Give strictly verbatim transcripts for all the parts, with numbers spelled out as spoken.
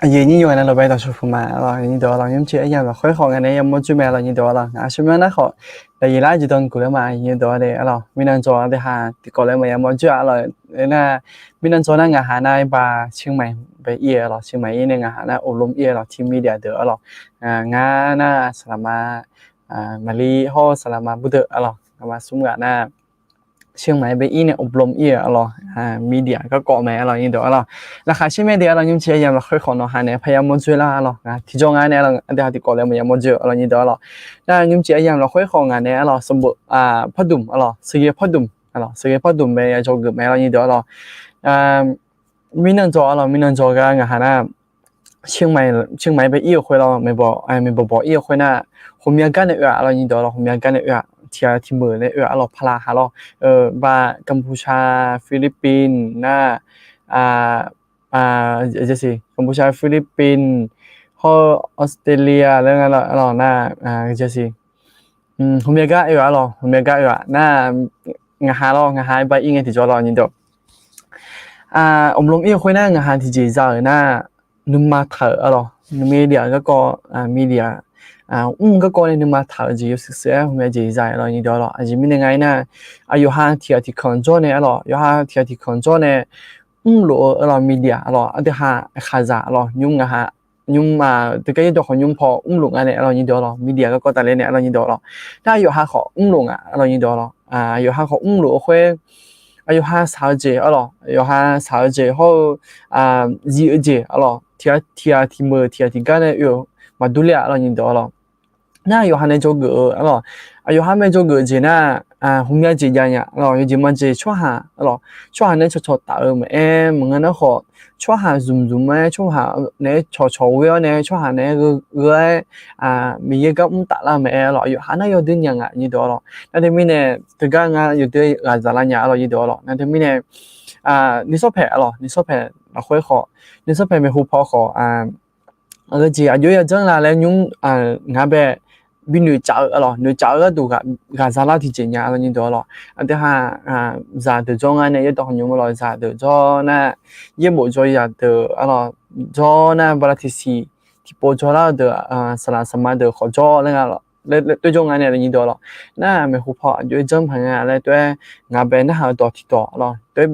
Aqyuif nyir nymr-aer navluf bae dawqshawq puq ma arlawq, nyir dawq arlawq, nymrcif aryamq lafkhoer khawf ngaq nae yamawr dzoer mae arlawq, nyir dawq arlawq. Ngaq-euq shawrmyanr nar khawf, daqyeq lar jeq dan guq lar ma, nyir dawq arlawq. Mirnan dzaw-a deuq ha tiqkawv laer ma yamawr dzoer-a arlawq. Nar, mirnan dzaw nar ngaqha nar irbaq เชียงใหม่ bae ir-eu arlawq, เชียงใหม่ ir nae ngaqha nar อบรม ir-eu arlawq, team media deuq arlawq. Ngar nar saqlaqma Maqlir hawr-eu saqlaqma burdeuq arlawq, ngaqma smr ghaq nar เชียงใหม่ bae ir nae อบรม ir-eu arlawq, media garkawv mae arlawq, nyir dawq arlawq. Laqkhaq sher mae deuq arlawq, nymrcif aryamq lafkhoer khawf nawqha nae parya mawr dzoer lar arlawq. Tiqjawr nga nae arlawq, aqdui ha tiqkawv laer ma yamawr dzoer arlawq, nyir dawq arlawq. Nar nymrcif aryamq lafkhoer khawf ngaq nae arlawq, สมุทรปราการ arlawq, สมุทรปราการ arlawq, สมุทรปราการ bae yadzaw geuf mae arlawq, nyir dawq arlawq. Mirnan dzaw arlawq, mirnan dzaw gar ngaqha nar เชียงใหม่ bae ir-eu khoer lawr, maeqbawq bawq ir-eu khoer nar, ghawqmya gar nae oe-aq arlawq, nyir dawq arlawq, ghawqmya gar nae oe-aq, tiq ghaq tiq meuq nae oe-aq arlawq, paqlaq ha lawr. Baq กัมพูชา Philippines nar, กัมพูชา Philippines hawr-eu Australia laer nga arlawq nar, ghawqmya gar oe-aq arlawq, ghawqmya gar oe-aq nar, ngaqha lawr, ngaqha irbaq ir ngae tiqjawr lawr, nyir dawq. อบรม ir-eu khoer nar ngaqha tiqjeq za-euq nar, nuima taq-euq arlawq, media garkawv, media mr garkawv nae nuima taq-euq jeq yawshuif shuif-aer ghawqmya jeq za-euq arlawq, nyir dawq arlawq. Aqjeq mirnae nga-aer nar, aqyawf ha tiq ghaq tiq kanq jawr nae arlawq, yawf ha tiq ghaq tiq kanq jawr nae mrlof-eu arlawq, media arlawq, aqdui ha aqkhaqzaq arlawq, nymr ngaqha nymr-aq, teugar yaerdawq khawf nymr paw mrlof nga nae arlawq, nyir dawq arlawq, media garkawv tafler nae arlawq, nyir dawq arlawq. Nar yawqha khawf mrlof nga arlawq, nyir dawq arlawq. Yawqha khawf mrlof-eu khoer, aqyawf ha shaq-eu jeq arlawq, yawqha shaq-eu jeq hawr-eu zif-eu jeq arlawq, tiq ghaq tiq meuq tiq ghaq tiq gar nae oe-euq maqdur ler-a arlawq, nyir dawq arlawq. Nar yawqha nae dzawgeuf-eu arlawq, aqyawf ha mae dzawgeuf-eu jeq nar, ghawqmya jeq jav nya arlawq, yawjeq majeq tsawrhaq arlawq, tsawrhaq nae cawqcawq taf-eu maqaer, maqngeur nar khawf, tsawrhaq zmq zmq-aer, tsawrhaq naeq-aer cawqcawq ghoe-awr nae, tsawrhaq naeq-aer gheu-aer, Miqyaer gar mr taflar maqaer arlawq, aqyawf ha nar yawdui nya nga, nyir dawq arlawq. Nar teumirnae, teugar ngar yawdui ghaqzaq lar nya arlawq, nyir dawq arlawq. Nar teumirnae, nuisawr paeq arlawq, nuisawr paeq lafkhoer khawf, nuisawr paeq maeqhu paw khawf, aqgeujeq aqjox-aer yajanr la laer nymr, ngaq bae bi noeqcaf-eu arlawq, noeqcaf-eu gharduq ghaqzaq lar tiqjeq nya arlawq, nyir dawq arlawq. Aqdui ha zaqdeuq jawr nga nae yaerdawq khawf nymr arlawq, zaqdeuq jawr nar, yaerbof jawr zaqdeuq arlawq, jawr nar bala tiqsiq tiqpov jawrlar-eu deuq, saqlaq saqma deuq khawf jawr laer nga, toer jawr nga nae arlawq, nyir dawq arlawq. Nar maeqhu paw aqjox-aer janr paq nga laer toer-aer ngaq bae narhaq-eu dawq tiqdawq arlawq, toer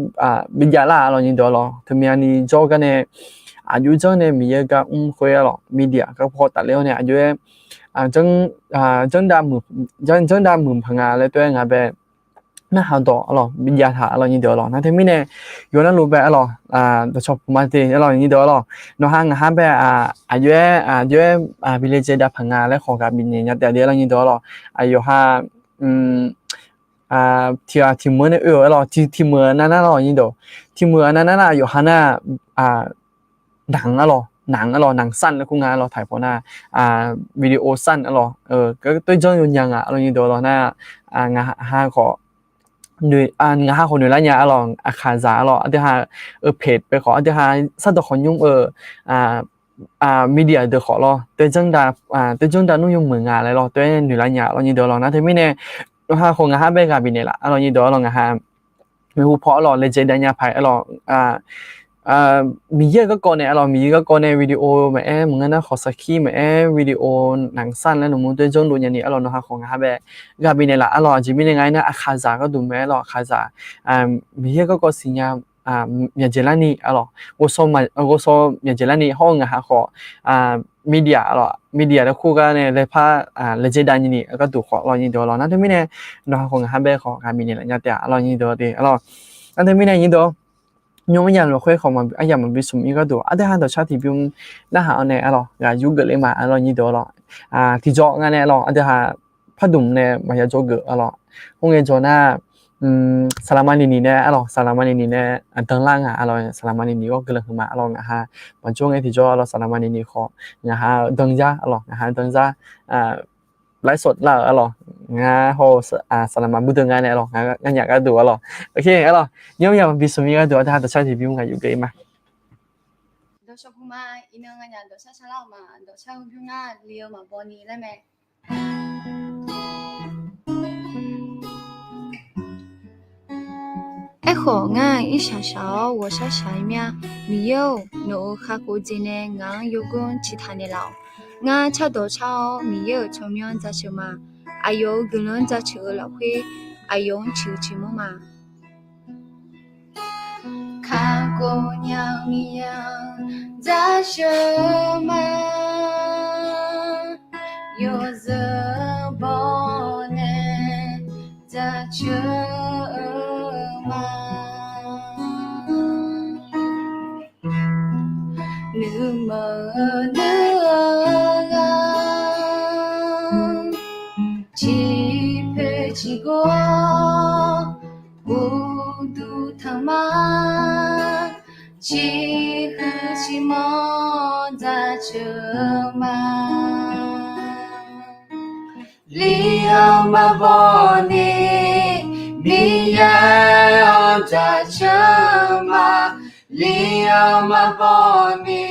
bi jav lar arlawq, nyir dawq arlawq. Teumyani jawr gar nae aqjox janr nae Miqyaer gar mr khoer arlawq, media garkawv tafler-awr nae aqjox-aer janr dav muiq paq nga laer toer-aer ngaq bae narhaq-eu dawq arlawq, bi jav taq arlawq, nyir dawq arlawq. Nar teumirnae, yawqha navluf bae arlawq, dawqcawq puq ma te arlawq, nyir dawq arlawq. Nawqha ngaqha bae aqjox-aer, aqjox-aer bi laejae dav paq nga laer khawf ghaq bifnaeq nya taef-a de arlawq, nyir dawq arlawq. Aqyawf ha tiq ghaq tiq meuq nae oe-euq arlawq, tiq meuq nav nar arlawq, nyir dawq. Tiq meuq nav nar nar aqyawf ha nar, naq arlawq, naq arlawq, หนังสั้น laer kur nga arlawq, taqpawf nar video สั้น arlawq, toer janr yawnya nga arlawq, nyir dawq arlawq. Nar ngaqha khawf ngaqha khawf noeqlar nya arlawq, aqkhaqzaq arlawq, aqdui ha-euq paeq paev khawf aqdui ha sardawq khawf nymr-eu media deuq khawf lawr, toer janr dav nmr yawmuiq nga laer lawr, toer noeqlar nya arlawq, nyir dawq arlawq. Nar teumirnae, nawqha khawf ngaqha bae ghaq bifnaeq laf arlawq, nyir dawq arlawq. Ngaqha maeqhu paw arlawq, laejae dav nya paq arlawq, Miqyaer-euq garkawv nae arlawq, Miqyaer garkawv nae video maqaer, maqngeur nar khawf sarkir maqaer, video หนังสั้น laer lmq toer janr dov nyani arlawq, nawqha khawf ngaqha bae ghaq bifnaeq laf arlawq. Aqjeq mirnae nga-aer nar, aqkhaqzaq gharduq mae arlawq, aqkhaqzaq Miqyaer garkawv siqnya myaqdzaeq larni arlawq, ghovshaw myaqdzaeq larni hawr-eu ngaqha khawf media arlawq, media laer kur gar nae laepar laejae dav nyani gharduq khawf arlawq, nyir dawq arlawq. Nar teumirnae, nawqha khawf ngaqha bae khawf ghaq bifnaeq laf nya taef-a arlawq, nyir dawq de arlawq. Nar teumirnae, nyir dawq, nymr aryamq lafkhoer khawf aryamq maqbi smq-ir gharduq aqdui ha dawqshar tiqbymr narhaq-awr nae arlawq, ghaq yur geufler ma arlawq, nyir dawq arlawq. Tiqjawr nga nae arlawq, aqdui ha pardmq nae maqya jawr geuf arlawq. Khoerngae jawr nar, saqlaqma niniq nae arlawq, saqlaqma niniq nae danlar nga arlawq, saqlaqma niniq ghawr guiqlanq huiqma arlawq. Ngaqha maqjawr ngae tiqjawr arlawq, saqlaqma niniq khawf ngaqha danzar arlawq, ngaqha danzar ไลฟ์สด lar-euq arlawq, ngar haw-eu saqlaqma burdeuv nga nae arlawq, ngar nyaf gharduq arlawq. Ok arlawq, nymr aryamq maqbi smq-ir gharduq aqdui ha dawqshar tiqbymr ghaq yur geuf-ir ma. Dawqshar tiqbymr nar li-eu maqbaw ni laer mae. Aerkhawf, ngar-aq irshaq shaq-awr ghawqshaq shaq-eu mir-a. Miqyaer-or, nawq-euq kakhof jeq nae ngaq-anr yawganr ciqtaq naeqlaf-awq. Ngar cardawq car-awr Miqyaer-euq tsawrmyanr jaceuq ma. Aqyawf-euq guiqlanq-anr jaceuq-eu lafkhoer, aqyawf-anr ciqhuiq ciqmanr ma. Kakhof nya-eu Miqyaer-anr jaceuq ma. Yawzeu baw nae jaceuq ma. Nuima nuiq-eu ghaq, ciqpoeq ciqgawr, uqduq tanqma, ciqhuiq ciqmanr jaceuq ma. Li-anr maqbaw ni, Miqyaer-anr jaceuq ma. Li-anr maqbaw ni,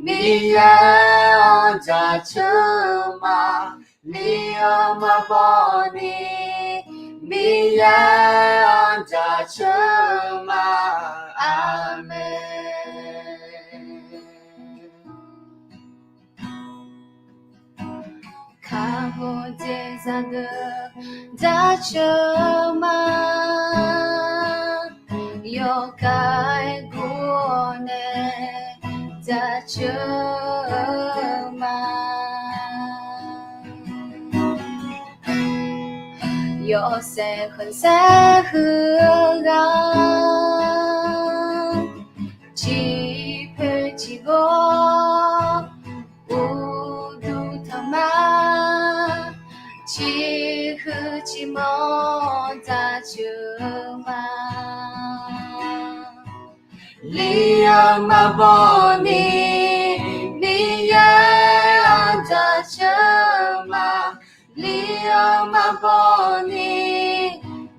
Miqyaer-anr jaceuq ma. Li-anr maqbaw ni, Miqyaer-anr jaceuq ma. Aqmeq. Kakhof jeq zaqdeuq jaceuq ma. Yawkaq-aer gur-awr nae jaceuq ma. Yawshaef khanqsaer huiq-eu ghaq, ciqpoeq ciqgawr, uqduq tanqma, ciqhuiq ciqmanr jaceuq ma. Li-anr maqbaw ni, Miqyaer-anr jaceuq ma. Li-anr maqbaw ni,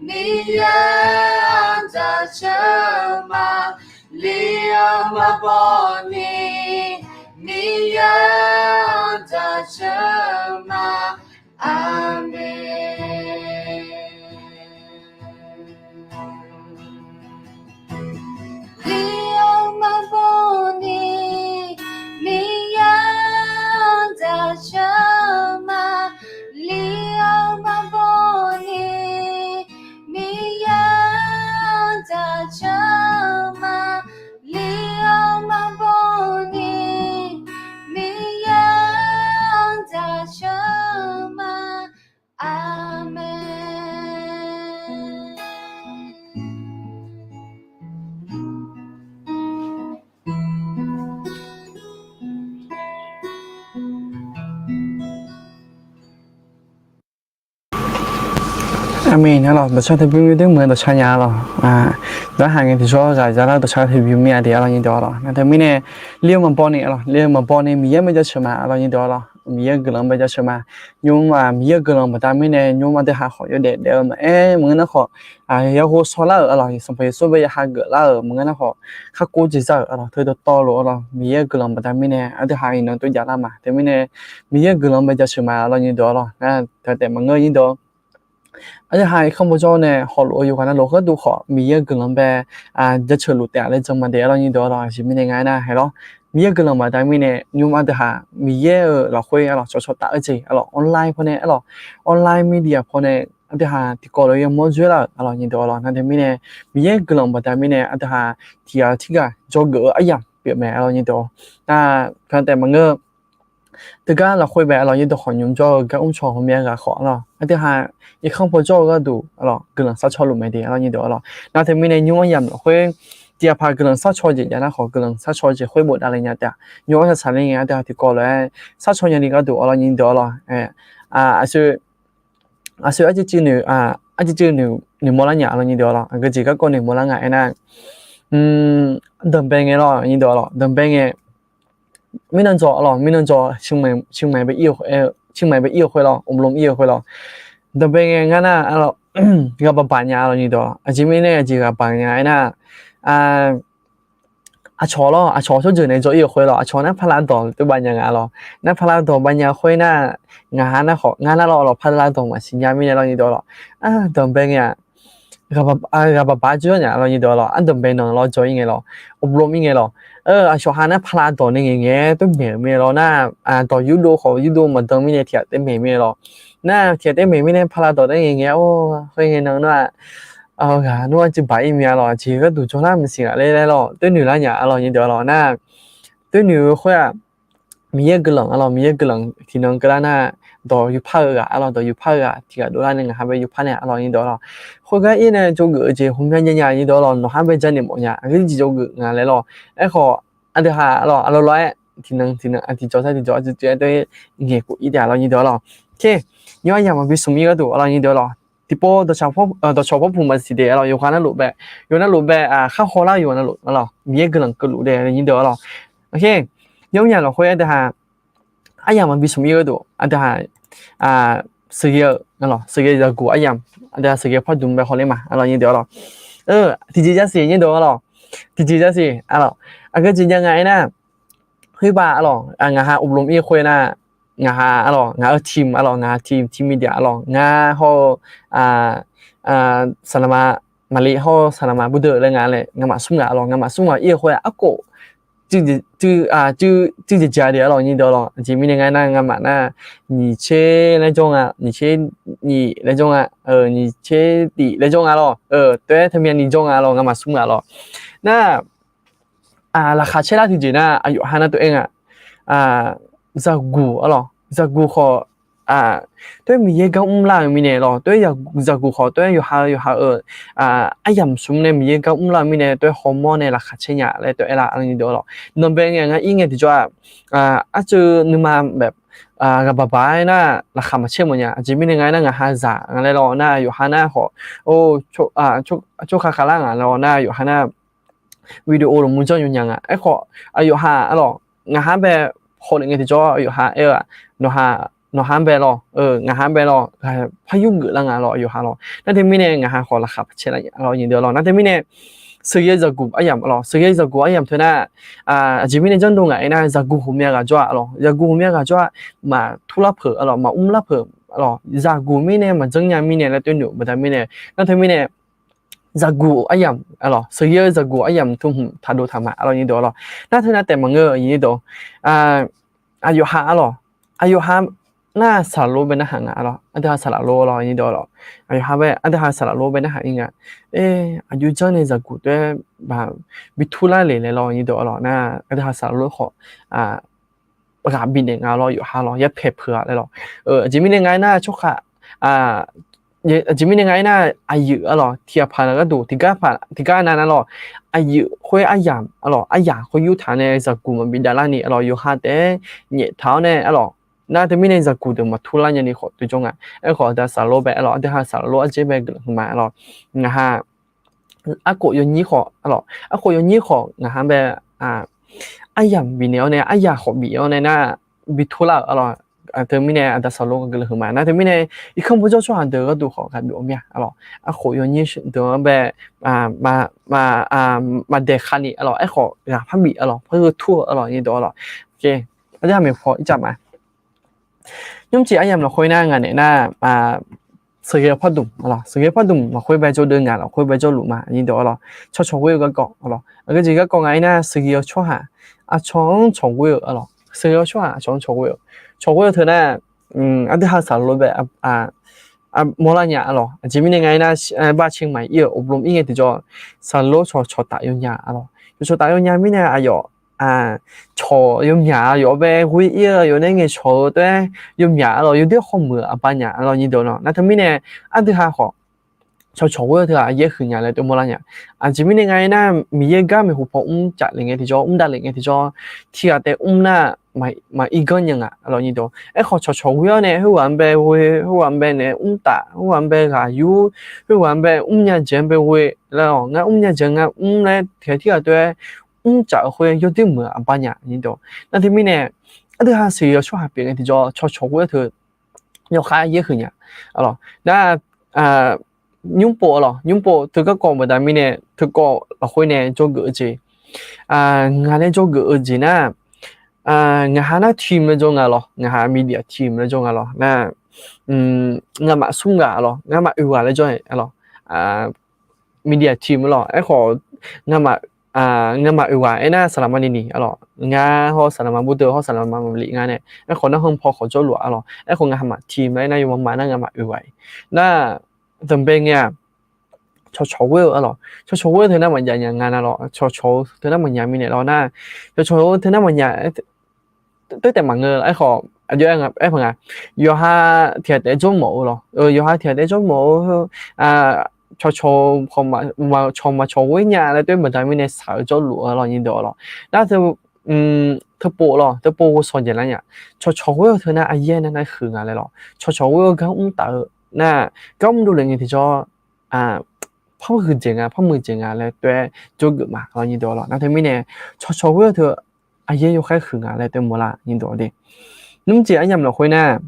Miqyaer-anr jaceuq ma. Li-anr maqbaw ni, Miqyaer-anr jaceuq ma. Aqmeq. Li-anr maqbaw ni, Miqyaer-anr jaceuq ma. Li-anr maqbaw ni, Miqyaer-anr jaceuq ma. Li-anr maqbaw ni, Miqyaer-anr jaceuq ma. Aqmeq. Aqmeq. Arlawq, dawqcar teu bymr deuq meuq dawqcar nya arlawq. Dawqhaq ngae tiqjawr ghaq zalar dawqcar teu bymr mir-a de arlawq nyir deuq arlawq. Nar teumirnae, li-eu maqbaw ni arlawq, li-eu maqbaw ni Miqyaer mae jaceuq ma arlawq nyir deuq arlawq. Miqyaer guiqlanq mae jaceuq ma. Nymr-aq Miqyaer guiqlanq baqda mirnae nymr aqdui haq khawf yawdaef daef-eu maqaer maqngeur nar khawf, yaghov shawrlar-euq arlawq, Sanqpaq Yeqsur bae ya hageuf lar-euq maqngeur nar khawf, kakhof jeq za-euq arlawq, teu dawqtawvluf arlawq, Miqyaer guiqlanq baqda mirnae aqdui haq iqnan toejav lar ma. Teumirnae, Miqyaer guiqlanq mae jaceuq ma arlawq nyir deuq arlawq. Nar teu taef maqngeur nyir deuq, aqdui haq irkanr bawjawr nae hawluf-eu yawqghaq navluf gharduq khawf Miqyaer guiqlanq bae jaceuq luf taef-a laer jan ma de arlawq nyir deuq arlawq. Aqjeq mirnae nga aernar haeq lawr, Miqyaer guiqlanq baqda mirnae nymr aqdui haq Miqyaer-euq lafkhoer arlawq cawqcawq taf-eu jeq arlawq, online pawnae arlawq, online media pawnae aqdui haq tiqkawv lof-aer yamawr dzoerlar-euq arlawq nyir deuq arlawq. Nar teumirnae, Miqyaer guiqlanq baqda mirnae aqdui haq tiqghaq tirghaq dzawgeuf-eu aryamq pyeuf mae arlawq nyir deuq. Nar teu taef maqngeur, teugar lafkhoer bae arlawq nyir deuq khawf nymr jawr-eu gar mr cawq ghawqmya ghaq khawf arlawq, aqdui haq irkanr bawjawr-eu gharduq arlawq guiqlanq sharcaw luf mae de arlawq nyir deuq arlawq. Nar teumirnae nymr aryamq lafkhoer tiqghaq paq guiqlanq sharcaw jeq jav nar khawf, guiqlanq sharcaw jeq khoer bofdav le nya taef-a. Nymr arsaq saqler ngae aqdui haq tiqkawv lof-aer sharcaw nyani gharduq arlawq nyir deuq arlawq. Aqsur aqsur arcuiv cuiv noeq, arcuiv cuiv noeq mawrlar nya arlawq nyir deuq arlawq. Aqgeu jeq garkawv noeq mawrlar nga aernar, danqbae ngae lawr nyir deuq arlawq, danqbae ngae mirnan dzaw arlawq, mirnan dzaw, เชียงใหม่ bae ir-eu khoer lawr, อบรม ir-eu khoer lawr, danqbae ngae ngar nar arlawq, ghaq baq baq nya arlawq nyir deuq. Aqjeq mirnae aqjeq ghaq baq nya aernar, aqcawq lawr, aqcawq tsawrjeuq nae dzaw ir-eu khoer lawr, aqcawq nar paqlav dawq tov baq nya nga arlawq. Nar paqlav dawq baq nya khoer nar, ngaq ha nar khawf ngar nar lawr arlawq, paqlav dawq maqsiq nya mirnae arlawq nyir deuq arlawq. Danqbae ngae-aq ghaq baq baq jawr nya lawr nyir deuq-a lawr, ardanqbae nanq lawr jawr-ir ngae lawr, อบรม-ir ngae lawr. Aqcawq ha nar pala dawq nae ngaeq ngaeq-aer toer maeq-euq mae lawr nar, dawq yurdov khawf yurdov maqdan mirnae tiq ghaq taef maeq mae lawr. Nar tiq ghaq taef maeq mirnae pala dawq nae ngaeq ngaeq-aer or khoerngae nan nar-aq, ghaq nar-aq jir baq-ir mya lawr, aqjeq gharduq jawrlar maqsiq ghaq laer laer lawr, toer noeqlar nya-a lawr nyir deuq-a lawr nar, toer noeq-eu khoer-aq, Miqyaer guiqlanq-a lawr, Miqyaer guiqlanq tiqnan keuvlar nar, dawq yupar-eu ghaq-a lawr, dawq yupar-eu ghaq tiq ghaq dovlar nae ngaq ha bae yupar nae-a lawr nyir deuq-a lawr. Khoergar-ir nae dzawgeuf-eu jeq ghawqmya nya nya nyir deuq-a lawr, nawqha bae janaeq mawf nya, aqgeu jeq dzawgeuf nga laer lawr. Aerkhawf, aqdui ha-a lawr, aqlawr lawr-aer tiqnan tiqnan aqtiqjawr sar tiqjawr aqtsuif tsuif-aer toer ngaeq khof-ir taef-a lawr nyir deuq-a lawr. Nymr aryamq maqbi smq-ir gharduq-a lawr nyir deuq-a lawr. Tiqpov dawqcawq pawrpuq maqsiq daef-a lawr, yawqghaq navluf bae, yawqghaq navluf bae, khar hawlar yawqghaq navluf-a lawr, Miqyaer guiqlanq keuvluf daef nyir deuq-a lawr. Nymr nya lafkhoer aqdui ha aryamq maqbi smq-ir gharduq aqdui ha sheuqghae-eu, sheuqghae zaqguq aryamq, aqdui ha sheuqghae pardmq bae hawler ma-a lawr nyir deuq-a lawr. Tiqjeq jasiq nyir deuq-a lawr, tiqjeq jasiq-a lawr, aqgeu jeq jav nga aernar, khoerbar-a lawr, ngaq ha อบรม-ir khoer nar, ngaq ha-a lawr, ngaq-euq team-a lawr, ngaq ha team, team media-a lawr, ngar hawr-eu saqlaqma, maqli hawr-eu saqlaqma burdeuv laer nga laer ngamaf smr ngaq-a lawr, ngamaf smr ngaq-ir-eu khoer-aq, arkhof cuiv jeq ja de-a lawr nyir deuq-a lawr. Aqjeq mirnae nga aernar, ngamaf nar nyiq tser laer jawr nga, nyiq tser nyiq laer jawr nga, nyiq tser tif laer jawr nga lawr, toer-aer teumya ni jawr nga lawr, ngamaf smr ngaq lawr. Nar laqkhaq caer lar tiqjeq nar, aqyawf ha nar tov-aer nga, zaqguq-a lawr, zaqguq khawf, toer Miqyaer gar mrlar-euq mirnae lawr, toer zaqguq khawf toer yawqha yawqha-euq aryamq smq nae Miqyaer gar mrlar-euq mirnae toer hawmawr nae laqkhaq caer nya laer tov-aer lar-a lawr nyir deuq-a lawr. Nanqbae ngae ngar ir ngae tiqjawr-aq, arcuiv nuima ghaq baq baq-aer nar laqkhaq maqcaer mawf nya. Aqjeq mirnae nga aernar, ngaq ha zaq nga laer lawr nar, yawqha nar khawf, tsawrkhav khavlar ngaq lawr nar, yawqha nar video lmqmr janr yawnya nga. Aerkhawf, aqyawf ha-a lawr, ngaq ha bae hawlef ngae tiqjawr yawqha aer-eu-aq, nawqha bae lawr, ngaq ha bae lawr, par yurgeuf lar nga lawr, yawqha lawr. Nar teumirnae ngaq ha khawf laqkhaq caer lar lawr nyir deuq-a lawr. Nar teumirnae sheuqghae zaqguq aryamq-a lawr, sheuqghae zaqguq aryamq teu nar, aqjeq mirnae janrdov ngaq aernar, zaqguq ghawqmya ghaq jawr-a lawr, zaqguq ghawqmya ghaq jawr-a, maqtur lar peuq-a lawr, maqmr lar peuq-a lawr, zaqguq mirnae maqjanr nya mirnae laer toer noeq baqda mirnae, nar teumirnae zaqguq aryamq-a lawr, sheuqghae-eu zaqguq aryamq teu hmq taqdov taqma-a lawr nyir deuq-a lawr. Nar teunav taef maqngeur-eu nyir deuq, aqyawf ha-a lawr, aqyawf ha nar saqlaq lor bae narhaq nga-a lawr, aqdui ha saqlaq lor lawr nyir deuq-a lawr. Aqyawf ha bae aqdui ha saqlaq lor bae narhaq-ir nga. Aqjox janr nae zaqguq toer bi tur lar le laer lawr nyir deuq-a lawr nar, aqdui ha saqlaq lor khawf ghaq bifnaeq nga lawr, yawqha lawr, yarpaeq peuq-a laer lawr. Aqjeq mirnae nga aernar, tsawrkhav, aqjeq mirnae nga aernar, aqyuif-a lawr, tiqghaq paq gharduq tiqgar nav nar lawr, aqyuif khoer aryamq-a lawr, aryamq khoer yurtaq nae zaqguq maqbi davlar ni-a lawr, yawqha taef-aer nyaeftaq-awr nae-a lawr, nar teumirnae zaqguq deuq maqtur lar nyani khawf toer jawr nga. Aerkhawf aqdui ha saqlaq lor bae-a lawr, aqdui ha saqlaq lor arjer bae guiqlanq huiqma-a lawr, ngaq ha arkhof yawnyir khawf-a lawr, arkhof yawnyir khawf ngaq ha bae aryamq bifnaeq-awr nae, aryamq khawf bif-awr nae nar bi tur lar-euq-a lawr. Teumirnae aqdui ha saqlaq lor guiqlanq huiqma. Nar teumirnae irkanr bawrjawr tsawrhaq deuq gharduq khawf ghaq bif-awr mir-a lawr, arkhof yawnyir deuq-anr bae maqdaeq khavni-a lawr, aerkhawf ghaq par bif-a lawr, par gheu tur-a lawr nyir deuq-a lawr. Aqdui ha maeqpaw ircaf ma. Nymrcif aryamq lafkhoer nar ngaq naeq nar sheuqghae-eu pardmq-a lawr, sheuqghae-eu pardmq lafkhoer bae jawrdeuv ngaq lafkhoer bae jawrluf ma nyir deuq-a lawr. Cawqcawq ghoer-eu garkawv-a lawr, aqgeu jeq garkawv nga aernar, sheuqghae-eu tsawrhaq aqcawq-anr cawqghoer-eu-a lawr, sheuqghae-eu tsawrhaq aqcawq-anr cawqghoer-eu, cawqghoer-eu teu nar, aqdui ha saqlaq lor bae mawrlar nya-a lawr. Aqjeq mirnae nga aernar, bar caer ma ir-eu อบรม-ir ngae tiqjawr, saqlaq lor cawqcawq taf yawnya-a lawr, cawqcawq taf yawnya mirnae aqyawf cawq yawmyaq-a yawf-awr bae ghoer-ir-eu, yawf nae ngaeqcawq-eu taef-aer yawmyaq-a lawr, yawdoer khawr muiq-eu aqbanya-a lawr nyir deuq-a lawr. Nar teumirnae aqdui ha khawf cawqcawq ghoer-eu teu-aq yaer huiq nya laer toer mawrlar nya. Aqjeq mirnae nga aernar, Miqyaer gar maeqhu paw mr caf le ngae tiqjawr, mr dav le ngae tiqjawr, tiqghaq taef mr nar maqir ganr nya ngaq-a lawr nyir deuq. Aerkhawf cawqcawq ghoer-awr nae khoerghaq-anr bae ghoe, khoerghaq-anr bae nae mr taf, khoerghaq-anr bae ghaq yur, khoerghaq-anr bae mrnya jeq-anr bae ghoe laer-awq, ngar mrnya jeq ngar mr laer tiqghaq tirghaq taef-aer mr caf-eu khoer yawdoer muiq-eu aqbanya nyir deuq. Nar teumirnae aqdui ha sheuqghae-eu tsawrhaq pyeuf ngae tiqjawr cawqcawq ghoer-eu teu yawkhav yaer huiq nya-a lawr. Nar nymrpov-a lawr, nymrpov teu garkawv baqda mirnae teukawv lafkhoer nae jawrgeuf-eu jeq, ngaq nae jawrgeuf-eu jeq nar, ngaq ha nar team laer jawr nga lawr, ngaq ha media team laer jawr nga lawr nar, ngamaf smr ghaq-a lawr, ngamaf oeq ghaq laer jawr-a lawr, media team arlawq. Aerkhawf, ngamaf, ngamaf oeq ghaq aernar, saqlaqma nini arlawq. Ngar hawr saqlaqma bawrdeuv hawr saqlaqma maqlif nga nae, aerkhawf narhaq paw khawf jawrluf arlawq. Aerkhawf ngamaf team aernar, yawmaf nar ngamaf oeq ghaq-iq nar, danqbae ngae-aq, cawqcawq ghoer-eu arlawq. Cawqcawq ghoer-eu teu nar maqjav nya nga na lawq. Cawqcawq-eu teu nar maqnya mirnae lawq nar, cawqcawq-eu teu nar maqnya, teu taef maqngeur. Aerkhawf, aqjox-aer paq nga, yawqha tiq ghaq taef jawrmawf-eu lawq. Yawqha tiq ghaq taef jawrmawf-eu, cawqcawq, cawq maqcawq ghoer nya laer toer baqda mirnae shaq-eu jawrluf-eu lawq, nyiq dawq lawq. Nar, teupov lawq, teupov ghovshaw jaeqlar nya. Cawqcawq ghoer-eu teu nar aryaer nar nar huiq nga laer lawq. Cawqcawq ghoer-eu gar mr taf-eu nar, gar mr dovle ngae tiqjawr, par huiq jeq nga, par muiq jeq nga laer toer jawrgeuf ma lawq, nyiq dawq lawq. Nar teumirnae, cawqcawq ghoer-eu teu aryaer yawkhaer huiq nga laer toer mawrlar, nyiq dawq de. Nymr jeq aryamq lafkhoer nar,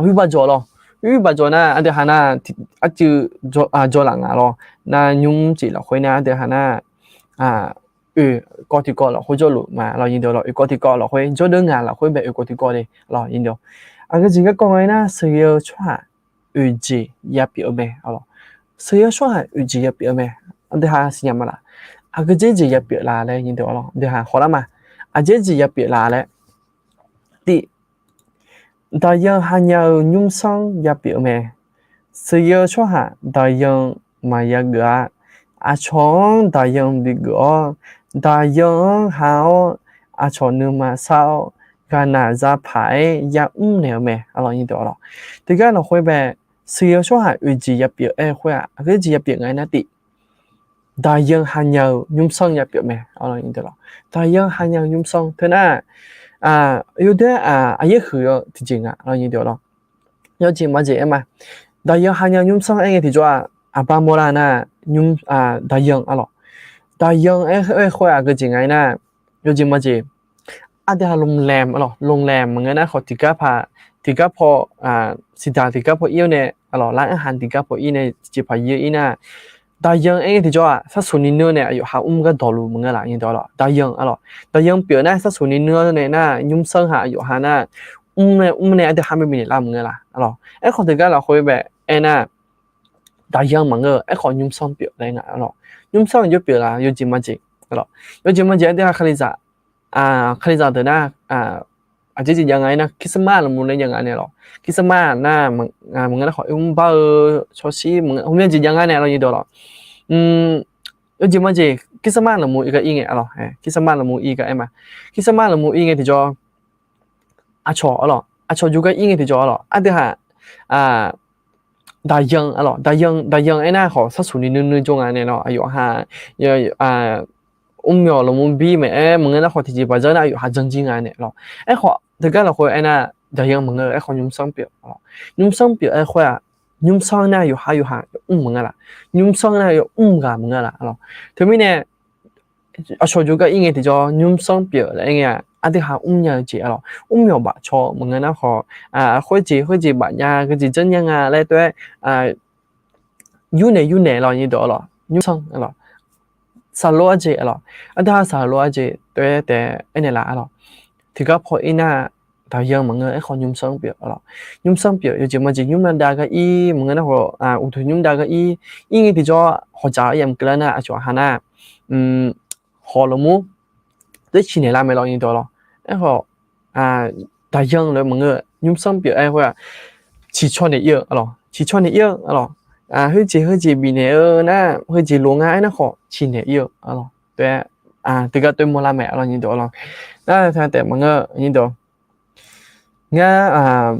oerbaq jawq lawq. Oerbaq jawq nar, aqdui ha nar, arcuiv jawrlaf nga lawq. Nar nymr jeq lafkhoer nar, aqdui ha nar, oeq kawv tiqkawv lafkhoer jawrluf ma lawq, nyiq dawq lawq. Oeq kawv tiqkawv lafkhoer jawrdeuv nga lafkhoer bae oeq kawv tiqkawv de lawq, nyiq dawq. Aqgeu jeq garkawv nga aernar, sheuqghae-eu tsawrhaq oeq jeq yapyeuf-eu mae arlawq. Sheuqghae-eu tsawrhaq oeq jeq yapyeuf-eu mae. Aqdui ha siqnya ma laf. Aqgeu jeq jeq yapyeuf laf laer, nyiq dawq lawq. Aqdui ha hawlar ma. Aqjeq jeq yapyeuf laf laer. Tiq, daqyan hanya-eu nymrsanr yapyeuf-eu mae. Sheuqghae-eu tsawrhaq daqyan maqya geuf-a. Aqcawq-anr daqyan bigeuf-awr, daqyan-anr ha-awr, aqcawq nuima sar-awr, ghaqnaq zapaq-aer yamr naeq-eu mae. Teugar lafkhoer bae, sheuqghae-eu tsawrhaq oeq jeq yapyeuf-aer khoer-aq, aqgeu jeq yapyeuf nga aernar tiq, daqyan hanya-eu nymrsanr yapyeuf mae. Daqyan hanya-eu nymrsanr teu nar, yawdaer aqyaer huiq-eu tiqjeq nga lawq, nyiq dawq lawq. Yawjeq majeq aer ma. Daqyan hanya-eu nymrsanr aer ngae tiqjawr-aq, aqbar mawrlar nar, daqyan arlawq. Daqyan aer khoer-aq, aqgeu jeq nga aernar, yawjeq majeq, aqdui ha โรงแรม arlawq, โรงแรม maqngeur nar khawf tiqgar paq, tiqgar paw, siqdaq tiqgar paw ir-awr nae arlawq, lar-anr ha tiqgar paw ir nae tiqjeq paq ir-eu ir nar, daqyan aer ngae tiqjawr-aq, sarsuq ni neur nae aqyawf ha mr gardawq luf maqngeur laf, nyiq dawq lawq. Daqyan arlawq, daqyan pyeuf nar sarsuq ni neur nae nar, nymrsanr ha aqyawf ha nar, mr nae mr nae aqdui ha mae bifnaeq lar maqngeur laf arlawq. Aerkhawf teugar lafkhoer bae aernar, daqyan maqngeur, aerkhawf nymrsanr pyeuf laer nga arlawq. Nymrsanr jawr pyeuf laf, yawjeq majeq arlawq. Yawjeq majeq aqdui ha Kalizaq, Kalizaq deuq nar, aqjeq jeq jav nga aernar, Christmas lafmuiq nae jav nga nae lawq. Christmas nar, maqngeur nar khawf mr bar-eu cawshir maqngeur, hmqmya jeq jav nga nae lawq, nyiq dawq lawq. Yawjeq majeq Christmas lafmuiq ir gar ir ngae arlawq. Christmas lafmuiq ir gar aer ma. Christmas lafmuiq ir ngae tiqjawr, aqcawq arlawq, aqcawq jawrgar ir ngae tiqjawr arlawq, aqdui ha daqyan arlawq, daqyan, daqyan aernar khawf sarsuq ni nuinui jawr nga nae lawq, aqyawf ha mrmyawq lafmuiq bir maeq-aer maqngeur nar khawf tiqjeq baqdzanr nar aqyawf ha janjir nga nae lawq. Aerkhawf teugar lafkhoer aernar, daqyan maqngeur, aerkhawf nymrsanr pyeuf arlawq. Nymrsanr pyeuf-aer khoer-aq, nymrsanr nar yawqha yawqha mr maqngeur laf, nymrsanr nar yawmr ghaq maqngeur laf arlawq. Teumirnae, aqcawq jawrgar ir ngae tiqjawr nymrsanr pyeuf laer aer ngae-aq, aqdui ha mrnya-eu jeq arlawq, mrmyawq bafcaw maqngeur nar khawf, khoerjeq khoerjeq bafnya, geujeq janrnya nga laer tov-aer, yurnaeq yurnaeq lawq, nyiq dawq arlawq, nymrsanr arlawq, saqlor arjeq arlawq, aqdui ha saqlor arjeq tov-aer taef aernaeq laf arlawq. Tiqgar paw ir nar, daqyan maqngeur, aerkhawf nymrsanr pyeuf arlawq. Nymrsanr pyeuf, yawjeq majeq nymr nav dav gar ir maqngeur nar khawf, uqduq nymr dav gar ir, ir ngae tiqjawr hawqdzaq-aer yamq keuvlar nar aqcawq ha nar, hawq lafmuiq tov-aer ciqnaeq lar mae lawq, nyiq dawq lawq. Aerkhawf, daqyan lof-aer maqngeur, nymrsanr pyeuf-aer khoer-aq, ciqcaw naeq ir-eu arlawq, ciqcaw naeq ir-eu arlawq. Khoerjeq khoerjeq bifnaeq-eu nar, khoerjeq lof nga aernar khawf ciqnaeq ir-eu arlawq. Tov-aer, teugar tov-aer mawrlar mae arlawq, nyiq dawq arlawq. Nar taef maqngeur, nyiq dawq. Ngar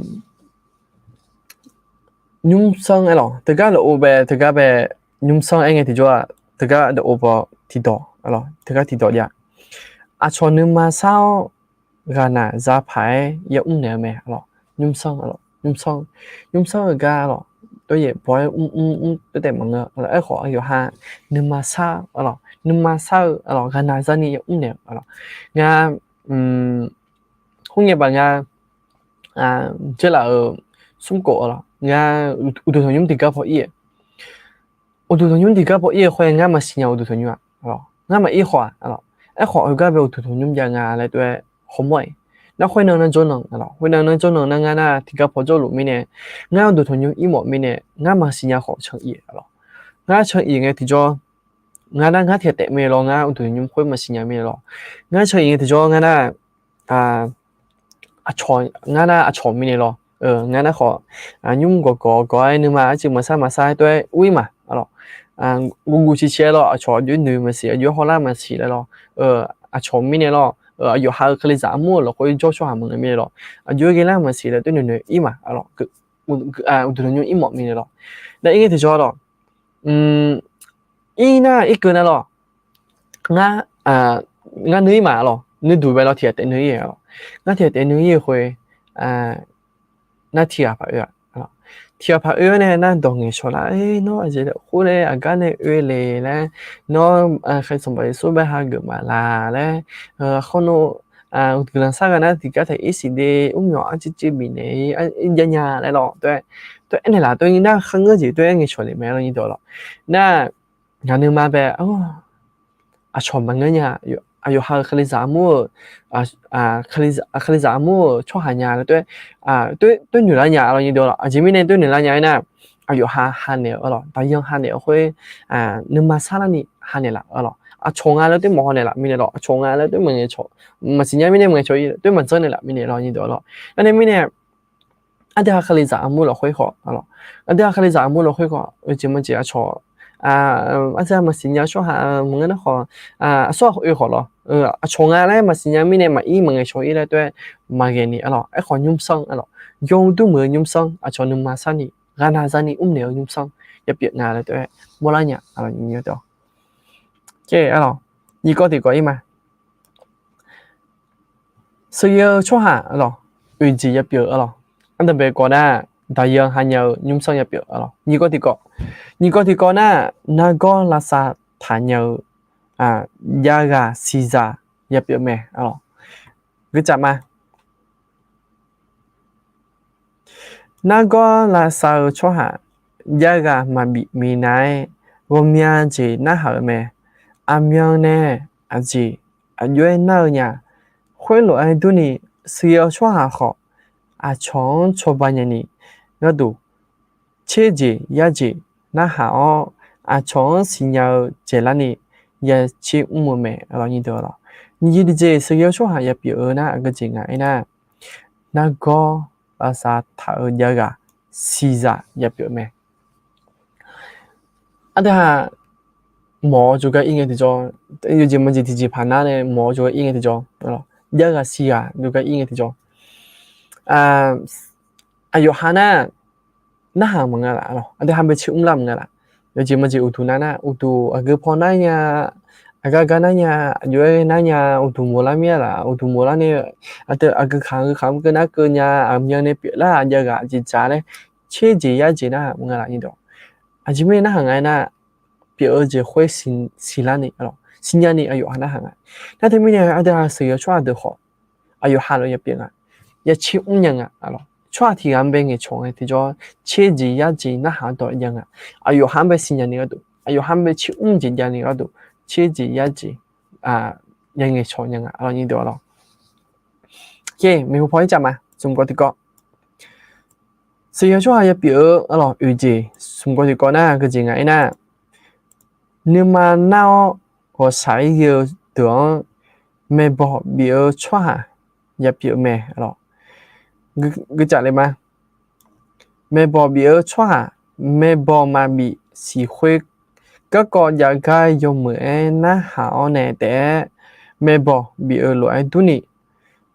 nymrsanr aerlawq, teugar lafov bae, teugar bae, nymrsanr aer ngae tiqjawr-aq, teugar lafov bae tiqdawq arlawq, teugar tiqdawq jav. Aqcawq nuima sar-awr, ghaqnaq zapaq-aer yamr naeq-eu mae arlawq. Nymrsanr arlawq, nymrsanr, nymrsanr-eu gar arlawq, tov-aer baw-aer mrmr mr tov taef maqngeur arlawq. Aerkhawf yawqha nuima sar arlawq, nuima sar-eu arlawq, ghaqnaq zani yamr naeq-eu arlawq. Ngar, khoerngae baq ngar dzeurlaf-euq smrkhof arlawq, ngar uqduq tanqnymr tiqgar paw ir-eu, uqduq tanqnymr tiqgar paw ir-eu khoer ngar maqsiq nya uqduq tanqnymr-aq arlawq, ngar maqir khawf-aq arlawq. Aerkhawf heugar bae uqduq tanqnymr jav nga laer tov-aer hawmawr-iq, nar khoernan nar jawrnan arlawq, khoernan nar jawrnan nar ngar nar tiqgar paw jawrluf mirnae, ngar uqduq tanqnymr ir mawf mirnae ngar maqsiq nya khawf can ir arlawq. Ngar can iq ngae tiqjawr, ngar nar ngar tiq ghaq taef mirnae lawr, ngar uqduq nymr khoer maqsiq nya mirnae lawr. Ngar can iq ngae tiqjawr ngar nar, aqcawq, ngar nar aqcawq mirnae lawr. Ngar nar khawf, nymr gawqgawq gawq-aer nuima arcuiv maqsar maqsar-aer tov-aer ur-ir ma, aqlawq. Guvguv ciqciq-aer lawr, aqcawq aqjox-aer noeq maqsiq, aqjox-aer hawlar maqsiq laer lawr. Aqcawq mirnae lawr, aqyawf ha-eu kalizaq armur-euq lafkhoer jawr tsawrhaq maqngeur mirnae lawr, aqjox-aer ghae lar maqsiq laer tov noeqnoeq ir ma, aqlawq. Uqduq deuq nymr ir mawf mirnae lawr. Nar ir ngae tiqjawr lawr, ir nar irkeuv nar lawr, ngar, ngar nuir-ir ma, aqlawq. Nuiduq bae lawr tiq ghaq taef nuir-ir, aqlawq. Ngar tiq ghaq taef nuir-ir-eu khoer, nar tiq ghaq paq oe-a. Tiq ghaq paq oe-awr nae nar dawq ngaeqcawq lar, nawr aqjeq laer khoer laer aqgar nae oe le laer, nawr Sanqpaq Yeqsur bae hageuf maqlaq laer, khawr nawr, guiqlanq sar ghaq nar tiqgar taef ir siq de, mrmyawq arcuiv cuiv bifnaeq-ir jav nya laer lawr, tov-aer, tov-aer aernaeq laf, tov-aer nar kharngeur jeq tov-aer ngaeqcawq le mae lawr, nyir deuq lawr. Nar ngaq nuima bae aqcawq maqngeur nya, aqyawf ha-eu kalizaq armur-euq, kalizaq armur-euq tsawrhaq nya laer tov-aer, tov-aer noeqlar nya, aqlawq, nyir deuq lawr. Aqjeq mirnae tov noeqlar nya-aer nar, aqyawf ha hanaeq-eu, aqlawq, daqyan hanaeq-eu khoer, nuima sarlarni hanaeq laf, aqlawq. Aqcawq nga laer tov maqhaw naeq laf mirnae lawr, aqcawq nga laer tov maqsiq nya mirnae maqngaeq cawq-ir, tov maqdzanr naeq laf mirnae lawr, nyir deuq lawr. Nar nae mirnae, aqdui ha kalizaq armur lafkhoer khawf, aqdui ha kalizaq armur lafkhoer khawf, yawjeq mawjeq aqcawq, aqdui ha maqsiq nya tsawrhaq maqngeur nar khawf, aqsur aqoe khawf lawr, aqcawq nga laer maqsiq nya mirnae maqir maqngaeq cawq-ir laer tov-aer maqghae ni, aqlawq. Aerkhawf nymrsanr, aqlawq, yawmuiq durmuiq-eu nymrsanr, aqcawq nuima sarni ghaqnav zarni mrnaeq-eu nymrsanr yapyeuf nga laer tov-aer mawrlar nya, aqlawq, nyir deuq. Aqlawq, nyiq kawv tiqkawv ir ma. Sheuqghae-eu tsawrhaq, aqlawq, oeq jeq yapyeuf, aqlawq. Aqdui bae kawv nar, daqyan hanya-eu nymrsanr yapyeuf, aqlawq. Nyiq kawv tiqkawv, nyiq kawv tiqkawv nar, nargawr lavsav taq nya-eu javghaq siqzaq yapyeuf mae, aqlawq. Guicaf ma. Nargawr lavsav-eu tsawrhaq javghaq maqbif minav-aer ghawqmya jeq narhaq-euq mae. Aqmyan nae aqjeq aqjox-aer nar-eu nya. Khoerlof-aer durni, sheuqghae-eu tsawrhaq khawf, aqcawq-anr cawba nyani gharduq, tser jeq yar jeq narhaq-awr, aqcawq-anr siqnya-eu dzaeqlarni yatser mr-eu mae, aqlawq, nyir deuq lawr. Nyiq jeq tiqjeq sheuqghae-eu tsawrhaq yapyeuf-eu nar aqgeu jeq nga aernar, nargawr lavsav taq-eu javghaq siqzaq yapyeuf mae. Aqdui ha mawf-awr jawrgar ir ngae tiqjawr, yawjeq mawjeq tiqjeqpaq nar nae mawf-awr jawrgar ir ngae tiqjawr, javghaq siqghaq jawrgar ir ngae tiqjawr, aqyawf ha nar narhaq maqnga laf, aqdui ha bae tser mr lar maqnga laf. Yawjeq mawjeq uqduq nar nar, uqduq aqgeu paw nar nya, aqgar gar nar nya, aqjox-aer nar nya, uqduq mawqlar mir-a laf, uqduq mawqlar nae, aqdui aqgeu kaq aqgeu kaq mr keuv nar keuv nya, aqmyan nae pyeuflar javghaq jeq dzaq laer, tser jeq yar jeq narhaq maqnga laf, nyir deuq. Aqjeq mirnae narhaq nga aernar, pyeuf-eu jeq khoer siqlar ni, siqnya ni aqyawf ha narhaq nga. Nar teumirnae aqdui ha sheuqghae-eu tsawrhaq deuq khawf, aqyawf ha lof yapyeuf nga, yatser mrnya nga, aqlawq. Tsawrhaq tiq ghaq-anr bae ngaeqcawq ngae tiqjawr, tser jeq yar jeq narhaq-anr dawq ya nga. Aqyawf ha-anr bae siqnya ni gharduq, aqyawf ha-anr bae tser mr jeq jav ni gharduq, tser jeq yar jeq ya ngaeqcawq nya nga, aqlawq, nyir deuq lawr. Maeqhu paw-aer caf ma, smq kawv tiqkawv. Sheuqghae-eu tsawrhaq yapyeuf-eu, aqlawq, oeq jeq smq kawv tiqkawv nar geujeq nga aernar, nuima nar-awr ghawqshaq-aer ghae-eu deuq-anr maeqbawq bif-eu tsawrhaq yapyeuf mae, aqlawq. Guicaf le ma. Maeqbawq bif-eu tsawrhaq, maeqbawq maqbif siq khoer garkawv jav gar yawmuiq-aer narhaq-awr nae taef-aer maeqbawq bif-eu lof-aer durni,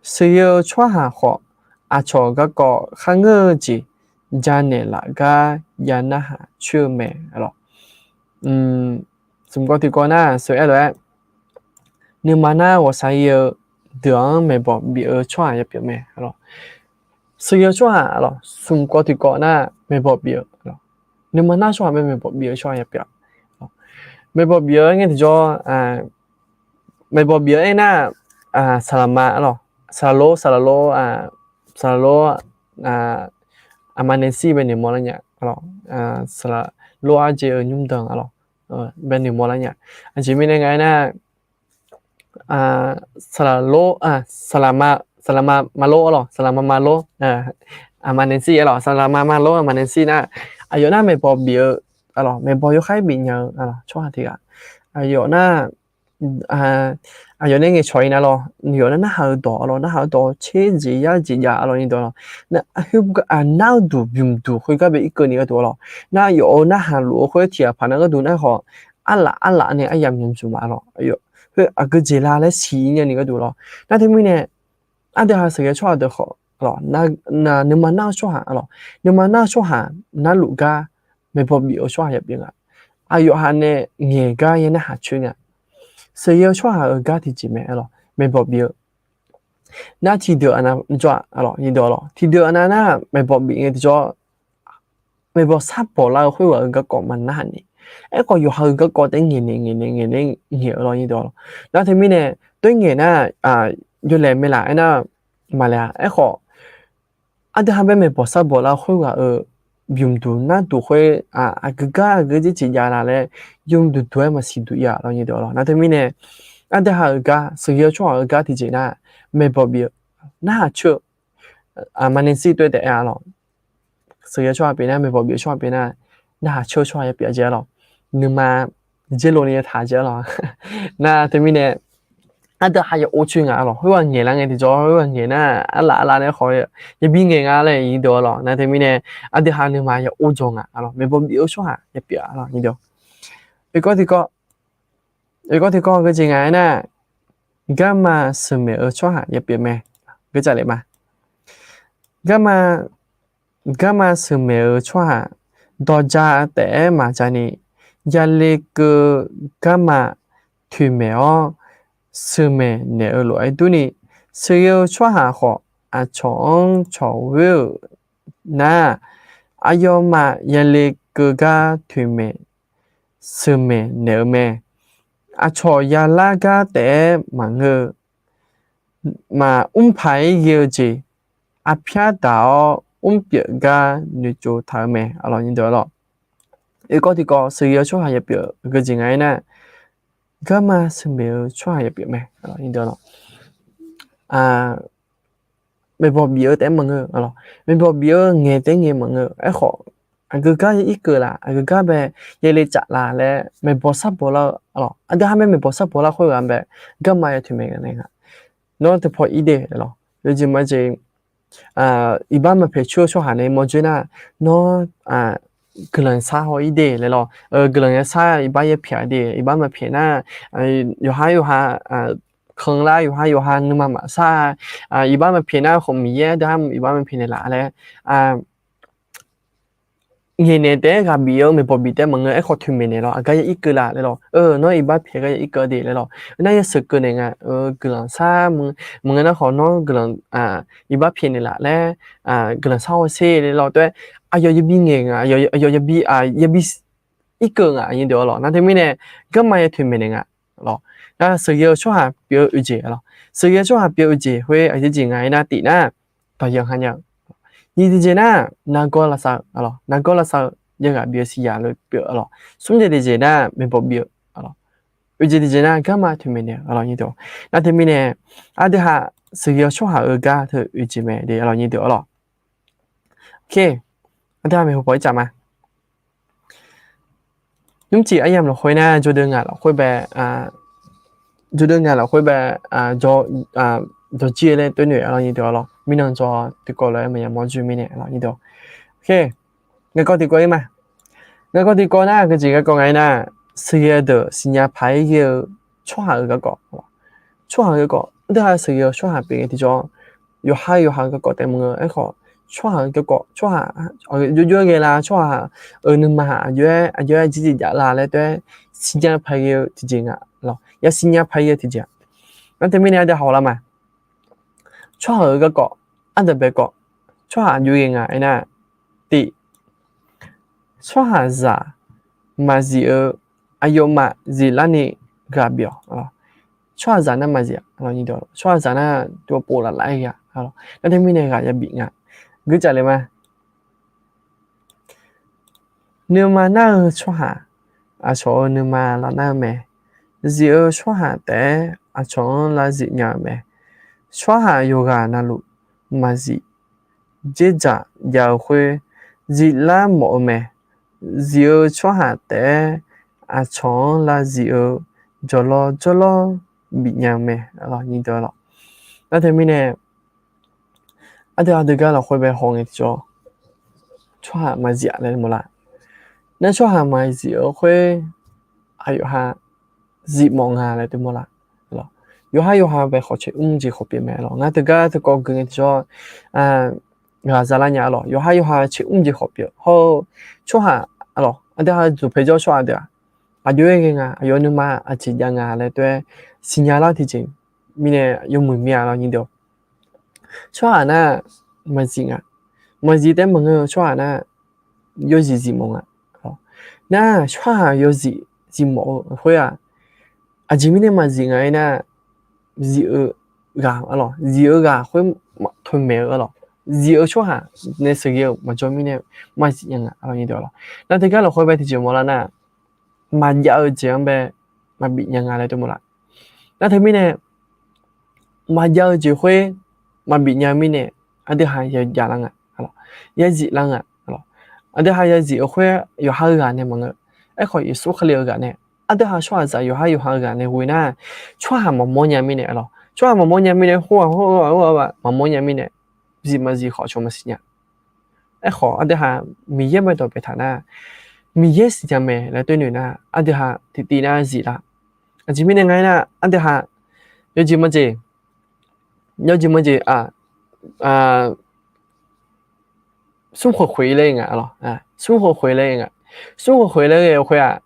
sheuqghae-eu tsawrhaq khawf, aqcawq garkawv kharngeur-eu jeq janaeq laf gar ya narhaq coer-eu mae, aqlawq. Smq kawv tiqkawv nar sheuq-aer lof-aer, nuima nar ghawqshaq ghae-eu deuq-anr maeqbawq bif-eu tsawrhaq yapyeuf mae, aqlawq. Sheuqghae-eu tsawrhaq, aqlawq, smq kawv tiqkawv nar maeqbawq bif-eu, nuima nar tsawrhaq mae, maeqbawq bif-eu tsawrhaq yapyeuf. Maeqbawq bif-eu aer ngae tiqjawr, maeqbawq bif-eu aernar, saqlaqma, aqlawq, saqlaq lor, saqlaq lor, saqlaq lor, aqma Nancy bae noeqmawr lar nya, aqlawq, saqlaq lor arjeq-eu nymrdanq, aqlawq, bae noeqmawr lar nya. Aqjeq mirnae nga aernar, saqlaq lor, saqlaqma, saqlaqma ma lor, aqlawq, saqlaqma ma lor, aqma Nancy, aqlawq, saqlaqma ma lor aqma Nancy nar, aqyawf nar maeqbawq bif-eu maeqbawq yawkhaer bif nya-eu tsawrhaq tiq ghaq. Aqyawf nar, aqyawf nae ngaeqcawq-ir nar lawr, yawf nar narhaq-eu dawq lawr, narhaq-eu dawq tser jeq yar jeq jav lawr nyi dawq lawr. Nar-eu duq bymq duq khoergar bae irkeuv ni gharduq lawr. Nar yawf-euq narhaq luf-eu khoer tiq ghaq paq nar gharduq nar khawf, arlaf arlaf nae aryamq yamq juq ma lawr. Aqgeu jeq la laer siq nya ni gharduq lawr. Nar teumirnae, aqdui ha sheuqghae-eu tsawrhaq deuq khawf, nuima nar-eu tsawrhaq lawr, nuima nar-eu tsawrhaq narluf gar maeqbawq bif-eu tsawrhaq ya pyeuf nga. Aqyawf ha nae ngaeq gar ya narhaq coer nga. Sheuqghae-eu tsawrhaq-euq gar tiqjeq mae lawr, maeqbawq bif-eu. Nar tiqdeuq aqnav jawr-aq lawr, nyi dawq lawr, tiqdeuq aqnav nar maeqbawq bif ngae tiqjawr, maeqbawq sar bawq lar-eu khoerghaq-euq garkawv maqnarhaq ni. Aerkhawf yawqha-euq garkawv taef-aer ngaeqnaeq ngaeqnaeq ngaeqnaeq ngaeq-eu lawr, nyi dawq lawr. Nar teumirnae, doer ngaeq nar, yawlaeq mae laf aernar, maqlaeq-a. Aerkhawf, aqdui ha bae maeqbawq sar bawq lar-eu khoerghaq-euq bymq duq nar duq khoer, aqgeu gar aqgeu jeq jeq jav la laer, yawmuiq duqduq-aer maqsiq duq ir-aq lawr, nyi dawq lawr. Nar teumirnae, aqdui ha-euq gar sheuqghae-eu tsawrhaq-euq gar tiqjeq nar, maeqbawq bif-eu, narhaq coer-eu, maqnaeq sir toer taef-aer-a lawr. Sheuqghae-eu tsawrhaq pyeuf nar, maeqbawq bif-eu tsawrhaq pyeuf nar, narhaq coer-eu tsawrhaq ya pyeuf-a jeq-a lawr. Nuima dzer lo ni ya taq jeq-a lawr. Nar teumirnae, aqdui ha ya or coer nga lawr. Khoerghaq ngaeq lar ngae tiqjawr, khoerghaq ngaeq nar arlaf arlaf nae khawf yabi ngaeq nga laer nyi dawq lawr. Nar teumirnae, aqdui ha nuima ya or jawq nga lawr. Maeqbawq bif-eu tsawrhaq ya pyeuf-a lawr, nyi dawq. Oekawv tiqkawv, oekawv tiqkawv geujeq nga aernar, garma sheuqmaeq-eu tsawrhaq ya pyeuf mae. Geucaf le ma. Garma, garma sheuqmaeq-eu tsawrhaq dawqja taef-aer maqja ni, yale keuv garma toeqmaeq-awr sheuqmaeq naeq-eu lof-aer durni, sheuqghae-eu tsawrhaq khawf aqcawq-anr cawq ghoer-euq nar, aqyawfmaf yale keuv gar toeqmaeq sheuqmaeq naeq-eu mae. Aqcawq yalar gar taef-aer maqngeur-eu, maqmr paq-aer ghae-eu jeq, arpyar daq-awr mrpyeuf gar noeqtsov taq-eu mae, aqlawq nyi dawq lawr. Oekawv tiqkawv sheuqghae-eu tsawrhaq ya pyeuf geujeq nga aernar, garma sheuqmaeq-eu tsawrhaq ya pyeuf mae, aqlawq nyi dawq lawr. Maeqbawq bif-eu taef-aer maqngeur-eu, aqlawq maeqbawq bif-eu ngaeq taef-aer ngaeq maqngeur-eu. Aerkhawf, aqgeu gar ya irkeuv laf, aqgeu gar bae yale caf laf laer maeqbawq sar bawq lar-eu, aqlawq aqdui ha mae maeqbawq sar bawq lar khoerghaq bae garma ya toeqmaeq naeq nga. Nawr teu paw ir de lawr, yawjeq majeq iqbax maqpyaeq coer-eu tsawrhaq nae mawr dzoer nar, nawr guiqlanq sar haw ir de laer lawr. Guiqlanq ya sar iqbax ya pyaeq de, iqbax maqpyaeq nar, yawqha yawqha kanq lar, yawqha yawqha nuima maqsar, iqbax maqpyaeq nar khawf Miqyaer deuq-anr iqbax maqpyaeq naeq laf laer ngaeqnaeq taef-aer ghaq bif-eu maeqbawq bif taef-aer maqngeur, aerkhawf toeqmaeq naeq lawr, aqgar ya irkeuv laf laer lawr. Nawr iqbax pyaeq gar ya irkeuv de laer lawr. Nar ya sheuqkeuv naeq nga, guiqlanq sar maqngeur nar khawf nawr guiqlanq iqbax pyaeq naeq laf laer, guiqlanq sar haw sher laer lawr. Tov-aer aqyawf yabi ngaeq nga, aqyawf yabi, yabi irkeuv nga, aqnyir deuq-a lawr. Nar teumirnae garma ya toeqmaeq naeq nga lawr. Nar sheuqghae-eu tsawrhaq pyeuf-eu oeqjeq lawr. Sheuqghae-eu tsawrhaq pyeuf-eu oeqjeq khoer aqjeq jeq nga aernar, tif nar dawq yanq ha nya-eu. Nyiq tiqjeq nar nargawr lavsav-eu lawr, nargawr lavsav-eu yagaq bif-eu siqyaq lof pyeuf-a lawr. Smr jeq tiqjeq nar maeqbawq bif-eu lawr. Oeqjeq tiqjeq nar garma toeqmaeq naeq-eu lawr, nyiq deuq. Nar teumirnae aqdui ha sheuqghae-eu tsawrhaq-euq gar teu oeqjeq mae de lawr, nyiq deuq-a lawr. Oke, aqdui ha maeqhu paw ir caf ma. Nymrcif aryamq lafkhoer nar jawrdeuv ngaq lafkhoer bae, jawrdeuv ngaq lafkhoer bae, jawrjir-eu laer toer noeq-a lawr, nyiq deuq-a lawr. Mirnan jawr tiqkawv lof-aer maqya mawr jir mirnae lawr, nyiq deuq. Oke, ngaqkawv tiqkawv ir ma. Ngaqkawv tiqkawv nar aqgeujeq garkawv nga aernar, sheuqghae deuq siqnya paq-aer ghae-eu tsawrhaq-euq garkawv. Tsawrhaq-euq garkawv, aqdui ha sheuqghae-eu tsawrhaq pyeuf ngae tiqjawr, yawqha yawqha-euq garkawv taef maqngeur, aerkhawf tsawrhaq-euq garkawv, tsawrhaq jov jov-aer ghae la, tsawrhaq-euq nuima-aq aqjox-aer aqjox-aer jirjir jav la laer tov-aer siqnya paq-aer ghae-eu tiqjeq nga lawr. Ya siqnya paq-aer ghae-eu tiqjeq-aq, nar teumirnae aqdui ha hawlar ma. Tsawrhaq-euq garkawv, aqdui bae kawv, tsawrhaq aqjox ghae nga aernar, tif, tsawrhaqzaq maqzif-eu aqyawfmaf ziflarni ghaq bif-awq. Tsawrhaqzaq nar maqzif-a, tsawrhaqzaq nar tov pov laf laf-aer ghae-a. Nar teumirnae ghaq yabif nga. Gurcaf le ma. Nuima nar-eu tsawrhaq, aqcawq-euq nuima lavnar-eu mae. Zif-eu tsawrhaq taef-aer aqcawq-anr lavzif nya-eu mae. Tsawrhaq yawqghaq navluf maqzif, dzerdzaq jav-eu khoer ziflar mawf-eu mae. zif-eu tsawrhaq taef-aer aqcawq-anr lav zif-eu jawrlawr jawrlawr bifnya-eu mae, nyiq deuq lawq. Nar teumirnae, aqdui aqdui gar lafkhoer bae haw ngae tiqjawr, tsawrhaq maqzif-a laer mawrlar. Nar tsawrhaq maqzif-eu khoer, aqyawf ha zifmawf nga laer teu mawrlar. Yawqhar yawqha bae khawf caeq mr jeq khawf pyeuf mae lawq. Ngar teugar teukawv gui ngae tiqjawr, ghaq za lar nya lawq. Yawqhar yawqha caeq mr jeq khawf pyeuf hawr-eu, tsawrhaq lawq, aqdui ha dzoqpae jawr tsawrhaq deuq-aq, aqjox-aer ghae nga, aqyawf nuima aqjeq jav nga laer teu-aer siqnya lar tiqjeq mirnae yawmuiq mir-a lawq nyiq deuq. Tsawrhaq nar maqzif nga. Maqzif taef-aer maqngeur-eu tsawrhaq nar yawzif zifmawf nga. Nar tsawrhaq yawzif zifmawf-eu khoer-aq, aqjeq mirnae maqzif nga-aer nar, zif-eu ghaq, zif-eu ghaq khoer toeqmaeq-eu lawq. Zif-eu tsawrhaq nae sheuqghae-euq maqjawr mirnae maqzif nya nga. Nar teugar lafkhoer bae tiqjeq mawrlar nar, maqjav-eu jeq-anr bae maqbif nya nga laer teu mawrlar. Nar teumirnae, maqjav-eu jeq khoer maqbif nya-eu mirnae, aqdui ha yajav lar nga, yazif lar nga. Aqdui ha yazif-eu khoer yawqha-eu ghaq nae maqngeur. Aerkhawf Yeqsur Kali-eu ghaq nae, aqdui ha tsawrhaqzaq yawqhar yawqha-eu ghaq nae ghoe nar, tsawrhaq maqmawr nya mirnae lawq. Tsawrhaq maqmawr nya mirnae, khoer-aq khoer-aq maqmawr nya mirnae, zif maqzif khawf aqcawq maqsiq nya. Aerkhawf aqdui ha Miqyaer bae dawqpae taq nar, Miqyaer siqnya mae laer teu noeq nar, aqdui ha tiqtiv nar zif lar. Aqjeq mirnae nga-aer nar, aqdui ha yawjeq majeq, yawjeq majeq-aq, smr khoeq khoeq laer nga lawq. Smr khoeq khoeq laer nga. Smr khoeq khoeq laer ghae-eu khoer-aq,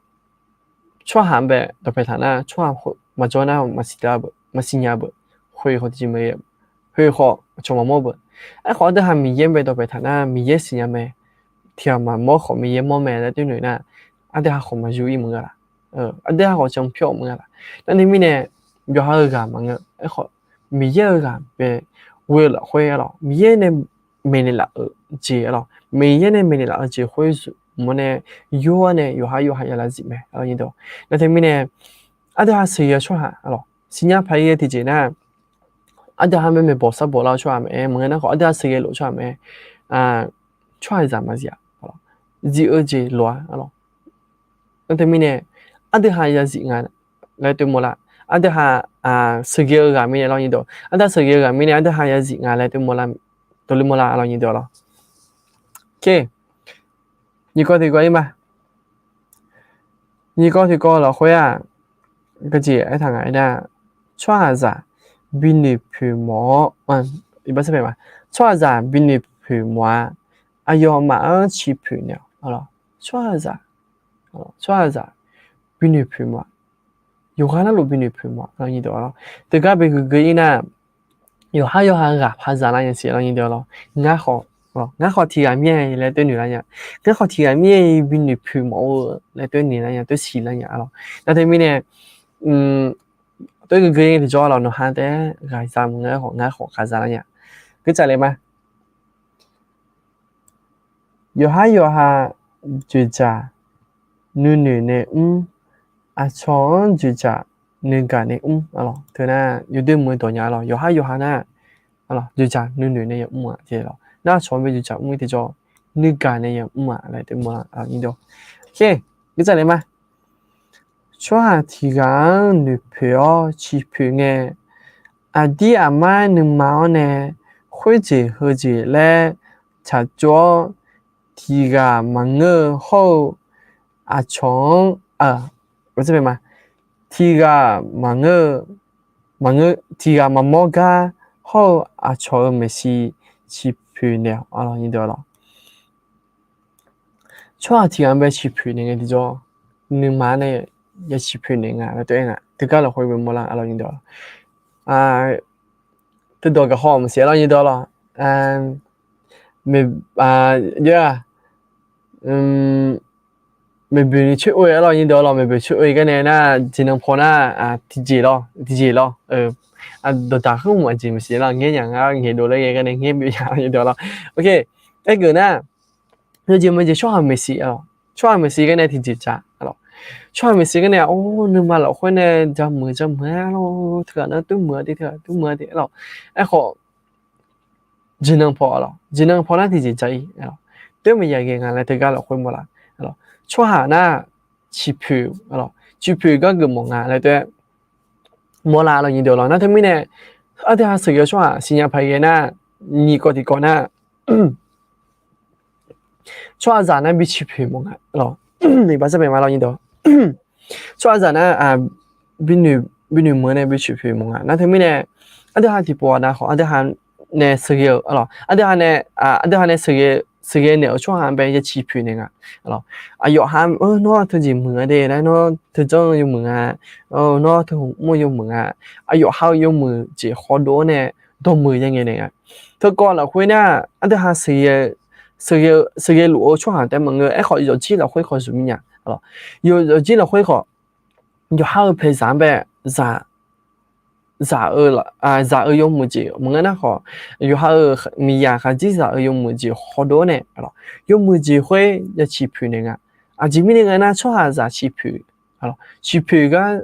tsawrhaq-anr bae dawqpae taq nar, tsawrhaq maqjawr nar maqsiq nya beu, maqsiq nya beu, khoeq khawf tiqjeq mae, khoeq khawf aqcawq maqmawr beu. Aerkhawf aqdui ha Miqyaer-anr bae dawqpae taq nar, Miqyaer siqnya mae, tiqghaq maqmawr khawf Miqyaer mawr mae laer teu noeq nar, aqdui ha khawf maqyur-ir maqngeur laf. Aqdui ha khawf canpyawr maqngeur laf. Nar teumirnae, yawqha-eu ghaq maqngeur. Aerkhawf Miqyaer-eu ghaq bae ghoe-eu lafkhoer lawq, Miqyaer nae maeqnaeq laf-euq jeq lawq, Miqyaer nae maeqnaeq laf-eu jeq khoer zmq-awr nae, yur-awr nae yawqhar yawqha ya lav zif mae. Nar teumirnae, aqdui ha sheuqghae-eu tsawrhaq lawq, siqnya paq-ir ghae tiqjeq nar, aqdui ha mae maeqbawq sarbawq lar-eu tsawrhaq mae, maqngeur nar khawf aqdui ha sheuqghae lof-eu tsawrhaq mae, tsawrhaqzaq maqzif-a. Zif-eu jeq lof-a lawq. Nar teumirnae, aqdui ha yazif nga laer teu mawrlar. Aqdui ha sheuqghae-eu ghaq mirnae lawr nyiq dawq, aqdui ha sheuqghae-eu ghaq mirnae aqdui ha yazif nga laer teu mawrlar, dawqle mawrlar lawr nyiq dawq lawr. Nyiq kawv tiqkawv-ir ma. Nyiq kawv tiqkawv lafkhoer-aq, gaqjeq aertaq ngaq-aer nar, tsawrhaqzaq binoeq poeq mawf-awr, tsawrhaqzaq binoeq poeq mawf-a, aqyawfmaf-anr ciqpoeq naeq-awq. Tsawrhaqzaq, tsawrhaqzaq binoeq poeq mawf-a, yawqghaq narluf binoeq poeq mawf-a. Teugar bi gui gui-ir nar, yawqhar yawqha ghaq paq zaq lar nya siq lawr nyiq dawq lawr. Ngar khawf, ngar khawf tiqghaq mir-a laer teu noeq lar nya. Ngar khawf tiqghaq mir-a binoeq poeq mawf-eu laer teu noeq lar nya, teu siq lar nya lawr. Nar teumirnae, teu gui gui-ir tiqjawr lawq, nawqha taef-aer ghaq za maqngeur khawf ngar khawf ghaq za lar nya. Guirtsaf le ma. Yawqhar yawqha dzoeqdzaq nuinoeq nae mr, aqcawq-anr dzoeqdzaq nuigaq nae mr. Teu nar yawdoer muiq-eu dawq nya lawr, yawqhar yawqha nar dzoeqdzaq nuinoeq nae yamr-aq jeq lawr. Nar aqcawq-anr bae dzoeqdzaq mr-ir tiqjawr, nuigaq nae yamr-aq laer teu mawrlar. Guirtsaf le ma. Tsawrhaq tiqghaq-anr noeqpoeq-awr ciqpoeq ngae, aqdir aqmar nuima-anr nae khoerjeq heujeq laer tsaqtsov-awr, tiqghaq maqngeur-eu hawr-eu aqcawq-anr, tiqghaq maqngeur-eu, tiqghaq maqmawr gar hawr-eu aqcawq-euq maeqshi ciqpoeq naeq-awq. Tsawrhaq tiqghaq-anr bae ciqpoeq naeq ngae tiqjawr, nuima nae ya ciqpoeq naeq nga laer teu-aer nga. Teugar lafkhoer bae mawrlar lawr nyiq dawq. Teudawq gaqhaw maqsiq lawr nyiq dawq lawr. Aq, maeqboeq ni coer oe-a lawr nyiq dawq lawr, maeqboeq coer oe gar nae nar jeqnan paw nar tiqjeq lawr, tiqjeq lawr. Dawqdaq kharmq aqjeq maqsiq lar ngaer nya ngar ngaeqdov laer ghae gar nae ngaer bif ya lawr nyiq dawq lawr. Aergeuf nar, yawjeq maqjeq tsawrhaq maeqshi, tsawrhaq maeqshi gar nae tiqjeq ja lawr. Tsawrhaq maeqshi gar nae or nuima lafkhoer nae jamuiq jamuiq-aer lawr, teughaq nar teuv muiq-a de, teughaq teuv muiq-a de lawr. Aerkhawf, jeqnan paw lawr, jeqnan paw nar tiqjeq ja-ir lawr. Teuv maqya ghae nga laer teugar lafkhoer mawrlar. Tsawrhaq nar ciqpoeq, ciqpoeq gar geufmawf nga laer taef-aer mawrlar lawr nyiq deuq lawr. Nar teumirnae ardui ha sheuqghae-eu tsawrhaq siqnya paq ghae nar, nyiq kawv tiqkawv nar tsawrhaqzaq nar bi ciqpoeq mawf nga lawr. Iqbax sarpaeq ma lawr nyiq deuq. Tsawrhaqzaq nar binoeq meuq nae bi ciqpoeq mawf nga. Nar teumirnae ardui ha tiqpov aqda khawf ardui ha nae sheuqghae-eu lawr, ardui ha nae, ardui ha nae sheuqghae naeq-euq tsawrhaq bae ya ciqpoeq naeq nga lawr. Aqyawf ha-eu nawr teujeq muiq nga de laer, nawr teujanr-eu yawmuiq nga, nawr teuhmq mr-eu yawmuiq nga, aqyawf ha-eu yawmuiq jeq hawdov-awr nae dawqmuiq yangaeq naeq nga. Teukawv lafkhoer nar ardui ha sheuqghae luf-eu tsawrhaq taef maqngeur. Aerkhawf yawqjir lafkhoer khawf zmq mir nya. Yawqjir lafkhoer khawf yawqha-eu paeqzaq-anr bae zaq, zaq-eu, zaq-eu yawmuiq jeq maqngeur nar khawf, yawqha-euq miqyaq khaqdzerzaq-eu yawmuiq jeq hawdov-awr nae, yawmuiq jeq khoer ya ciqpoeq naeq nga. Aqjeq mirnae nga nar tsawrhaqzaq ciqpoeq, ciqpoeq gar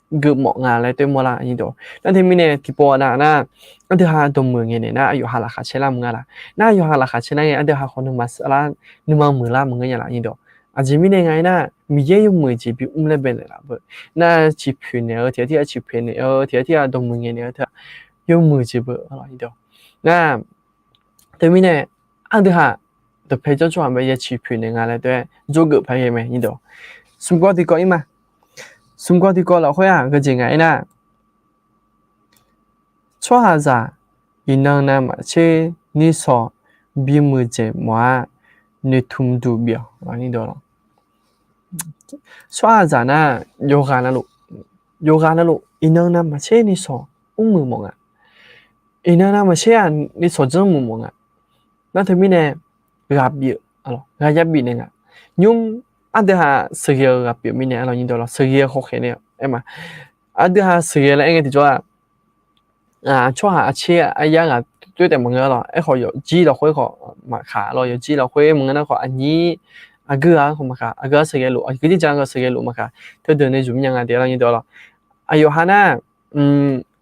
geufmawf nga laer taef-aer mawrlar nyiq deuq. Nar teumirnae tiqpov aqda nar ardui ha dawqmuiq ngaeq naeq nar aqyawf ha laqkhaq caer lar maqngeur laf. Nar aqyawf ha laqkhaq caer lar ngae ardui ha khawf nuima saflar nuima muiqlar maqngeur nya laf nyiq deuq. Aqjeq mirnae nga aer nar Miqyaer yawmuiq jeq bimr laer bae naeq laf beu. Nar ciqpoeq naeq-eu tiq ghaq tir-aq, ciqpoeq naeq-eu tiq ghaq tir-aq, dawqmuiq ngaeq naeq-eu teu-aq, yawmuiq jeq beu lawr nyiq deuq. Nar teumirnae ardui ha dawqpae jawr tsawrhaq bae ya ciqpoeq naeq nga laer taef-aer jawrgeuf paq ghae mae nyiq deuq. Smq kawv tiqkawv ir ma. Smq kawv tiqkawv lafkhoer-aq geujeq nga aer nar tsawrhaqzaq iqnan navmaqtser nuisawq bimuiq jeq mawf-a, noeqtmq duq bif-awq. Tsawrhaqzaq nar yawqghaq navluf, yawqghaq navluf iqnan navmaqtser nuisawq mrmuiq mawf nga. Iqnan navmaqtser-aq nuisawq janrmuiq mawf nga. Nar teumirnae ghaq bif-eu, ghaq ya bif naeq nga. Nymr ardui ha sheuqghae-eu ghaq pyeuf mirnae lawr nyiq deuq lawr, sheuqghae-eu khawkhaeq nae aer ma. Ardui ha sheuqghae laer aer ngae tiqjawr-aq, tsawrhaq aqtser aryar ghaq toer taef maqngeur lawr. Aerkhawf yawqjir lafkhoer khawf maqkaq lawr, yawqjir lafkhoer maqngeur nar khawf aqnyir aqgeu ghaq khawf maqkaq, aqgeu ghaq sheuqghae luf, aqgeu jir ja ghaq sheuqghae luf maqkaq, teudeuq nae zmq mir nya nga de lawr nyiq deuq lawr. Aqyawf ha nar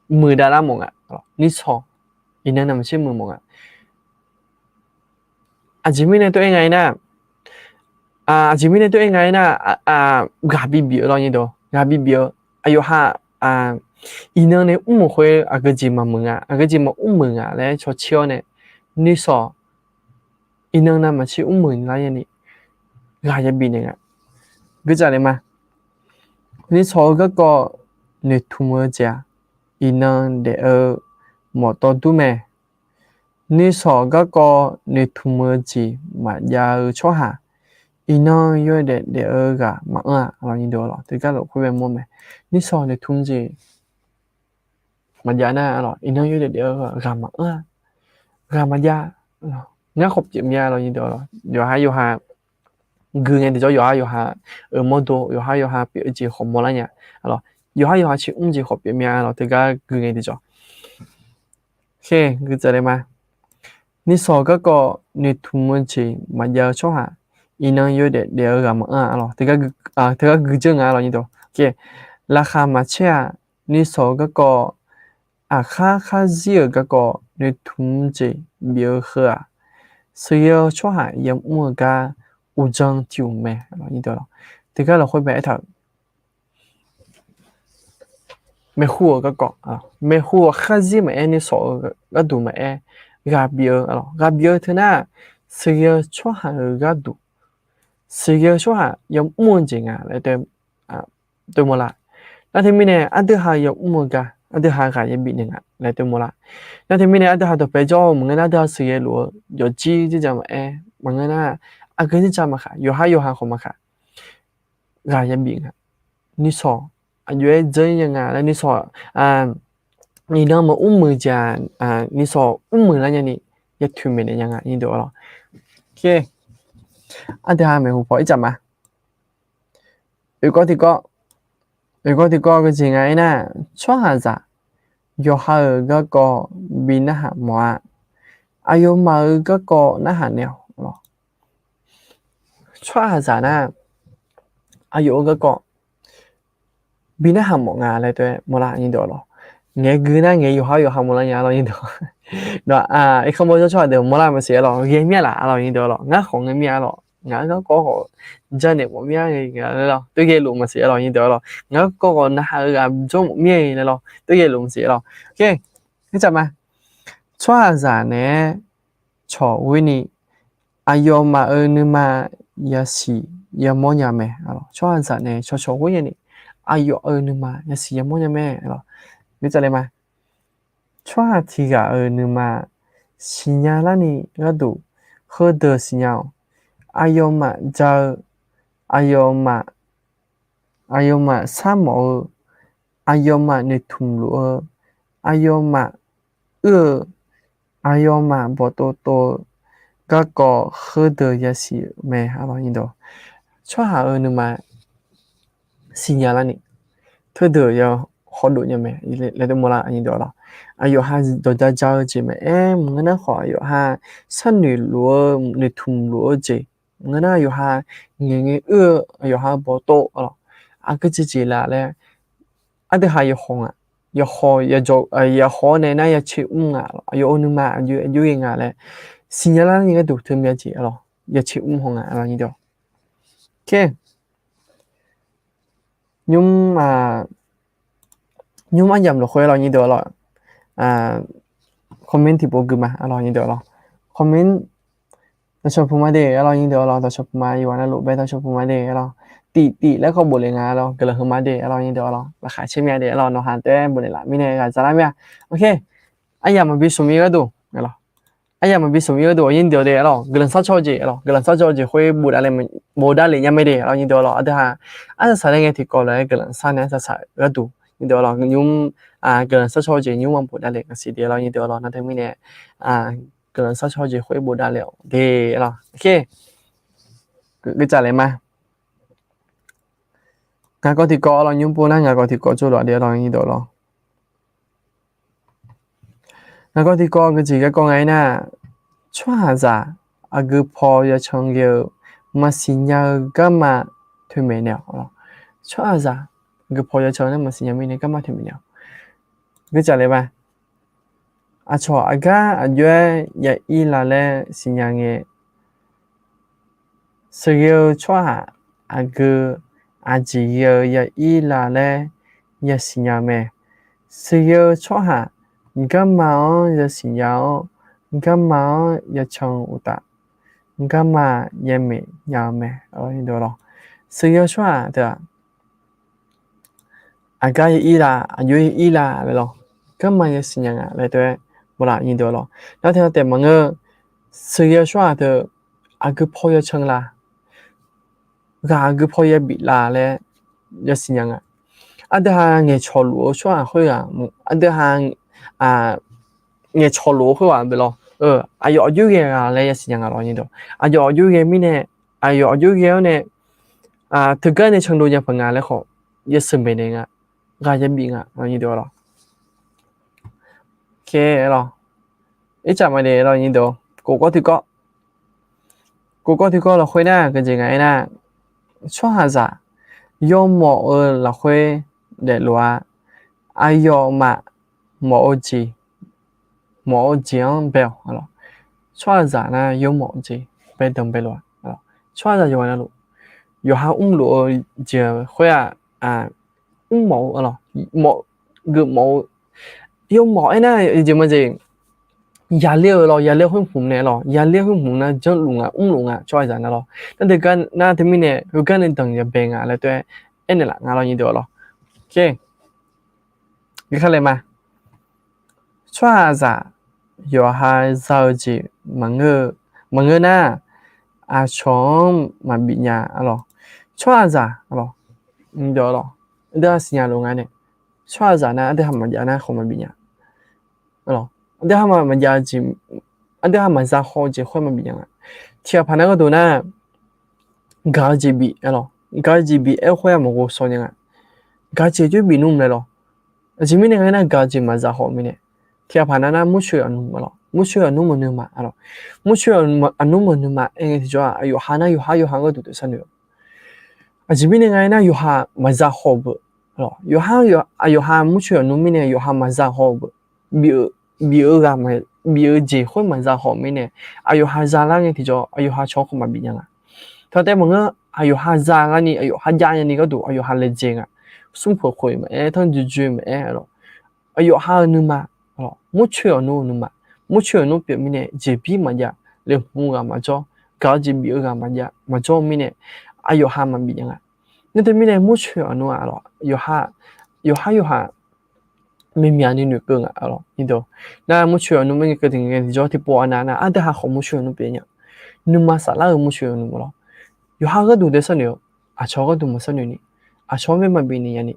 muiqdav lar mawf nga, nuisawq iqnan navmaqtser muiq mawf nga. Aqjeq mirnae taef-aer nga aer nar, aqjeq mirnae taef-aer nga aer nar, ghaq bibif-eu lawr nyiq deuq, ghaq bibif-eu aqyawf ha iqnan nae mr-euq khoer aqgeu jeq maqmuiq nga, aqgeu jeq maqmr muiq nga laer cawtser-awr nae nuisawq iqnan navmaqtser mrmuiq lar nyani ghaq ya bif naeq nga. Geutsaf naeq ma. Nuisawq-eu garkawv noeqtmq-eu jeq-aq, iqnan daef-eu mawf tawv dur mae. Nuisawq garkawv noeqtmq-eu jeq maqjav-eu tsawrhaq, iqnan yawdaef daef-eu ghaq maqanr-a lawr nyiq deuq lawr. Teugar lafkhoer bae mawr mae. Nuisawq noeqtmq jeq maqjav nar lawr, iqnan yawdaef daef-eu ghaq maqanr-a, ghaq maqjav. Ngar khawf pyeuf mir-a lawr nyiq deuq lawr. Yawqha yawqha gui ngae tiqjawr yawqha yawqha-euq mawrdo, yawqha yawqha pyeuf-eu jeq khawf mawrlar nya lawr. Yawqha yawqha ciqmr jeq khawf pyeuf mir-a lawr, teugar gui ngae tiqjawr. Khe, gui tsaevle ma. Nuisawq garkawv noeqtmq-eu jeq maqjav-eu tsawrhaq, iqnan yawdaef daef-eu ghaq maqanr-a lawr. Teugar gui dzeur nga lawr nyiq deuq. Laqkhaq maqcaer-aq, nuisawq-eu garkawv, aqkhar kharzir-euq garkawv noeqtmq jeq bif-eu heu-aq, sheuqghae-eu tsawrhaq yamr-eu gar uqdzan tiq uq mae. Teugar lafkhoer bae aertaq-euq maeqhu-euq garkawv, maeqhu-euq kharzir maqaer, nuisawq-eu gharduq maqaer, ghaq bif-eu, ghaq bif-eu teunar, sheuqghae-eu tsawrhaq-euq gharduq, sheuqghae-eu tsawrhaq yamr-eu jeq nga laer taef-aer mawrlar. Nar teumirnae aqdui ha yamr-eu gar aqdui ha ghaq ya bif naeq nga laer taef-aer mawrlar. Nar teumirnae aqdui ha dawqpae jawr-eu maqngeur nar, aqdui ha sheuqghae luf-eu yawqjir dzerdzaq maqaer, maqngeur nar, aqgeu dzerdzaq maqkhaq, yawqha yawqha khawf maqkhaq, ghaq ya bif nga. Nuisawq aqjox-aer dzeur-ir nya nga laer nuisawq, iqnan maqmr muiq jeq-aq, nuisawq mr muiq lar nyani ya toeqmaeq naeq nya nga nyiq deuq lawr. Aqdui ha maeqhu paw ircaf ma. Oeqkawv tiqkawv, oeqkawv tiqkawv geujeq nga aernar, tsawrhaqzaq yawqha-euq garkawv bi narhaq mawf-a. Aqyawfmaf-euq garkawv narhaq naeq-awq lawr. Tsawrhaqzaq nar, aqyawf-euq garkawv bi narhaq mawf nga laer taef-aer mawrlar nyiq deuq lawr. Ngaeq gui nar ngaeq yawqha yawqha mawrlar nya lawr nyiq deuq. Nawq-a, irkanr bawr jawr tsawrhaq deuq mawrlar maqsiq-a lawr, ghae mir-a laf-a lawr nyiq deuq lawr, ngar khawf ngae mir-a lawr. Ngaq-euq garkawv khawf janaeq mawf mir-a laer lawr, toer ghae lof maqsiq-a lawr nyir deuq-a lawr. Ngaq-euq garkawv khawf narhaq-eu ghaq jawr mawf mir-a laer lawr, toer ghae lof maqsiq-a lawr. Oke, aertaq ma. Tsawrhaqzaq naeq-aer cawq ghoer ni, aqyawfmaf-euq nuima yasiq yamawr nya mae. Tsawrhaqzaq nae cawqcawq ghoer nya ni, aqyawf-euq nuima yasiq yamawr nya mae. Tsawrhaq tiq ghaq-euq nuima siqnya larni gharduq heudeuq siqnya-awq. Aqyawfmaf ja-eu, aqyawfmaf, aqyawfmaf sharmawf-eu, aqyawfmaf noeqtmq luf-eu, aqyawfmaf uir-eu, aqyawfmaf bawqtov tov-eu garkawv heudeuq yasiq-euq mae. Tsawrhaq-euq nuima siqnya larni teudeuq ya hawdov nya mae laer dov mawrlar nyir deuq-a lawr. Aqyawf ha dawqja ja-eu jeq maqaer maqngeur nar khawf, aqyawf ha sharnoeq luf-eu noeqtmq luf-eu jeq maqngeur nar, aqyawf ha ngaeqngae uir-eu, aqyawf ha bawqtov-a lawr, aqgeu jeq jeq laf laer aqdui ha yawhaw nga. Yawhaw, yawhaw-awr nae nar yacae mr nga, aqyawf-euq nuima aqjox ghae nga laer siqnya larni gharduq teumya jeq-a lawr, yacae mr haw nga-a lawr nyir deuq. Oke, nymr, nymr aryamq lafkhoer-a lawr nyir deuq-a lawr, comment tiqpov gui ma-a lawr nyir deuq-a lawr. Comment dawqcawq puq ma de-a lawr nyir deuq-a lawr, dawqcawq puq ma, yawqghaq navluf bae dawqcawq puq ma de-a lawr. Tiqtiv laer khawf bofle nga-a lawr, guiqlanq heu ma de-a lawr nyir deuq-a lawr. Laqkhaq caer mya de-a lawr, nawq ha taef-aer bofle laf mirnae ghaq za lar mir-a. Oke, aryamq maqbi smq mir gharduq, aryamq maqbi smq mir gharduq nyir deuq de-a lawr, guiqlanq sharcaw-eu jeq-a lawr, guiqlanq sharcaw-eu jeq khoer bofdavle, bofdavle nya mae de-a lawr nyir deuq-a lawr. Aqdui ha arsaq saqlaer ngae tiqkawv lof-aer guiqlanq shar nae arsaq saq gharduq nyir deuq-a lawr, nymr, guiqlanq sharcaw-eu jeq nymr ma bofdavle ngaq siq de-a lawr nyir deuq-a lawr. Nar teumirnae guiqlanq sharcaw-eu jeq khoer bofdavle-awq de-a lawr. Oke, guiqcaf laeq ma. Ngaq kawv tiqkawv-a lawr, nymr pov nar ngaq kawv tiqkawv tsov lof-a de-a lawr nyir deuq-a lawr. Ngaq kawv tiqkawv gui jeq garkawv nga-aer nar, tsawrhaqzaq aqgeu paw yacan ghae-eu maqsiq nya-eu garma toeqmaeq naeq-awq. Tsawrhaqzaq aqgeu paw yacan nar maqsiq nya mirnae garma toeqmaeq naeq-awq. Guiqcaf laeq ma. Aqcawq aqgar aqjox-aer ya ir la laer siqnya ngae, sheuqghae-eu tsawrhaq aqgeu aqjeq ghae-eu ya ir la laer yasiq nya mae. Sheuqghae-eu tsawrhaq garma-anr yasiq nya-awr, garma-anr yacan uqtaf, garma yamaeq nya-eu mae. Sheuqghae-eu tsawrhaq teu-aq, aqgar ya ir la, aqjox ya ir la laer lawr, garma yasiq nya nga laer teu-aer bawlaf nyir deuq-a lawr. Nar teu-a taef maqngeur, sheuqghae-eu tsawrhaq teu aqgeu paw yacan la, ghaq aqgeu paw yabif la laer yasiq nya nga. Aqdui ha ngaeqcawq luf-eu tsawrhaq khoerghaq, aqdui ha ngaeqcawq luf-eu khoerghaq bae lawr, aqyawf aqjox ghae ghaq laer yasiq nya nga lawr nyir deuq. Aqyawf aqjox ghae mirnae, aqyawf aqjox ghae-awr nae teugar nae candov nya paq nga laer khawf, yasheuq maeqnaeq nga, ghaq yabif nga lawr nyir deuq-a lawr. Oke, lawr, ircaf ma de lawr nyir deuq. Kofkawv tiqkawv, kofkawv tiqkawv lafkhoer nar gui jeq nga-aer nar, tsawrhaqzaq yawmawf-eu lafkhoer daefluf-a, aqyawfmaf mawf-eu jeq, mawf-eu jeq-anr bae-awq. Tsawrhaqzaq nar yawmawf-eu jeq baedanq baelof-a. Tsawrhaqzaq yawqha navluf, yawqha mrluf-eu jeq khoer-aq, mrmawf-eu, geufmawf-eu, yawmawf aernar jeq ma jeq, yaler-eu lawr, yaler khoer hmq nae lawr, yaler khoer hmq nar janrluf nga, mrluf nga tsawrhaqzaq nar lawr. Nar teugar nar teumirnae heugar nae danq yabae nga laer teu-aer aernaeq laf nga lawr nyir deuq-a lawr. Oke, gui kar laeq ma. Tsawrhaqzaq yawqha za-eu jeq maqngeur, maqngeur nar, aqcawq-anr maqbif nya-a lawr. Tsawrhaqzaq, aqdui ha siqnya lof nga nae, tsawrhaqzaq nar aqdui ha maqjav nar khawf maqbif nya. Aqdui ha maqjav-eu jeq, aqdui ha maqza haw-eu jeq khoer maqbif nya nga. Tiqghaq paq nar gharduq nar, gaq-eu jeq bif-a lawr, gaq-eu jeq bif-aer khoer-aq maqghov shaw nya nga. Gaq-eu jeq joer bif nmr laer lawr. Aqjeq mirnae nga aernar, gaq-eu jeq maqza haw-eu mirnae. Tiqghaq paq nar nar, murcoeq aqnmr-a lawr, murcoeq aqnmr maqnui ma-a lawr. Murcoeq aqnmr maqnui ma aer ngae tiqjawr-aq, yawqha nar yawqha yawqha gharduq deuq sharnoeq-awq. Aqjeq mirnae nga aernar, yawqha maqza haw-eu beu, yawqha, yawqha murcoeq aqnmr mirnae yawqha maqza haw-eu beu, bif-eu, bif-eu ghaq, bif-eu jeq khoer maqza haw-eu mirnae, aqyawf ha za lar ngae tiqjawr aqyawf ha cawq-anr khawf maqbif nya nga. Paqtaev maqngeur, aqyawf ha za garni, aqyawf ha jav nyani gharduq aqyawf ha laejae nga. Smrkhoeq khoeq maqaer, tanrjoe joe maqaer, aqyawf ha-euq nuima, murcoeq-awq nmr-eu nuima, murcoeq-awq nmr pyeuf mirnae jeqbir maqjav, laeqhmq-eu ghaq maqjawr, gaq-eu jeq bif-eu ghaq maqjawr mirnae, aqyawf ha maqbif nya nga. Nar teumirnae murcoeq-awq nmr-aq, yawqha yawqha myaqmyaq ni noeqkeuv nga. Nar murcoeq-awq nmr maerngae keuv tiq ngae tiqjawr tiqpov aqnav nar aqdui ha khawf murcoeq-awq nmr pyeuf nya. Nuima saflar-eu murcoeq-awq nmr lawr. Yawqha gharduq dae sharnoeq-eu, aqcawq gharduq maqsharnoeq ni, aqcawq-anr bae maqbif ni nyani,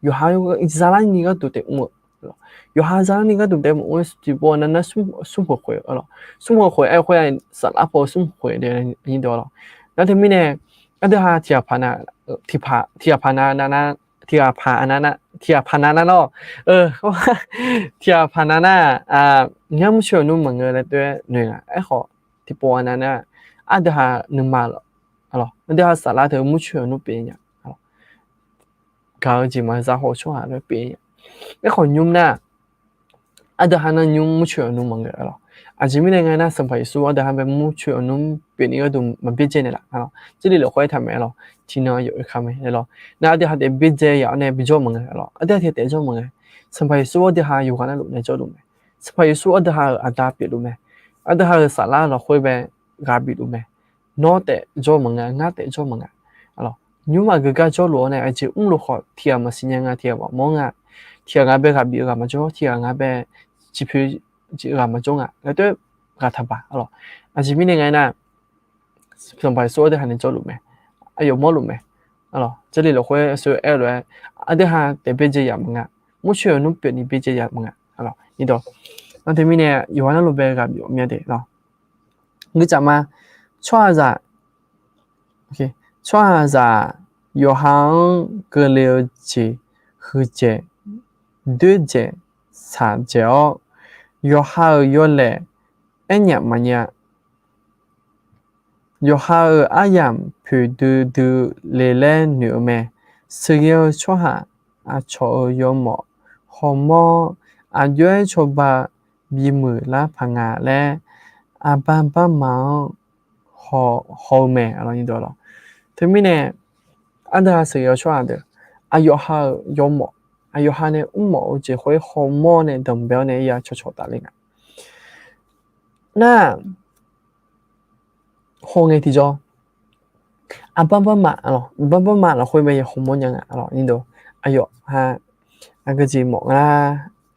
yawqha zalarni gharduq taef mr-eu, yawqha zalarni gharduq taef mr-eu tiqpov aqnav nar smrkhoeq khoeq-eu lawr. Smrkhoeq khoeq-aer khoer-aq saflar paw-eu smrkhoeq khoeq de lawr. Nar teumirnae aqdui ha tiq ghaq paq nav, tiq ghaq paq nav, tiq ghaq paq aqnav nar, tiq ghaq paq nav nar lawr. Tiq ghaq paq nav nar, ngar murcoeq-awq nmr maqngeur laer tov-aer noeq nga. Aerkhawf tiqpov aqnav nar aqdui ha nuima lawr, aqdui ha saflar teu murcoeq-awq nmr pyeuf nya. Gaq-eu jeq maqza haw-eu tsawrhaq lof-aer pyeuf nya. Aerkhawf nymr nar aqdui ha nar nymr murcoeq-awq nmr maqngeur lawr. Aqjeq mirnae nga nar Sanqpaq Yeqsur aqdui ha bae murcoeq-awq nmr pyeuf ni gharduq maqbyaerdzae naeqlaf lawr. Jarlif lafkhoer aertaq mae lawr. Tiqnan aqyawf oekaq mae lawr. Nar aqdui ha taef byaerdzae yaf-awr nae bijawr maqngae lawr. Aqdui ha taef taef jawr maqngae. Sanqpaq Yeqsur aqdui ha yawqghaq narluf nae jawrluf mae. Sanqpaq Yeqsur aqdui ha-euq aqda pyeufluf mae. Aqdui ha-euq saflar lafkhoer bae ghaq bifluf mae. Nawr taef jawr maqnga, ngar taef jawr maqnga. Nymr aqgeu gar jawrluf-awr nae aqjeq mrluf khawf tiq ghaq maqsiq nya nga, tiq ghaq maqmawr nga, tiq ghaq ngaq bae ghaq bif-eu ghaq maqjawr, tiq ghaq ngaq bae ciqpoeq jeq ghaq maqjawr nga laer tov-aer ghaq taqbaq lawr. Aqjeq mirnae nga aernar Sanqpaq Yeqsur aqdui ha nae jawrluf mae. Aqyawf mawrluf mae. Jarlif lafkhoer aqsur aer-eu lof-aer aqdui ha taef byaerdzae yaf maqnga. Murcoeq-awq nmr pyeuf ni byaerdzae yaf maqnga. Nar teumirnae yawqha narluf bae ghaq bif-awr mya de lawr. Guicaf ma, tsawrhaqzaq, tsawrhaqzaq yawqha-anr keuvle-eu jeq huiqdzaeq doerdzaeq shaqdzaeq-awr, yawqha-euq yawlaeq aernyaf maqnya. Yawqha-euq aryamq poeqdui dui le laer noeq-eu mae. Sheuqghae-eu tsawrhaq aqcawq-euq yawmawf hawmawr, aqjox-aer cawba bimuiq lar paq nga laer, aqbar barma-anr haw-eu mae. Teumirnae aqdui ha sheuqghae-eu tsawrhaq deuq, aqyawf ha-euq yawmawf, aqyawf ha nae mrmawf-eu jeq khoer hawmawr nae danqbae-awr nae ya cawqcawq tafle nga. Nar hawngae tiqjawr, aqbar barma, aqbar barma lafkhoer bae ya hawmawr nya nga. Aqyawf ha aqgeu jeq mawf nga,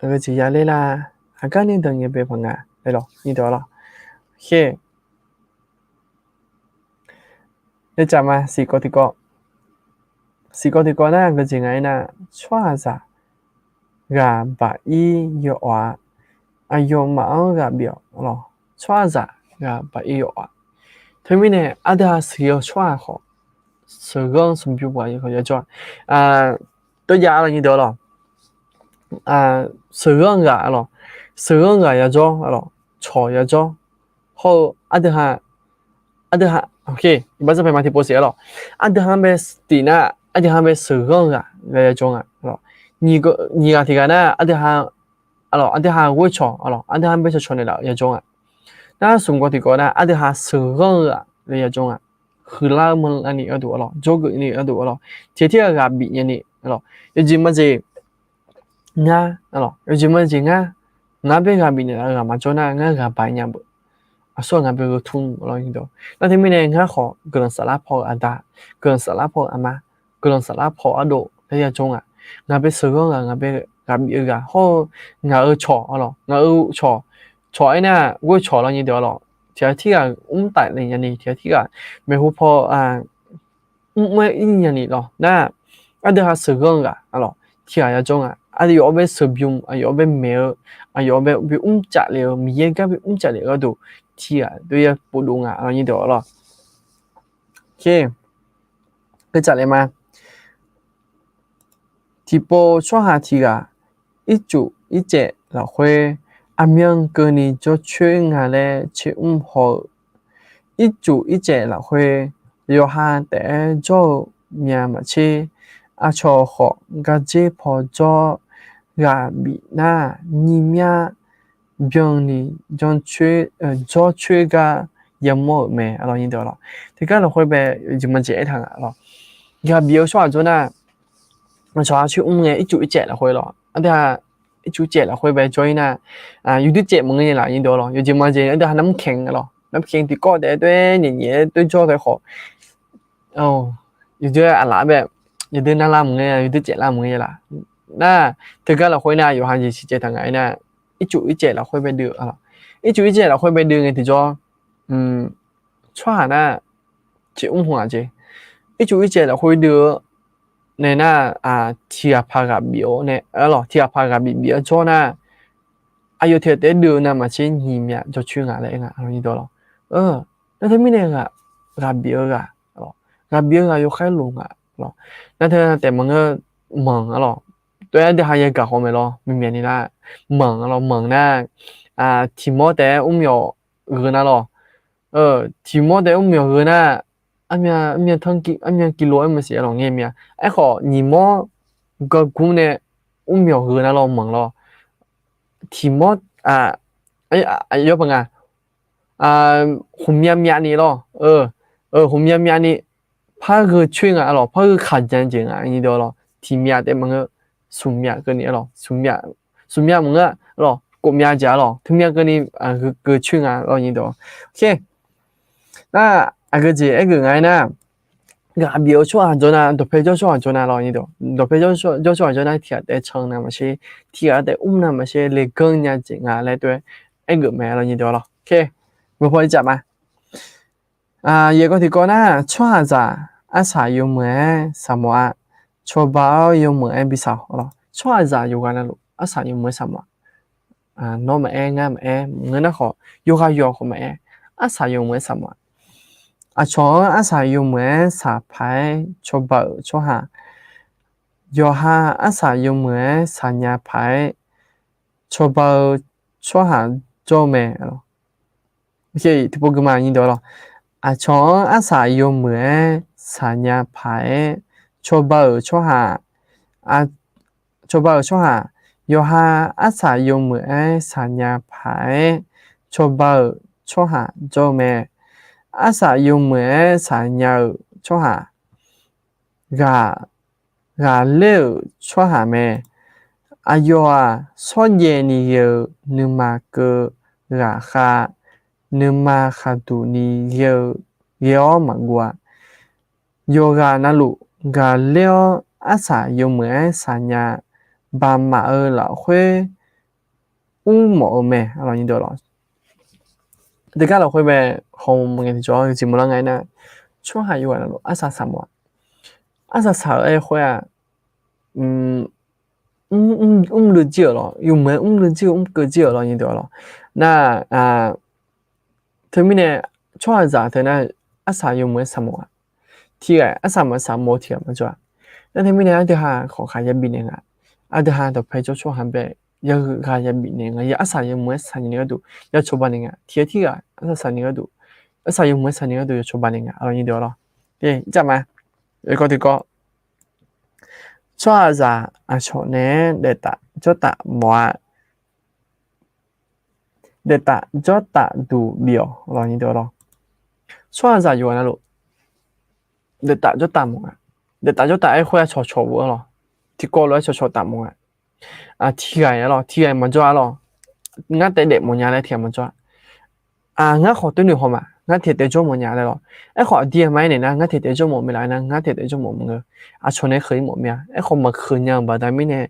aqgeu jeq yaler lar, aqgar nae danqngae bae paq nga. Lawr, Lecaf ma siqkawv tiqkawv, siqkawv tiqkawv nar aqgeu jeq nga aernar, tsawrhaqzaq ghaq baq ir yaw awq-a. Aqyawfmaf-anr ghaq bif-awq lawr. Tsawrhaqzaq ghaq baq ir yaw awq-a. Teumirnae aqdui ha sheuqghae-eu tsawrhaq khawf, sheuqghanr sheuqbymr paq yajawr-a. Teujav lawr nyi deuq-a lawr. Sheuqghanr ghaq lawr, sheuqghanr ghaq yajawr lawr, cawq yajawr. Hawr-eu aqdui ha, aqdui ha, iqbax zanrpaeq ma tiqpov siq-aer lawr, aqdui ha bae stif nar aqdui ha bae sheuqghanr ghaq yajawr nga. Nyiq ghaq tiq ghaq nar aqdui ha, aqdui ha ghoer cawq, aqdui ha bae cawqcawq naeqlaf-eu yajawr nga. Nar smq gawv tiqkawv nar aqdui ha sheuqghanr-eu ghaq yajawr nga. Huiqlar-eu manrlar ni gharduq lawr, jawrgeuf ni gharduq lawr, tiq ghaq tirghaq ghaq bif nyani lawr, yawjeq majeq ngar, yawjeq majeq ngar, ngar bae ghaq bif naeqlaf-eu ghaq maqjawr nar ngar ghaq baq nya beuf. Aqsur-aq ngar bae gheu tmr lawr. Nar teumirnae ngar khawf guiqlanq saflar paw-eu aqda, guiqlanq saflar paw-eu aqma, guiqlanq saflar paw-eu ardov laer yajawr nga. Ngaq bae sheuqghanr ghaq, ngaq bae ghaq bif-eu ghaq hawr-eu, ngaq-euq cawq lawr, ngaq-euq cawq, cawq aernar ghoer cawq lawr nyi deuq lawr, tiq ghaq tirghaq mr taf le nyani, tiq ghaq tirghaq maeqhu paw mr mr-aer ir nyani lawr nar, aqdui ha sheuqghanr-eu ghaq lawr tiq ghaq yajawr nga. Aqyawf-anr bae sheuqbymr, aqyawf-anr bae maeq-eu, aqyawf-anr bae bi mrcaf le-eu, Miqyaer gar bi mrcaf le-eu gharduq tiq ghaq dov yaer pov dov nga lawr nyi deuq lawr. Keucaf le ma. Tiqpov tsawrhaq tiq ghaq ircuf ircaev lafkhoer aqmyan keuvni jawrcoer nga laer tsermr haw-eu, ircuf ircaev lafkhoer yawqha taef-aer jawr-eu myav maqtser, aqcawq khawf gardzer paw jawr-awr ghaq bif nar nyir myar byanni jawrcoer gar yamawr-euq mae, aqlawq nyiq deuq lawq. Teugar lafkhoer bae yawjeq majeq aertaq nga lawq. Ghaqbif-eu tsawrhaq jawr nar, aqcawq-a coer mr ngae ircuf ircaev lafkhoer lawq. Aqdui-aq, ircuf ircaev lafkhoer bae jawr-ir nar, yawdui caev maqngeur-a laf nyiq deuq lawq. Yawjeq majeq aqdui-aq namr kaeq lawq. Namr kaeq tiqkawv taef-aer toer nyaef nyaef-aer toer jawr taef khawf, yawdui aqlaf bae, yawdui narlar maqngeur-a, yawdui caev lar maqngeur-a laf. Nar, teugar lafkhoer nar yawqha jeq siqcaev taq nga-ir nar, ircuf ircaev lafkhoer bae dui-eu lawq. Ircuf ircaev lafkhoer bae dui ngae tiqjawr, tsawrhaq nar, coer mr hu-aq jeq. Ircuf ircaev lafkhoer dui-eu nae nar, tiqghaq paq ghaq bif-eu nae, lawq, tiqghaq paq ghaq bif bif-eu jawr nar, aqyawf tiqghaq taef-aer dui-eu navmaqtser nyiq myaf jawrcoer nga laer aer nga, aqlawq nyiq deuq lawq. Nar teumirnae ghaq bif-eu ghaq, ghaq bif-eu ghaq yawkhaer loq nga lawq. Nar teu taef maqngeur manq-a lawq. Tov-aer aqdui ha yagaq khawf maeq lawr, miqmyaq ni nar, manq-a lawq, manq nar, tiq mawr taef-aer mr myawq gheu nar lawq. Tiq mawr taef-aer mr myawq gheu nar, armyan, armyan kilo-aer maqsiq-a lawq ngae mya. Aerkhawf nyiq mawr gargur nae mr myawq gheu nar lawr manq lawr. Tiq mawr, yawr paq nga, khmqmyav myav ni lawr, khmqmyav myav ni, par gheu coer nga lawq, par gheu kaq jan jeq nga nyiq deuq lawq. Tiq myav taef maqngeur, smq myav keuvni lawq, smq myav maqngeur lawq, kof myav jeq-a lawq, teu myav keuvni gheu coer nga lawr nyiq deuq. Nar, aqgeu jeq aergeuf nga-aer nar, ghaq bif-eu tsawrhaq jawr nar, dawqpae jawr tsawrhaq jawr nar lawr nyiq deuq, dawqpae jawr tsawrhaq jawr nar tiqghaq taef-aer can navmaqtser, tiqghaq taef-aer mr navmaqtser leganr nya jeq nga laer tov-aer aergeuf mae lawr nyiq deuq lawq. Maqpaw li caf ma. Yaeq kawv tiqkawv nar, tsawrhaqzaq arsaq yawmuiq-aer saqmawf-a. Cawba-awr yawmuiq-aer bi saq-awq lawr. Tsawrhaqzaq yawqghaq navluf arsaq yawmuiq-aer saqmawf-a. Nawr maqaer, ngar maqaer, ngeur nar khawf, yawqghaq yawq khawf maqaer, arsaq yawmuiq-aer saqmawf-a. Aqcawq-anr arsaq yawmuiq-aer saq paq-aer cawba-euq tsawrhaq, yawqha arsaq yawmuiq-aer saqnya paq-aer cawba-eu tsawrhaq jawr mae. Tiqpov guima nyiq deuq lawq. Aqcawq-anr arsaq yawmuiq-aer saqnya paq-aer cawba-euq tsawrhaq, cawba-euq tsawrhaq, yawqha arsaq yawmuiq-aer saqnya paq-aer cawba-euq tsawrhaq jawr mae. Arsaq yawmuiq-aer saqnya-euq tsawrhaq, ghaq, ghaqler-euq tsawrhaq mae. Aqyawf-aq, shawrjaev ni ghae-eu nuima keuv ghaqkhav, nuima khaqduq ni ghae-eu ghae-awr maqguv-a. Yawqghaq navluf ghaqler-awr arsaq yawmuiq-aer saqnya baqmaf-eu lafkhoer ur mawf-eu mae. Teugar lafkhoer bae hawmawf ngae tiqjawr-anr jeq mawrlar nga-aer nar, tsawrhaq yawqghaq navluf arsaq saqmawf-a. Arsaq saq-eu aer khoer-aq, mrluiv jir-euq lawr, yawmuiq-aer mrluiv jir-eu mrkeuv jir-euq lawr nyiq deuq lawq. Nar, teumirnae tsawrhaqzaq teu nar, arsaq yawmuiq-aer saqmawf-a. Tiqghaq arsaq maqsaq mawf-eu tiqghaq maqjawr-a. Nar teumirnae aqdui ha khawf ghaq yabif naeq nga. Aqdui ha dawqpae jawr tsawrhaq bae, yaghaq yabif naeq nga, ya arsaq yawmuiq-aer saqnya ni gharduq ya cawba naeq nga. Tiqghaq tirghaq arsaq saq ni gharduq, arsaq yawmuiq-aer saqnya ni gharduq ya cawba naeq nga lawr nyiq deuq lawq. Ircaf ma, yawkawv tiqkawv, tsawrhaqzaq aqcawq naeq-aer daeftaf jawrtaf mawf-a. Daeftaf jawrtaf duq bif-awq lawr nyiq deuq lawq. Tsawrhaqzaq yawqghaq navluf daeftaf jawrtaf mawf nga. Daeftaf jawrtaf aer khoer-aq cawqcawq-eu lawq. Tiqkawv lof-aer cawqcawq taf mawf nga. Tiqghaq-a lawq, tiqghaq maqjawr-a lawq. Ngar taef daef mawf nya laer tiqghaq maqjawr-a. Ngar khawf toer noeq haw ma, ngar tiq ghaq taef jawr mawf nya laer lawq. Aerkhawf aqdir aqma-aer naeq nar ngar tiq ghaq taef jawr mawf mae laf nar, ngar tiq ghaq taef jawr mawf maqngeur. Aqcawq nae keuq-ir mawf mya. Aerkhawf maqkeuq nya-euq baqda mirnae,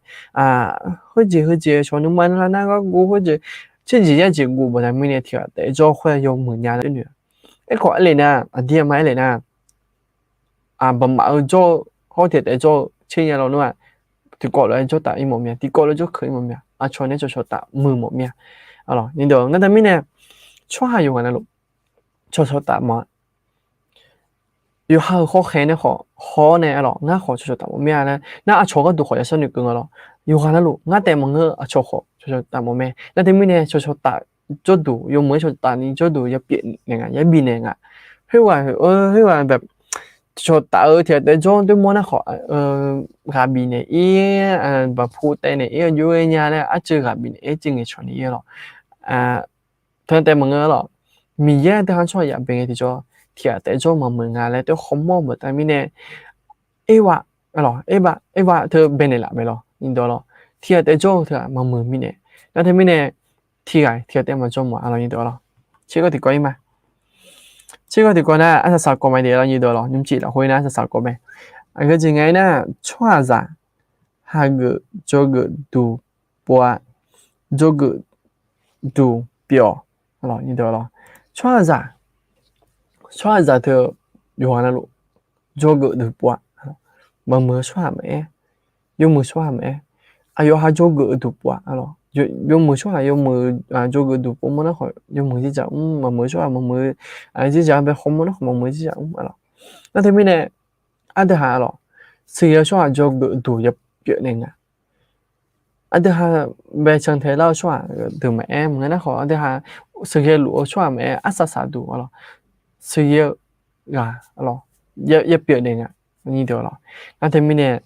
heujeq heujeq cawq nuima nar nar ghargov heujeq, tserjeq yarjeq gov baqda mirnae tiq ghaq taef jawr khoer yawmuiq nya laer noeq-a. Aerkhawf aer le nar, aqdir aqma aer le nar, baqmaf-eu jawr-eu hawr tiq ghaq taef jawr-eu tser nya lawr nar-aq, tiqkawv lof-aer jawrtaf-ir mawf mya, tiqkawv lof-aer jawrkeuq-ir mawf mya, aqcawq nae cawqcawq taf muiq mawf mya. Ngar teumirnae tsawrhaq yawqghaq navluf cawqcawq taf mawf-a. Yawqha-euq khawrkhaeq nae khawf haw-awr nae lawq, ngar khawf cawqcawq taf mawf mya laer nar, aqcawq gharduq khawf yashawr noeqkeuv nga lawq. Yawqghaq navluf ngar taef maqngeur-eu aqcawq khawf cawqcawq taf mawf mae. Nar teumirnae cawqcawq taf jawrduq, yawmuiq-aer cawqcawq taf ni jawrduq yabif naeq nga, yabif naeq nga. Khoerghaq, khoerghaq, cawqcawq taf-eu tiq ghaq taef jawr-anr doer mawr nar khawf, ghaq bifnaeq-ir, baqpu taev naeq-ir, aqjox ghae nya laer arcuiv ghaq bifnaeq-ir, arcuiv ngaeqcawq naeq-ir lawq. Teu taef maqngeur lawq. Miqyaer aqdui-anr tsawrhaq yaf bae ngae tiqjawr, tiq ghaq taef jawr maqmeuq nga laer taef-aer khawmawr-eu baqda mirnae, Ervav, arlawq, Ervav, Ervav teu baenaeq laf mae lawq, nyiq deuq-awq lawq. Tiq ghaq taef jawr-eu teu-aq maqmeuq mirnae, nar teumirnae, tiq ghaq tiq ghaq taef maqjawr mawf-a lawq, nyiq deuq-awq lawq. Tsergawr tiqkawv ir ma. Tsergawr tiqkawv nar arsaq saq kawv mae de lawq, nyiq deuq-awq lawq. Nymrcif lafkhoer nar arsaq saq kawv mae. Aqgeu jeq nga aernar, tsawrhaqzaq hageuf dzawgeuf duq pov-a, dzawgeuf duq pyeuf-awq, lawq. Tsawrhaqzaq, tsawrhaqzaq teu yawqghaq navluf dzawgeuf duq pov-a, maqmeuq-eu tsawrhaq maqaer, yawmuiq tsawrhaq maqaer, aqyawf ha dzawgeuf-eu duq pov-a, lawq. Yawmuiq tsawrhaq yawmuiq dzawgeuf duq pov mawr nar khawf yawmuiq dzerdzaq mr, maqmeuq-eu tsawrhaq maqmeuq-eu dzerdzaq bae khawmawr nar khawf maqmeuq-eu dzerdzaq mr, lawq. Nar teumirnae, aqdui ha, lawq, sheuqghae-eu tsawrhaq dzawgeuf duq yapyeuf naeq nga. Aqdui ha bae cantae lar-eu tsawrhaq deuq maqaer, maqngeur nar khawf aqdui ha sheuqghae luf-eu tsawrhaq maqaer, arsaq saq duq, lawq, sheuqghae-eu ghaq, lawq, yapyeuf naeq nga, nyiq deuq-awq lawq. Nar teumirnae,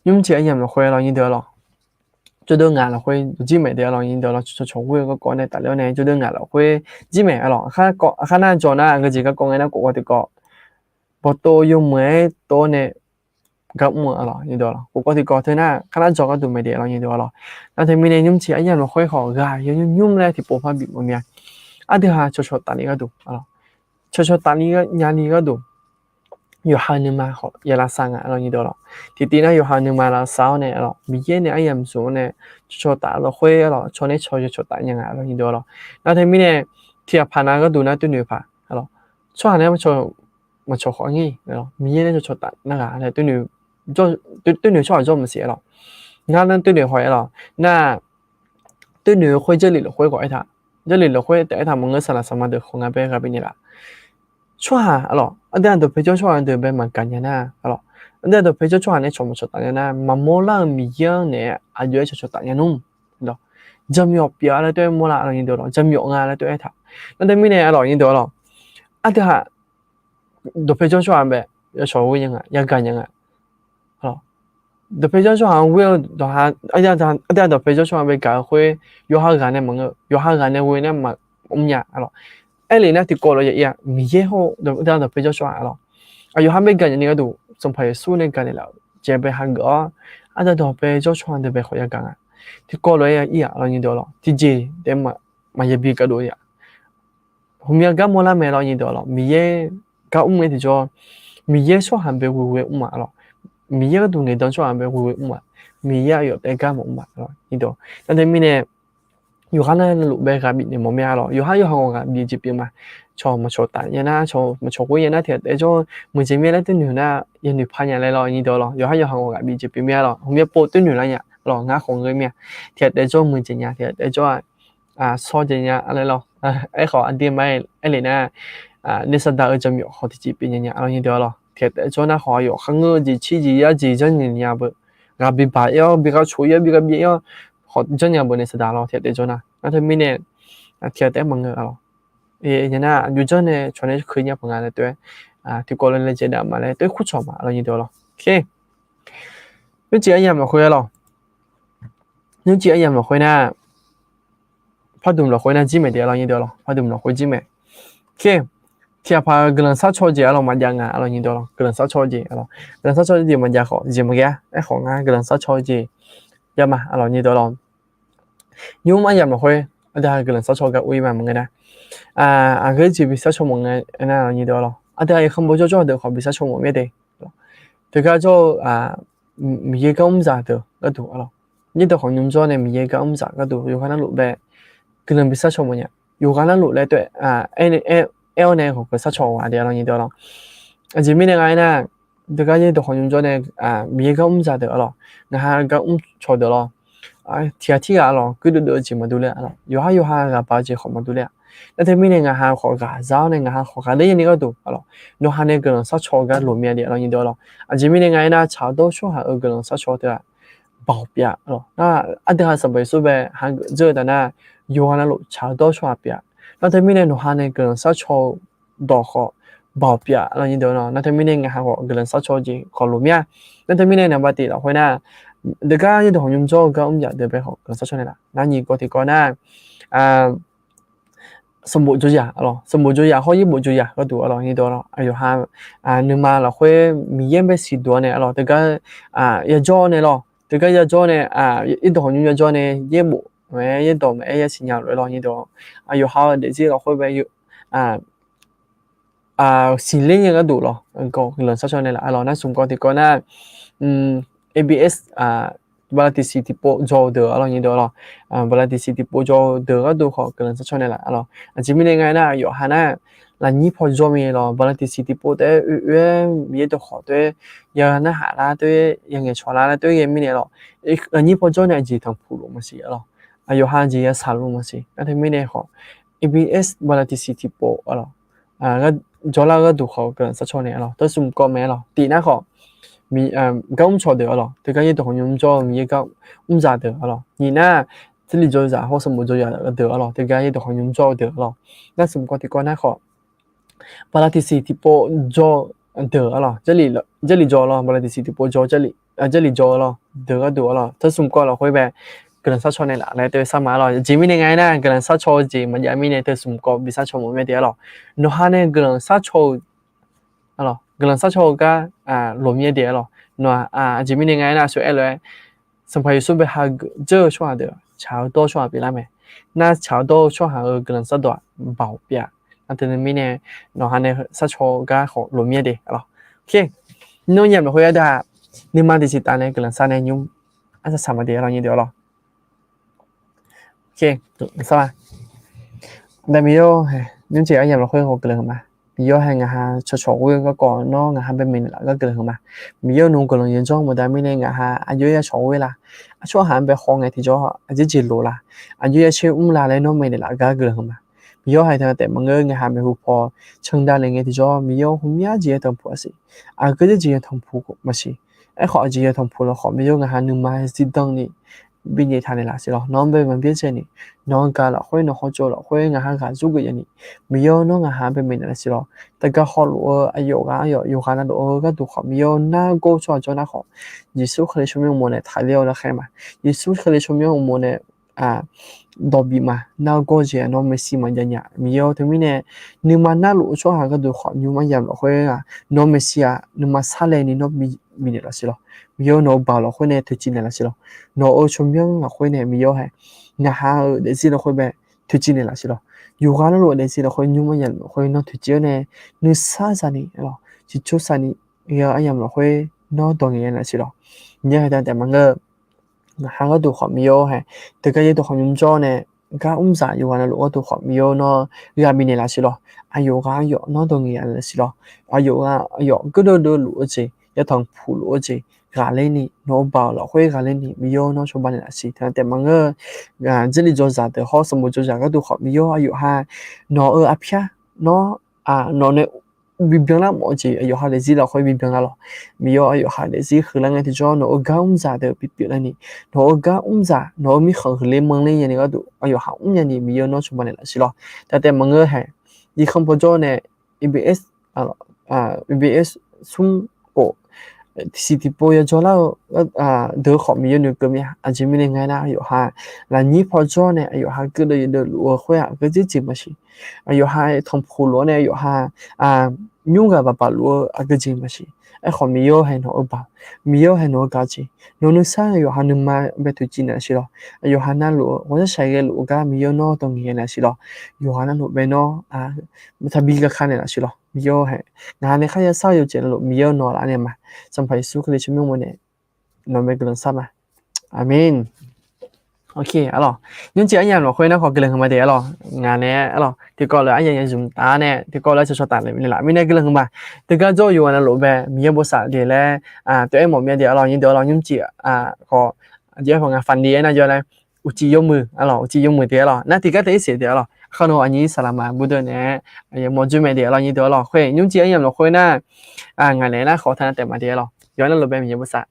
nymrcif aryamq lafkhoer, lawq, nyiq deuq-awq lawq. Jawrdeuv ngaq lafkhoer jir maeq de, lawq, nyiq deuq-awq lawq. Cawqcawq ghoer-eu garkawv nae tafler-awr nae jawrdeuv ngaq lafkhoer jir maeq, lawq. Aqkar nar jawq nar aqgeu jeq garkawv ngae nar kov kawv tiqkawv, bawqtov yawmuiq-aer tov-awr nae gar mr-eu, lawq, nyiq deuq-awq lawq. Kov kawv tiqkawv teu nar aqkar nar jawq gharduq mae de, lawq, nyiq deuq-awq lawq. Nar teumirnae nymrcif aryamq lafkhoer khawf ghaq yawnyir nymr laer tiqpov par bif mawf mir-a. Aqdui ha cawqcawq tafni gharduq, cawqcawq tafni nyani gharduq, yawqha-eu nuima khawf ya lavsav nga, lawq, nyiq deuq-awq lawq. Tiqtiv nar yawqha-eu nuima lavsav-awr nae, lawq, Miqyaer nae aryamq zmq-awr nae cawqcawq taf lafkhoer, lawq, caw nae caw yawcawq taf nya nga, lawq, nyiq deuq-awq lawq. Nar teumirnae, tiqghaq paq nav gharduq nar toer noeq paq, lawq, tsawrhaq nae maqcawq khawf ngir, Miqyaer nae cawqcawq taf nar ghaq laer toer noeq tsawrhaq jawr maqsiq, lawq. Ngar nar toer noeq haw-aer, lawq, nar toer noeq-eu khoer Jarlif lafkhoer khawf aertaq, Jarlif lafkhoer taef aertaq maqngeur, saqlaq saqma deuq khawf nga bae ghaq bifnaeq laf. Tsawrhaq, lawq, aqdui-aq dawqpae jawr tsawrhaq deuq bae maqgaq nya nar, lawq, aqdui-aq dawqpae jawr tsawrhaq nae cawq maqcawq taf nya nar, maqmawr lar-eu Miqyaer-anr naeq-aer aqjox-aer cawqcawq taf nya nmr, lawq, jaqmyawf pyeuf-a laer toer-aer mawrlar, lawq, nyiq deuq-awq lawq. Jaqmyawf nga laer toer aertaq. Nar teumirnae, lawq, nyiq deuq-awq lawq. Aqdui-aq dawqpae jawr tsawrhaq bae yawcawq ghoer nya nga, yagaq nya nga. Dawqpae jawr tsawrhaq-anr ghoer-eu dawqha, aqdui-aq dawqpae jawr tsawrhaq bae gaq-eu khoer, yawqha ghaq nae maqngeur, yawqha ghaq nae ghoe nar maqmr nya, lawq. Aerlef nar tiqkawv lof-aer ya ir-a, Miqyaer hawr-eu aqdui-aq dawqpae jawr tsawrhaq, lawq, aqyawf ha bae gaq nya ni gharduq Sanqpaq Yeqsur nae gaq naeq laf-euq jeq bae hageuf-awr, aqdui-aq dawqpae jawr tsawrhaq deuq bae khawf yagaq nga. Tiqkawv lof-aer ya ir-aq, lawq, nyiq deuq-awq lawq, tiqjeq taef maqya bi gardov ya. Hmqmya gar mawrlar mae, lawq, nyiq deuq-awq lawq. Miqyaer gar mr ngae tiqjawr, Miqyaer tsawrhaq bae ghoeghoe mr-aq, lawq, Miqyaer gharduq ngaeqdan tsawrhaq bae ghoeghoe mr-aq, Miqyaer aqyawf taef gar maqmr-aq, lawq, nyiq deuq. Nar teumirnae, yawqha navluf bae ghaq bifnaeq mawf mir-a, lawq. Yawqhar yawqha ghawq ghaq bif jeq pyeuf ma. Cawq maqcawq taf nya nar, cawq maqcawq ghoer nya nar, tiqghaq taef jawr muiqjeq mir-a laer toer noeq nar, yanoeq par nya laer, lawq, nyiq deuq-awq lawq. Yawqhar yawqha ghawq ghaq bif jeq pyeuf mir-a, lawq. Hmqmya pov toer noeq lar nya, lawq, ngar khawf ngeur mir-a. Tiqghaq taef jawr muiqjeq nya, tiqghaq taef jawr-aq, shawr jeq nya laer, lawq. Aerkhawf aqdir ma aerlef nar, nuisaqdaq-eu jaqmyawf khawf tiqjeq pyeuf nya nya, lawq, nyiq deuq-awq lawq. Tiqghaq taef jawr nar khawf aqyawf kharngeur-eu jeq, cirjeq yarjeq janrnyae nya beu, ghaq bibaq ir-awr, bi gharcoq ir-awr, bi gharbi ir-awr, khawf janrnya beu nuisaqdaq lawq. Tiqghaq taef jawr nar, nar teumirnae, tiqghaq taef maqngeur-a lawq. Nya nar aqjox janr nae cawq nae keuv nya paq nga laer toer, tiqkawv lof-aer laejae dav ma laer toer kurcawq ma, lawq, nyiq deuq-awq lawq. Nymrcif aryamq lafkhoer, lawq, nymrcif aryamq lafkhoer nar, pardmq lafkhoer nar jir maeq de, lawq, nyiq deuq-awq lawq. Pardmq lafkhoer jir maeq. Tiqghaq paq-eu guiqlanq sharcaw jeq, lawq, maqjav nga, lawq, nyiq deuq-awq lawq. Guiqlanq sharcaw jeq, lawq, guiqlanq sharcaw jeq maqjav khawf jeq maqghae-a. Aerkhawf ngar guiqlanq sharcaw jeq jav ma, lawq, nyiq deuq-awq lawq. Nymr aryamq lafkhoer aqdui-aq guiqlanq sharcaw gar ur ir ma maqngeur nar, aqgeu jeq bi sharcaw mawf nga aernar, lawq, nyiq deuq-awq lawq. Aqdui-aq irkanr bawjawr jawr-eu deuq khawf bi sharcaw mawf mir-a de. Teugar jawr-eu Miqyaer gar mr zaq deuq gharduq, lawq, nyirdeuq khawf nymr jawr nae Miqyaer gar mr zaq gharduq yawqghaq navluf bae guiqlanq bi sharcaw mawf nya. Yawqghaq navluf laer toer aer-awr nae khawf guiqlanq sharcaw ghaq de, lawq, nyiq deuq-awq lawq. Aqjeq mirnae nga aernar, teugar nyirdeuq khawf nymr jawr nae Miqyaer gar mr zaq deuq, lawq, ngaq ha gar mr cawq deuq, lawq, tiqghaq tirghaq, lawq, guirdeuv deuv-eu jeq maqdur ler-a, lawq, yawqhar yawqha ghaq baq-eu jeq khawf maqdur ler-a. Nar teumirnae ngaq ha khawf ghaq za-awr nae ngaq ha khawf ghaq ler nya ni gharduq, lawq, nawq ha nae guiqlanq sharcaw gar loq mir-a de, lawq, nyiq deuq-awq lawq. Aqjeq mirnae nga aernar, tsaq-awr dawr tsawrhaq-euq guiqlanq sharcaw teu-aq baoq pyeuf-a, lawq. Nar aqdui-aq Sanqpaq Yeqsur bae hageuf dzeur-eu taf nar, yawqghaq navluf tsaq-awr dawr tsawrhaq pyeuf-a. Nar teumirnae nawq ha nae guiqlanq sharcaw-eu dawq khawf baoq pyeuf-a, lawq, nyiq deuq-awq lawq. Nar teumirnae ngaq ha khawf guiqlanq sharcaw jeq khawf loq mir-a. Nar teumirnae naqba tiq lafkhoer nar, teugar nyirdeuq khawf nymr jawr-eu gar mr zaq deuq bae khawf guiqlanq sharcaw naeqlaf. Nar nyiq kawv tiq kawv nar, sanqbof jawrzaq arlawq, sanqbof jawrzaq hawr yaerbof jawrzaq gharduq arlawq, nyir deuq arlawq, aqyawf ha nuima lafkhoer Miqyaer bae siqduq-awr nae arlawq, teugar yajawr nae lawr, teugar yajawr nae, yaerdawq hawq nymr yajawr nae yaerbof maqaer, yaerdawq maqaer, yasiq nya lof-aer lawr, nyir deuq, aqyawf ha-eu daefzir lafkhoer bae siqler nya gharduq lawr, guiqlanq sharcaw naeqlaf arlawq. Nar smq kawv tiqkawv nar, ABS, bala tiqsiq tiqpov jawr-eu deuq arlawq, nyir deuq arlawq, bala tiqsiq tiqpov jawr-eu deuq gharduq khawf guiqlanq sharcaw naeqlaf arlawq. Aqjeq mirnae nga aernar, aqyawf ha nar lafnyir paw jawr mir lawr, bala tiqsiq tiqpov taef-aer oe oe-aer Miqyaer dawqkhawq taef-aer ya narhaq lar taef-aer, ya ngaeqcawq lar taef-aer ghae mirnae lawr, lafnyir paw jawr nae aqjeq tanqpuq luf maqsiq arlawq, aqyawf ha jeq yasaq luf maqsiq. Nar teumirnae khawf, ABS bala tiqsiq tiqpov arlawq, jawrlar-eu gharduq khawf guiqlanq sharcaw naeq arlawq. Teu smq kawv mae arlawq, tiq nar khawf, gar mrcawq deuq arlawq, teugar yaerdawq hawq nymr jawr-eu Miqyaer gar mrzaq deuq arlawq. Nyiq nar, jarlif jawrzaq hawr sanqbof jawrzaq deuq arlawq, teugar yaerdawq hawq nymr jawr-eu deuq arlawq. Nar smq kawv tiqkawv nar khawf, bala tiqsiq tiqpov jawr-eu deuq arlawq, jarlif jawr lawr, bala tiqsiq tiqpov jawr, jarlif jawr-eu lawr, deuq gharduq arlawq. Teu smq kawv lafkhoer bae guiqlanq sharcaw naeqlaf laer teu sar ma arlawq. Aqjeq mirnae nga aernar, guiqlanq sharcaw-eu jeq maqjav mirnae teu smq kawv bi sharcaw mawf mir-a de arlawq. Nawqha nae guiqlanq sharcaw-eu, guiqlanq sharcaw-eu gar loq mir-a de arlawq. Nawq-aq, aqjeq mirnae nga aernar, aqsur aer lof-aer, Sanqpaq Yeqsur bae hageuf dzeur-eu tsawrhaq deuq tsaq-eu dawr-eu tsawrhaq pyeuflar mae. Nar tsaq-eu dawr-eu tsawrhaq-euq guiqlanq shardawq-aq, baoq pyeuf-a. Nar teumirnae nawqha nae sharcaw-eu gar khawf loq mir-a de arlawq. Nawr yamq lafkhoer arda nuima tiqsiq taf nae guiqlanq shar nae nymr arsaq saq ma de arlawq, nyir deuq arlawq. Aqda Miqyaer-or, nymr jeq aryamq lafkhoer khawf guiqlanq huiq ma. Miqyaer-or, hae ngaq ha cawqcawq ghoer-eu garkawv nawr ngaq ha bae maeqnaeq laf gar guiqlanq huiq ma. Miqyaer-or, nawq-eu guiqlanq yawdzanr maqda mirnae ngaq ha aqjox ya cawq ghoer la? Aqcawq ha bae haw ngae tiqjawr aqjeq jeq loq la? Aqjox ya caer mr la laer nawr maeqnaeq laf gar guiqlanq huiq ma. Miqyaer-or, hae teu taef maqngeur, ngaq ha maeqhu paw candav le ngae tiqjawr Miqyaer-or, hmqmya jeq ya tanqpuq-a siq. Aqgeu jeq ya tanqpuq maqsiq. Aerkhawf aqjeq ya tanqpuq lafkhawf Miqyaer-or, ngaq ha nuima zifdan ni binyaef taq naeqlaf siq lawr. Nawq-anr bae maqbyaer dzae ni, nawq-eu gaq lafkhoer nawq hawtsov lafkhoer ngaq ha ghaq zurgeuf ya ni, Miqyaer-or, nawr ngaq ha bae maeqnaeq laf siq lawr. Taqgaq hawluf-eu aqyawf ghaq aqyawf, yawqghaq navluf-eu gharduq khawf Miqyaer-or, nargawr-eu tsawrhaq jawr nar khawf, Yeqsur Kali tsawrmyanr uqmov nae taqler-awr narkhaer ma. Yeqsur Kali tsawrmyanr uqmov nae dawqbif ma. Nargawr jeq-aq nawr maeqshi maqjav nya. Miqyaer-or, teumirnae nuima narluf-eu tsawrhaq gharduq khawf nymr aryamq lafkhoer-aq nawr maeqshi-aq nuima sarlae ni nawr bifnaeq laf siq lawr. Miqyaer-or, nawq-eu baoq lafkhoer nae toeqciv naeq laf siq lawr. Nawq-euq tsawrmyanr lafkhoer nae Miqyaer-or, hae ngaq ha-euq daefzir lafkhoer bae toeqciv naeq laf siq lawr. Yawqghaq navluf-eu daefzir lafkhoer nymr aryamq lafkhoer nawr toeqciv-awr nae nuisar zaq ni, ciqcur saq ni, aryamq lafkhoer nawr dawq ngaeq ya naeq laf siq lawr. Miqyaer hae teu taef maqngeur, ngaq ha gharduq khawf Miqyaer-or, hae teugar yaerdawq khawf nymr jawr nae gar mrzaq yawqghaq navluf gharduq khawf Miqyaer-or, nawr ghaq bifnaeq laf siq lawr. Aqyawf ghaq aqyawf nawr dawq ngaeq ya naeq laf siq lawr. Aqyawf ghaq aqyawf gardeuv deuv luf-eu jeq, ya tanqpuq luf-eu jeq, ghaqler ni, nawq-eu baoq lafkhoer ghaqler ni Miqyaer-or, nawr cawba naeq laf siq. Teu taef maqngeur, jarlif jawrzaq deuq hawr sanqbof jawrzaq gharduq khawf Miqyaer-or, aqyawf ha nawq-euq arpyar nawr nawq nae bibyan lar mawf-eu jeq, aqyawf ha daefzir lafkhoer bibyan lar lawr. Miqyaer-or, aqyawf ha daefzir huiqlar ngae tiqjawr nawq-euq gar mrzaq deuq pyeuf pyeuflar ni, nawq-euq gar mrzaq, nawq-euq mirkhanq huiqler manrler nya ni gharduq aqyawf ha mr nya ni Miqyaer-or, nawr cawba naeq laf siq lawr. Teu taef maqngeur, hae irkanr paw jawr nae ABS, ABS smr khof tiqsiq tiqpov ya jawrlar-eu deuq khawf Miqyaer noeqkeuv mir-a. Aqjeq mirnae nga aernar, aqyawf ha lafnyir paw jawr nae aqyawf ha gardeuv yadeuv luf-eu khoer-aq aqgeu jeq jeq maqsiq. Aqyawf ha tanqpuq luf-awr nae aqyawf ha nymr ghaq baq baq luf-eu aqgeu jeq maqsiq. Aerkhawf Miqyaer-or, hae nawq-eu baoq, Miqyaer-or, hae nawq-eu gaq jeq, nawq nuisar aqyawf ha nuima bae toeqciv naeq laf siq lawr. Aqyawf ha navluf-eu ghawqshaq shaq ghae luf-eu gar Miqyaer-or, nawr dawq ngaeq ya naeq laf siq lawr. Yawqghaq navluf bae nawr taqbi gaka naeq laf siq lawr. Miqyaer-or, hae ngaq ha nae kharya sar-eu yawjeq navluf Miqyaer-or, nawq laf naeq ma. Sanqpaq Yeqsur Kali tsawrmyanr uqmov nae nawq bae guiqlanq shar ma. Aqmeq. Arlawq, nymrcif aryamq lafkhoer nar khawf guiqlanq huiq ma de arlawq. Ngaq nae arlawq tiqkawv lof-aer aryamq ya zmq taf nae tiqkawv lof-aer cawqcawq taf naeq laf mirnae guiqlanq huiq ma. Teugar jawr-eu yawqghaq navluf bae Miqyaer bosav de laer tov-aer mawf mir-a de arlawq. Nyir deuq arlawq, nymrcif khawf aqjeq aer paq nga faqni aernar jawr laer uqcif yawmuiq arlawq, uqcif yawmuiq de arlawq. Nar tiqgar taef-ir siq de arlawq. Kharnan aqnyir saqlaqma burdeuv naeq-aer mawr dzoer mae de arlawq. Nyir deuq arlawq, khoer nymrcif aryamq lafkhoer nar ngaq nae nar khawf taq na taef ma de arlawq. Yawqghaq navluf bae Miqyaer bosav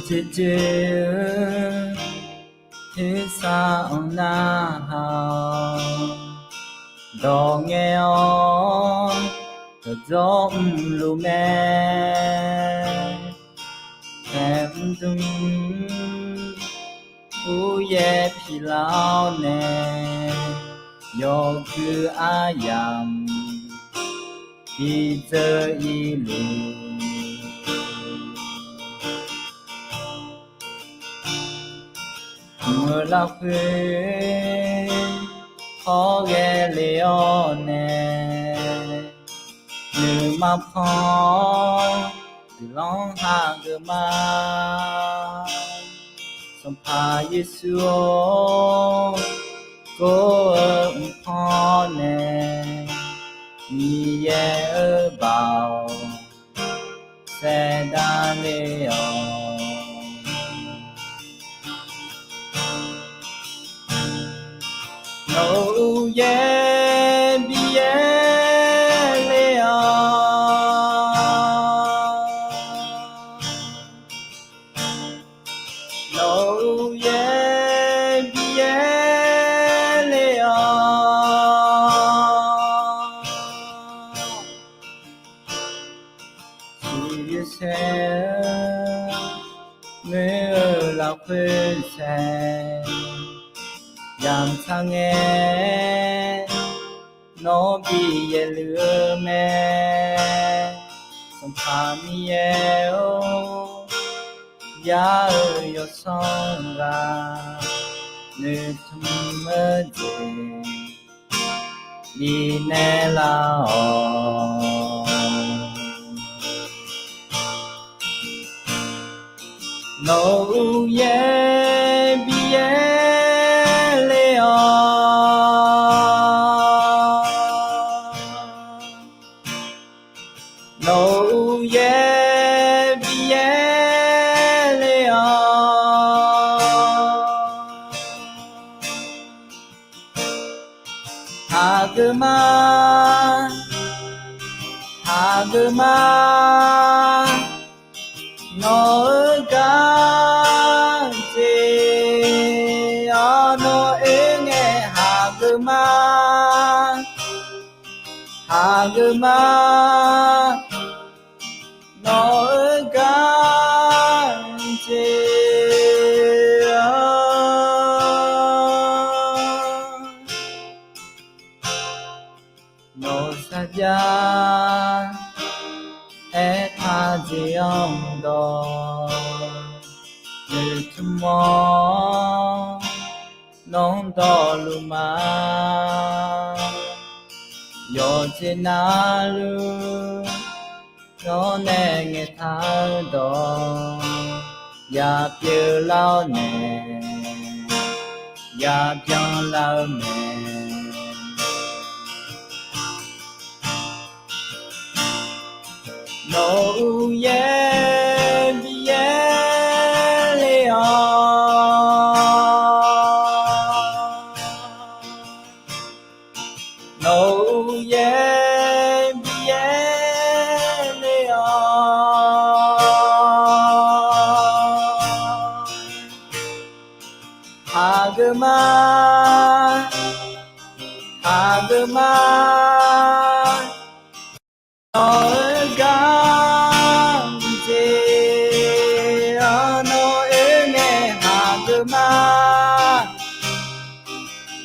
Jeqjeq-eu tersar-anr narhaq-awq. Dawq ngae-awr dawqdzawr mrluf mae. Taeq mrdmq uryaer pilar-awr nae, yawgui aryamq bidzeur irluf. Mq-eu lafkhoer hawr ghae le-awr nae, nuima pan-awr guiqlanq hageuf ma. Sanqpaq Yeqsur-or, gor-eu mq pan nae, Miqyaer-euq baoq saevdav le-awq. Nawq-euq uqyaer bi yaer le-awq. Nawq-euq uqyaer bi yaer le-awq. Siqyoeq saer-eu moer-eu lafkhoer saer, yamq tsaq ngae nawr bi yaerluf-eu mae. Sanqpaq Miqyaer-or, yar-eu yawsanr ghaq noeqtmq-eu jeq bifnaeq lar-awq. Nawq-euq uqyaer bi yaer le-awq. Nawq-euq uqyaer bi yaer le-awq. Hageuf ma, hageuf ma, nawq-euq gar jeq-awr nawr oe ngae hageuf ma, hageuf ma, nawq-euq gar jeq-awr nawq sarjax aertaq jeq-anr dawq noeqtmq-awr nawr dawqluf ma. Yawqjeq navluf nawr nae ngaeqtaq-eu dawq yapyeuf lar-awr nae, yabyan lar-eu mae. Nawq-euq uqyaer bi yaer le-awq. Nawq-euq uqyaer bi yaer le-awq. Hageuf ma, hageuf ma, nawq-euq gar jeq-awr nawr oe ngae hageuf ma,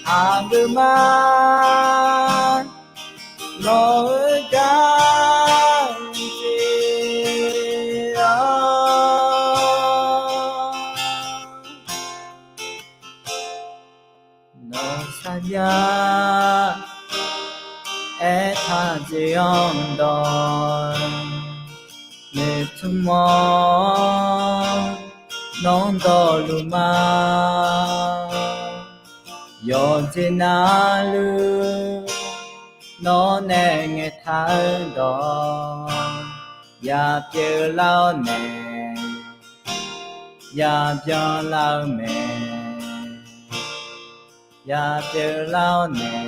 hageuf ma, nawq-euq gar jeq-awr nawq sarjax aertaq jeq-anr dawq noeqtmq-awr nawr dawqluf ma. Yawqjeq navluf nawr nae ngaeqtaq-eu dawq yapyeuf lar-awr nae, yabyan lar-eu mae. Yapyeuf lar-awr nae,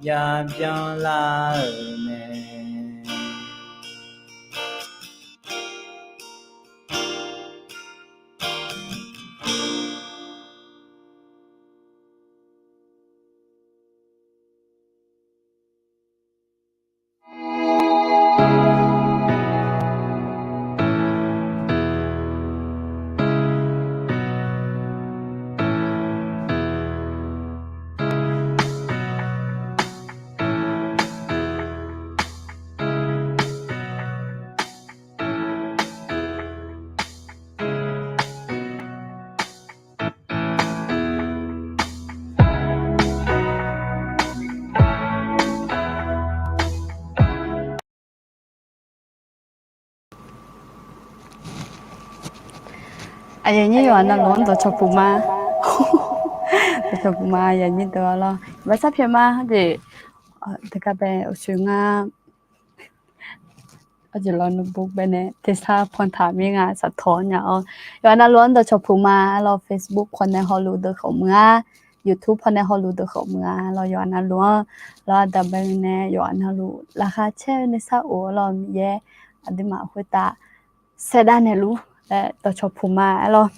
yabyan lar-eu mae. Aqyuif aqnyir yawqha navluf-anr dawqcawq puq ma. Dawqcawq puq ma, aqyuif aqnyir deuq-a lawr. Baqsar pyaeq ma, jeq, teugar bae uqshoe ngar Arjeq lawr, notebook baenae tersar pantaq mir nga, saqtawq nya-awr. Yawqha navluf-anr dawqcawq puq ma. Arlawr, Facebook pawnae hawluf deuq khawf muiq-a, YouTube pawnae hawluf deuq khawf muiq-a. Arlawr, yawqha navluf-anr, lawr, aqda bae nae yawqha navluf laqkhaq caer-eu nuisar of-eu lawr, Miqyaer aqduimaf khoertav saerdav naeqluf laer dawqcawq puq ma. Arlawr,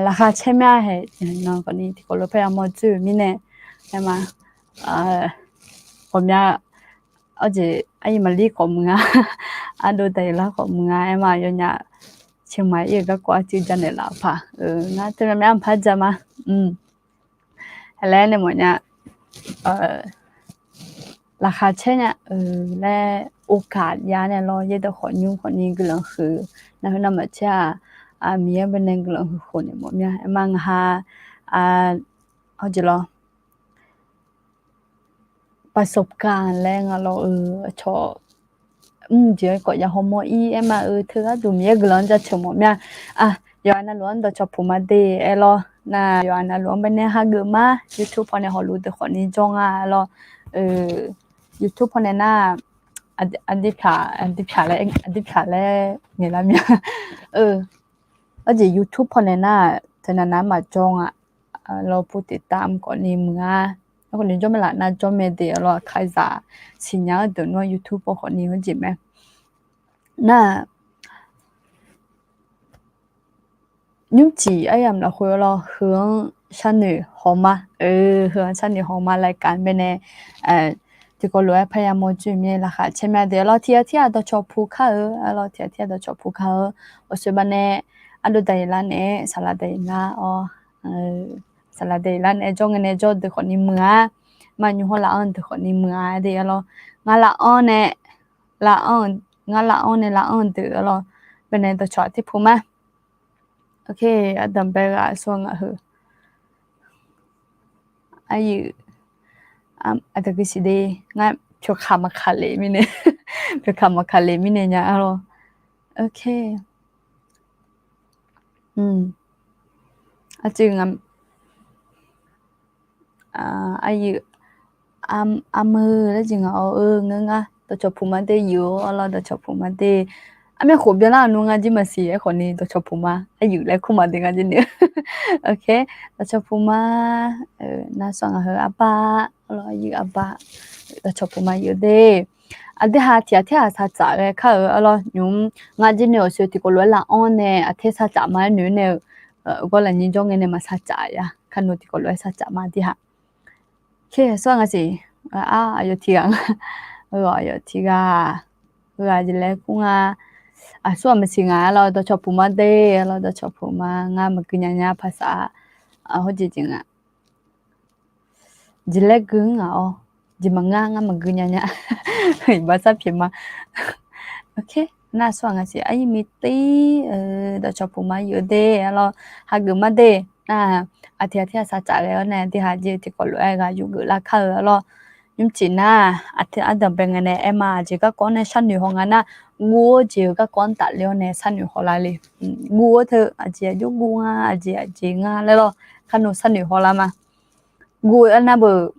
laqkhaq caer mya haeq nan khawfni tiqkawv lof-aer parya mawr dzoer-euq mirnae, aer ma, ghawqmya, arjeq aryaer maqlir khawf muiq nga, ardov daqyeq lar khawf muiq nga, aer ma, yawnyaf ciqmar ir-eu garkawv arcuiv janaeq laf-eu paq, ngar teu mya mya maqpar ja ma. Haeq laer nae mawfnya, laqkhaq caer nya-eu laer, โอกาส ya nae lawr, yaerdawq khawf nymr khawfni guiqlanq huiq, nar khoer nar maqcaer-aq, Miqyaer baenae guiqlanq huiq khof naeq mawf mya. Aer ma, ngaq ha, arjeq lawr, ประสบการณ์ laer nga lawr-eu, aqcawq mr jeq-aer khawf ya hawmawr ir, aer ma-eu, teu gharduq Miqyaer guiqlanq-anr jaceuq mawf mya. Yawqha navluf-anr dawqcawq puq ma de. Aer lawr, nar yawqha navluf-anr baenae hageuf ma, YouTube pawnae hawluf deuq khawfni jawr nga lawr. YouTube pawnae nar, aqdirpyaq, aqdirpyaq laer, aqdirpyaq laer ngaeqlar mya. Arjeq YouTube pawnae nar, teunav nav maqjawr nga. Lawr, ผู้ติดตาม khawfni muiq-a. Aerkhawfni jawr mae laf nar jawr mae de. Arlawr, aqkaqzaq siqnya-eu deuq nar YouTube paw khawfni hawr jeq mae. Nar, nymrcif aryamq lafkhoer lawr, heu-anr sharnoeq haw ma. Heu-anr sharnoeq haw ma, รายการ baenae tiqkawv lof-aer parya mawr dzoer mir-aer laqkhaq caer mya de. Arlawr, tiq ghaq tir ghaq dawqcawq puq kar-eu, arlawr, tiq ghaq tir ghaq dawqcawq puq kar-eu, awqsoeq baqnae ardov daqyeq lar naeq-aer saqlaq daqyeq lar-awr, saqlaq daqyeq lar naeq-aer jawr ngae nae jawr deuq khawfni muiq-a. Mar nymr hawr laf-anr deuq khawfni muiq-a de. Arlawr, ngar laf-anr nae, laf-anr, ngar laf-anr nae laf-anr deuq arlawr, baenae dawqcawq tir puq ma. Ok, ardanq bae ghaq sawr ngaq heu. Aqyuif, aqdaq gui siq de, ngar pyawqkaq maqkaq lef mirnae, pyawqkaq maqkaq lef mirnae nya arlawr. Ok. Aqcuiv nga, aqyuif, armeu laer jeq ngaq-awr, eu, ngeur ngar dawqcawq puq ma de, yuif-awr arlawr dawqcawq puq ma de. Armyav khof byanlar-euq nmr ngar jir maqsiq aerkhawfni dawqcawq puq ma, aqyuif laer kur ma de ngar jir ni. Ok, dawqcawq puq ma, nar sawr ngaq heu arbar, arlawr aqyuif arbar, dawqcawq puq ma yuif de. Aqdui ha tiq ghaq tir ghaq saqtsaf ghae kar-euq arlawr nymr, ngar jir ni awqsoeq tiqkawv lof-aer laf-anr nae aqter saqtsaf ma-aer noeq nae-eu, gawr lafnyir jawr ngae nae maq saqtsaf ya, kar nmr tiqkawv lof-aer saqtsaf ma tir ha. Ke sawr ngaq siq, ar, aqyawf tiq ghaq nga, aqyawf tiq ghaq, ghaq jeq laer kur nga, aqsur ghaq maqsiq ngaq arlawr dawqcawq puq ma de, arlawr dawqcawq puq ma, ngar maqgui nya nya paqsaf, hawr jeq jeq nga. Jeq laer gui-anr ngaq-awr, jeq maqngeur ngar maqgui nya nya. Iqbax sar pyeuf ma. Ok, nar sawr ngaq siq aqyuif miqtir, dawqcawq puq ma yuif de arlawr, hageuf ma de. Nar, aqtiq aqtir ghaq saqtsaf ghae-awr nae aqdui ha jeq tiqkawv lof-aer ghaq yufgeuf lar kar-eu arlawr. Nymrcif nar, aqtir ardanq bae ngae nae aer ma, aqjeq garkawv-anr nae sharnoeq haw nga nar, guv-eu jeq-eu garkawv-anr tafler-awr nae sharnoeq haw lar le. Guv-eu teu aqjeq aqjox guv nga, aqjeq aqjeq nga laer lawr, kar nmr sharnoeq haw lar ma. Guv-eu arnar beu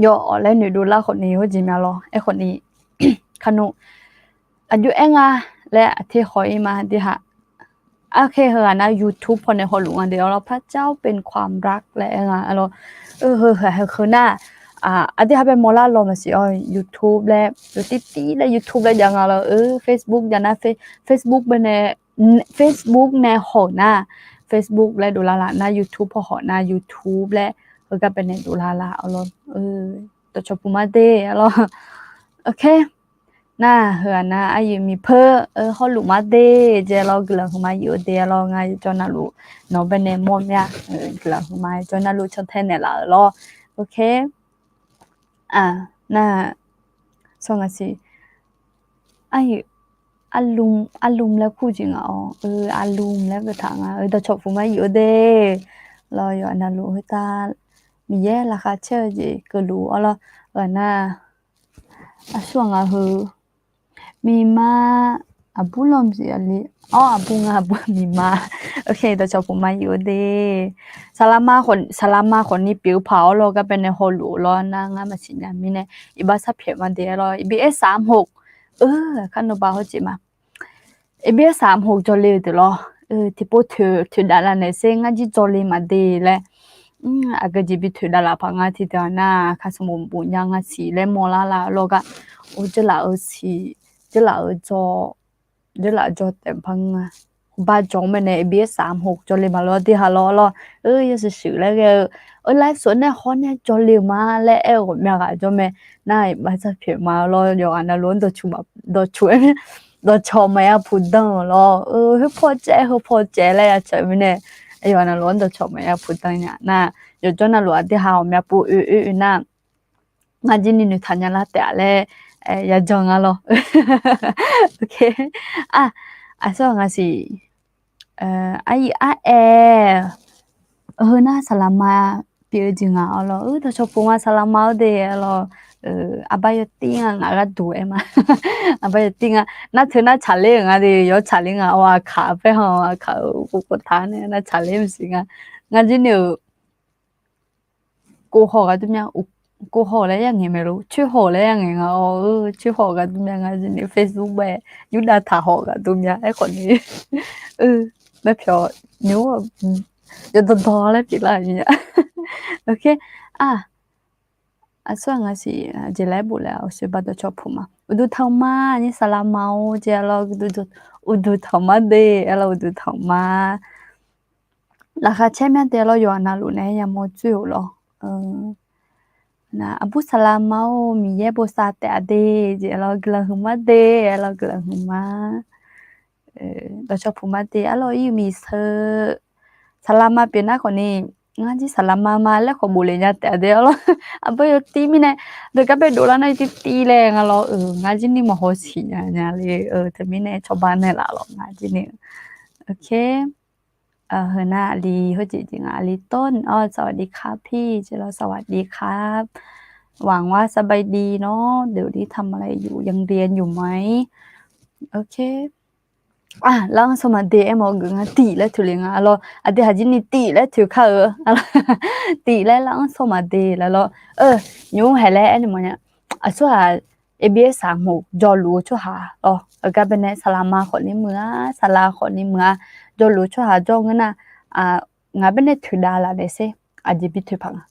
yawf awq laer noeqdov lar khawfni hawr jeq mya lawr, aerkhawfni kar nmr aqjox aer nga laer aqter haw-ir ma aqdui ha. Arkaer heughaq nar YouTube pawnae hawluf nga de arlawr, พระเจ้าเป็นความรัก laer aer nga arlawr. Heu heu heu nar, aqdui ha bae mawrlar lawr maqsiq-awr YouTube laer yawtir tir laer YouTube laer jav nga lawr, eu Facebook jav nar, Facebook baenae, Facebook nae hawq nar, Facebook laer dovlar laf nar, YouTube paw hawq nar YouTube laer heugar baenae dovlar laf arlawr. Dawqcawq puq ma de arlawr. Ok. Nar heughaq nar aqyuif miqpeu, hawluf ma de, jeq lawr guiqlanq huiqma yuf-eu de arlawr, ngar yawjawr navluf nawq baenae mawr mya, guiqlanq huiqma yawjawr navluf cantae naeqlaf-euq lawr. Ok. Nar, sawr ngaq siq, aqyuif, arlum laer kur jeq ngaq-awr, eu, arlum laer keuvtaq nga, eu, dawqcawq puq ma yuf-eu de. Lawr yawqha navluf khoertav Miqyaer laqkhaq caer-eu jeq keuvluf arlawr, ghaq nar, aqsur ghaq ngaq heu, miqma Aqbur lawmsiq aqli, awr, aqbur nga, aqbur miqma. Oke, dawqcawq puq ma yuf-eu de. Saqlaqma khawf, saqlaqma khawfni pyeuf-eu paq-awr lawr, garbae nae hawluf-eu lawr nar ngar maqsiq nya mirnae, iqbax sharpyaeq ma de-aer lawr, iqbi aer saq-a mq hoq. Eu, aqkar nawba hawjeq ma. Iqbi aer saq-a mq hoq jawrle-eu deuq lawr. Tiqpov toeq toeqdaf laf naeq sher ngar jir jawrle maqde laer. Aqgeu jeq bi toeqdaf laf paq nga tiqdeuq-aq nar, aqkar sanqbof bof nya nga siq laer mawrlar lar lawr gar. Or, jeurlaf-eu siq, jeurlaf-eu jawr, jeurlaf jawr taef paq nga. Bar jawr-anr mae nae iqbi aer saq-a mq hoq jawrle maqlawr de ha lawr lawr. Eu, yawshuif shuif laer ghae-eu, eu, laer sawf nae hawr nae jawrle-eu ma laer aer-eu ghawqmya ghaq jawr mae. Nar iqbax sharpyaeq ma lawr, yawqghaq navluf-anr dawqcawq, dawqcawq maqya puq danq-euq lawr. Eu, khoerpaw caev heupaw caev laer ya caev mirnae, yawqghaq navluf-anr dawqcawq maqya puq danq nya nar, yawqjawr navluf aqdui ha ghawqmya pov oe oe oe nar, ngar jir ni noeqtaq nya lar taef-a laer, yajan nga lawr. Oke. Aq, aqsur aqnga siq, aqyuif aqaer, heu nar saqlaqma pyeuf-eu jeq nga-awr lawr. Eu, dawqcawq puq ma saqlaqma-awr de lawr. Aqbar yawtir nga, ngaq gharduq aer ma. Aqbar yawtir nga. Nar teu nar tsaqler-euq nga de, yawr tsaqler nga-awr aqkaq paer han aqkaq-eu uvkov taq nae nar tsaqler maqsiq nga. Ngar jir ni-euq Kov haw ghaq dur mya, kov haw laer ya ngaeq mae lor, coer haw laer ya ngaeq nga-awr, coer haw ghaq dur mya nga jir ni Facebook bae, yurdav taq haw ghaq dur mya aerkhawf ni, laer pyawq nymr, yawdawrdawr laer pyeuflar-euq nya. Oke, a, aqsur aqnga siq jeq laer bof laer-a, uqshoe ba dawqcawq puq ma. Uqduq tanqma nyir saqlaqma-or jeq-a lawr, uqduq tanqma de, aer lawr uqduq tanqma. Laqkhaq caer mya de lawr, yawqha navluf nae yamawr dzoer-euq lawr. Aqbur saqlaqma-or, Miqyaer bosav taef-a de, jeq-a lawr guiqlanq huiqma de, aer lawr guiqlanq huiqma. Dawqcawq puq ma de, aer lawr ir-eu miqseu. Saqlaqma pyeuf nar khawf ni, ngar jir saqlaqma ma laer khawf bof lef nya taef-a de, aer lawr. Aqbur yawtir mirnae, deuq gar bae dovlar nar tirtir laer nga lawr, ngar jir ni maqhaw siq nya nya le, teumirnae cawba naeqlaf lawr ngar jir ni. Oke. Heu nar aqli heujeq jeq nga, aqli tawr-awr สวัสดีครับพี่ jeq lawr สวัสดีครับ หวังว่าสบายดีเนาะ เดี๋ยวนี้ทำอะไรอยู่ ยังเรียนอยู่ไหม Oke. Lar-anr sawr maqde aer mawf-eu geuf nga, tiq laer toeq le nga lawr. Aqdui haq jir ni tiq laer toeq kar-eu, tiq laer lar-anr sawr maqde laer lawr. Nymr haiq laer aernaeq mawf nya. Aqsur-aq, abs saq moq jawrluf-eu tsawrhaq lawr, heugar baenae saqlaqma khawf ni muiq-a, saqlaq khawf ni muiq-a, jawrluf-eu tsawrhaq jawr ngeur nar, ngaq baenae toeqdav laf naeq sher, aqjeq bi toeq paq nga.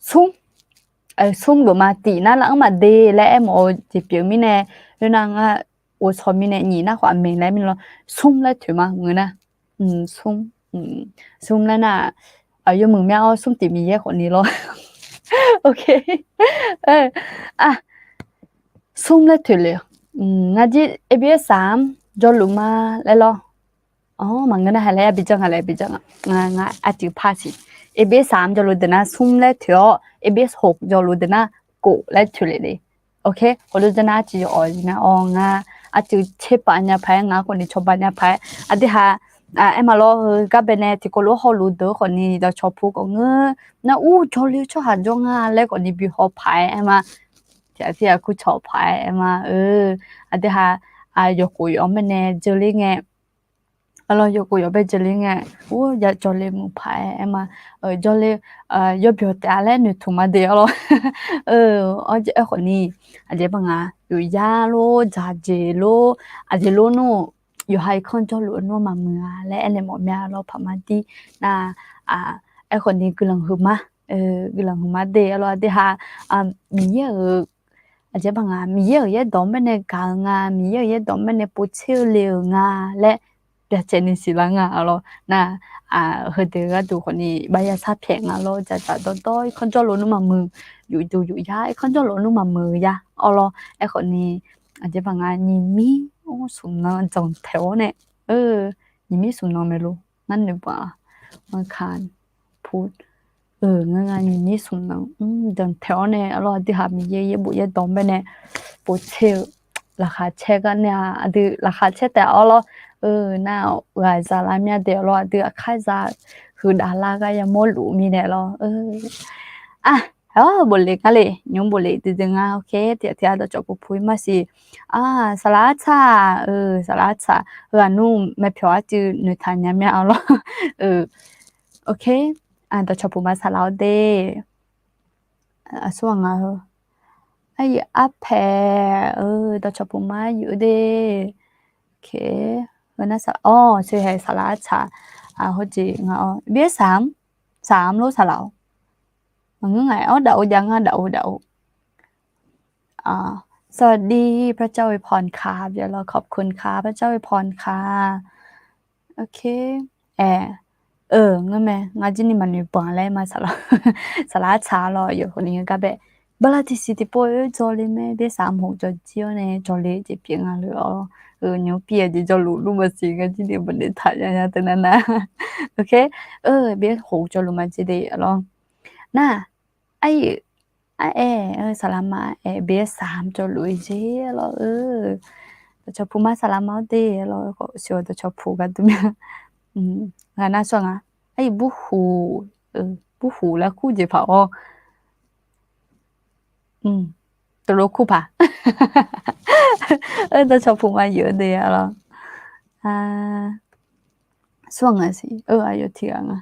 Smr, smr geuf ma, tiq nar lar-anr maqde laer aermawf-eu jeq pyeuf mirnae, khoernar ngar ghovshaw mirnae nyiq nar khawf aqmeq laer mir lawr, smr laer toeq ma ngeur nar. Smr, smr laer nar, yawmuiq mya-awr smr tiq Miqyaer khawf ni lawr. Oke. Smr laer toeq le-eu, ngar jir abs saq-anr jawrluf ma laer lawr. Maqngeur nar haiq laer ya bi janr nga laer bi janr nga. Ngar arcuiv par siq. Abs saq-anr jawrluf deuq nar smr laer toeq-awr, abs hoq jawrluf deuq nar kof laer toeq le le. Oke, khawf dov janr nar arcuiv yawq-awq nar-awr ngar arcuiv tserpav nya paq-aer, ngaq khawf ni cawba nya paq-aer. Aqdui haq, aer ma lawr, heugar baenae tiqkawv lof-aer hawluf deuq khawf ni dawqcawq pu khawf ngeur nar ur jawrle-eu tsawrhaq jawr nga laer khawf ni bi haw paq-aer aer ma. Tiq aqtir aqkur cawq paq-aer aer ma. Aqdui haq, yawqkhof yawq-anr baenae jeuqler ngae, lawr yawqkhof yawq bae jeuqler ngae, ur ya jawrle muiq paq-aer aer ma. Jawrle, yawbyawq taef-a laer noeqtmq ma de-awr lawr. Aerkhawf ni, aqjeq baq nga, yufyar lor, dzaqjeq lor, aqjeq lor nmr, yawqha irkanr jawrluf-eu nmr maqmuiq-a laer aernaeq mawf mya lawr paq ma dir nar, aerkhawf ni guiqlanq huiqma, guiqlanq huiqma de-awr lawr aqdui haq, Miqyaer-euq, aqjeq baq nga, Miqyaer-euq yaerdawq-anr baenae gaq-eu nga, Miqyaer-euq yaerdawq-anr baenae povtser-eu le-euq nga laer byacaevni siqlar nga-awr lawr nar, heudeuq gharduq khawf ni baya sharpyaeq nga lawr, dzaqdzaq dawrdawr irkanr jawrluf nmr maqmuiq, yufduq yufyar irkanr jawrluf nmr maqmuiq ya-awr lawr. Aerkhawf ni, aqjeq baq nga, nyiq mir smq nan janqtaeq-awr nae, nyiq mir smq nan maeq lor, ngar noeq baq-a, ngar ka pu, ngar nga nyiq mir smq nan janqtaeq-awr nae, lawr aqdui haq Miqyaer yaerbof yaerdawq-anr baenae povtser-eu, laqkhaq caer gar nae-a, aqdui laqkhaq caer taef-awr lawr, nar ghaq zaq lar mya de-awr lawr aqdui aqkar zaq huiqdaq lar gar yamawr luf mirnae lawr. A, Aer, bof lef ngar le, nymr bof lef duidui ngar, ok, tiqghaq tiqghaq dawqcawq puq puq-ir maqsiq. Aq, saqlaq artsaq, eu, saqlaq artsaq, heu-aq nmr maepyawq arcuiv noeqtaq nya mir-a lawr. Eu, ok, dawqcawq puq ma saqlaq-awr de. Aqsur-aq nga heu. Aryuif arpaeq, eu, dawqcawq puq ma yuif-eu de. Ok, heu nar saq, awr, saqlaq artsaq, hawjeq nga-awr, byaer saq-am, saq-am lor saqlaq-awr. Maqngeur ngaq-aer, awr, daf-eu jav ngar, daf-eu, daf-eu. สวัสดี พระเจ้าอวยพรค่ะ byav lawr ขอบคุณค่ะ พระเจ้าอวยพรค่ะ Ok, aer, eu, ngeur mae, ngar jir ni maqnoeq banq laer ma saqlaq, saqlaq artsaq lawr, yawf khawf ni gar bae. Bala tiqsiq tiqpov oe jawr le mae, byaer saq-am hoq jawr jir-awr nae jawrle jeq pyeuf nga le-awr, eu, nymr pyeuf-eu jeq jawrluf luf maqsiq, ngar jir ni maqnoeq taq nya nya teu nar nar. Ok, eu, byaer hoq jawrluf maqjeq de lawr. Nar, aryuif, aer, saqlaq ma aer, byaer saq-am jawrluf-eu jeq lawr, eu, dawqcawq puq ma saqlaq ma-awr de lawr, khawf siq-awr dawqcawq puq gar dur mya. Ngar nar sawr nga, aryuif burhuq, burhuq laer kur jeq paq-awr, teulof kur paq. Eu, dawqcawq puq ma yuif-eu de lawr. Sawr nga siq, eu, aqyawf tiqghaq nga.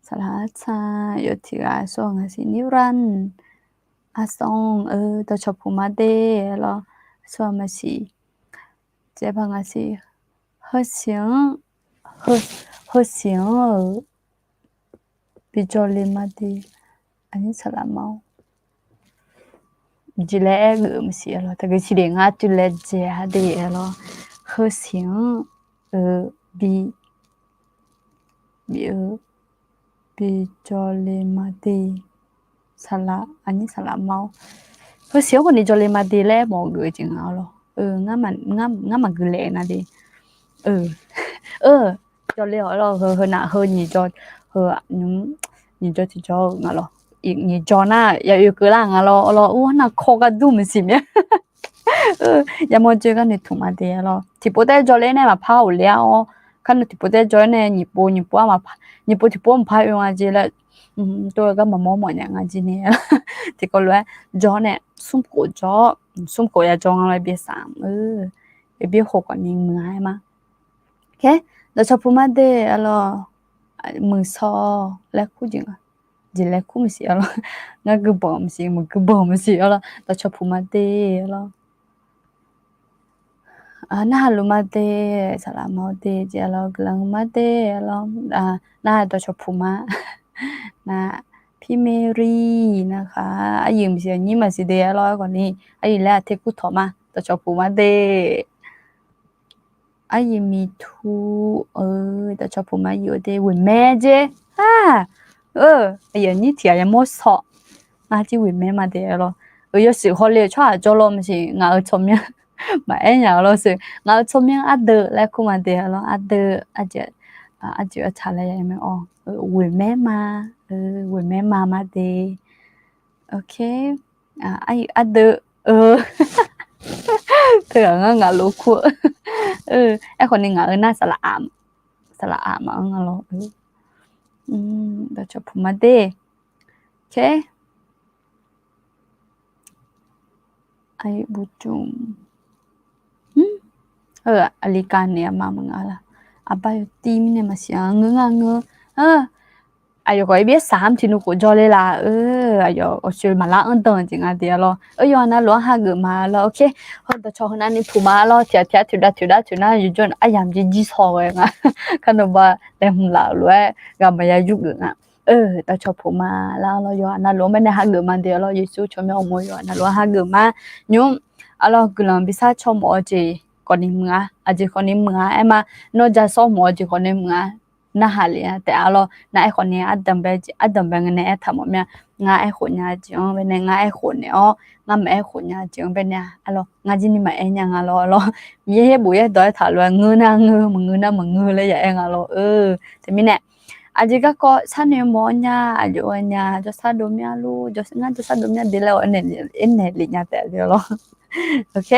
Saqlaq artsaq, aqyawf tiqghaq sawr nga siq, nirran, arsawr, eu, dawqcawq puq ma de lawr, sawr maqsiq. Tsaev paq nga siq, heusiq-anr, heusiq-anr-euq bijawr le ma de, aqnyir saqlaq ma-awr. Jeq laer aer geuf-eu maqsiq-a lawr, taqgeuf siq de ngar tuiv laer dzaeq-a de-a lawr. Heusiq-anr, eu, bi, bi-eu, bijawr le ma de, saqlaq, aqnyir saqlaq ma-awr. Heusiq-anr khawf ni jawr le ma de laer mawf-eu geuf-eu jeq nga-a lawr. Eu, ngar maqgui laef nar de. Eu, eu, jawr le-awr lawr, heu, heu nav, heu nyiq jawr, heu, nyiq jawr tiqjawr-eu nga lawr. Nyiq jawr nar ya oekeuv lar nga lawr, lawr, ur, nar kawr gar dur maqsiq mya. Yamawr joe gar noeqtmq ma de-a lawr. Tiqpov taef jawr le nae maqpar-awq le-a-awr, kar nmr tiqpov taef jawr-aer nae nyiq pov, nyiq pov-a maqpar, nyiq pov tiqpov maqpar oe nga jeq laer, tov-eu gar maqmawr mawf nya nga jeq ni. Tiqkawv lof-aer jawr nae smr khof jawr, smr khof ya jawr nga lawr, byaer saq-eu, byaer khof khawf ni muiq-a aer ma. Dawqcawq puq ma de-a lawr, muiqsaw laer kur jeq nga, jeq laer kur maqsiq-a lawr. Ngar gui banq maqsiq, maqgui banq maqsiq-a lawr, dawqcawq puq ma de-a lawr. Narhaq luf ma de, saqlaq ma-awr de jeq-a lawr, guiqlanq ma de-a lawr. Narhaq dawqcawq puq ma. Nar, pirmeri nar khaq, aryuif maqsiq, aqnyir maqsiq de-a lawr, aerkhawf ni aryuif laer aqter kur tawq ma, dawqcawq puq ma de. Aryuif miqtu-eu, dawqcawq puq ma yuif-eu de, ghoeqmaer jer. Aqyuif aqnyir tiq ghaq yamawr saw. Ngar jir ghoeqmaer ma de-a lawr. Eu, yawshuif hawle-eu tsawrhaq jawr lawr maqsiq, ngaq-euq tsawrmyanr maqaer nya-a lawr siq. Ngaq-euq tsawrmyanr ardeuv laer kur ma de-a lawr, ardeuv, arjeq, arjeq artaq laer ya mae-awr, ghoeqmaer ma, ghoeqmaer ma ma de. Ok, ardeuv, teughaq ngar ngaq lof kur-eu. Aerkhawf ni ngaq-euq nar saqlaq aq, saqlaq aq maqanr nga lawr. Dawqcawq puq ma de. Ok. Aqyuif buqcuf, aqli kavnaeq-a ma maqnga laq. Aqbar yawtiv mirnae maqsiq-a ngeur ngar ngeur. Aqyawf khawf-ir byaer saq-anr tiqnuv khof jawr le laf-eu. Aqyawf awqshoe maqlar anr dan-eu jeq nga de-a lawr. Eu, yawqha navluf-anr hageuf ma lawr. Ok, heu dawqcawq heu navni puq ma lawr. Tiq ghaq tiq ghaq toeqdav toeqdav toeqnar yawjawr aryamq jir jir saw ghae nga. Kar nawqba laeqhmq laf-euq lof-aer ghaq maqya yurgeuf nga. Eu, dawqcawq puq ma lawr. Yawqha navluf-anr baenae hageuf ma de-a lawr. Yeqsur tsawrmyanr awqmawr yawqha navluf-anr hageuf ma. Nymr, aqlawr guiqlanq bi sar caw mawf-eu jeq khawfni muiq-a. Aqjeq khawfni muiq-a aer ma. Nawr ja sawr mawf-eu jeq khawfni muiq-a. Narhaq lef-a taef-a lawr. Nar aerkhawf ni ardanq bae ngae nae aertaq mawf mya. Ngar aerkhof nya-eu jeq-anr baenae ngar aerkhof naeq-awr, ngar maqaer khof nya-eu jeq-anr baenae-a lawr. Ngar jir ni maqaer nya nga lawr lawr. Miqyaer yaerbof yaerdawq aertaq lof-aer ngeur nar ngeur, maqngeur nar maqngeur laer ya aer nga lawr. Teumirnae, aqjeq garkawv sharnoeq mawf-awr nya, aqjox-aer nya, jawrsar dov mya lor, ngar jawrsar dov mya de laer-awr aernaeq lef nya taef-a lawr. Ok,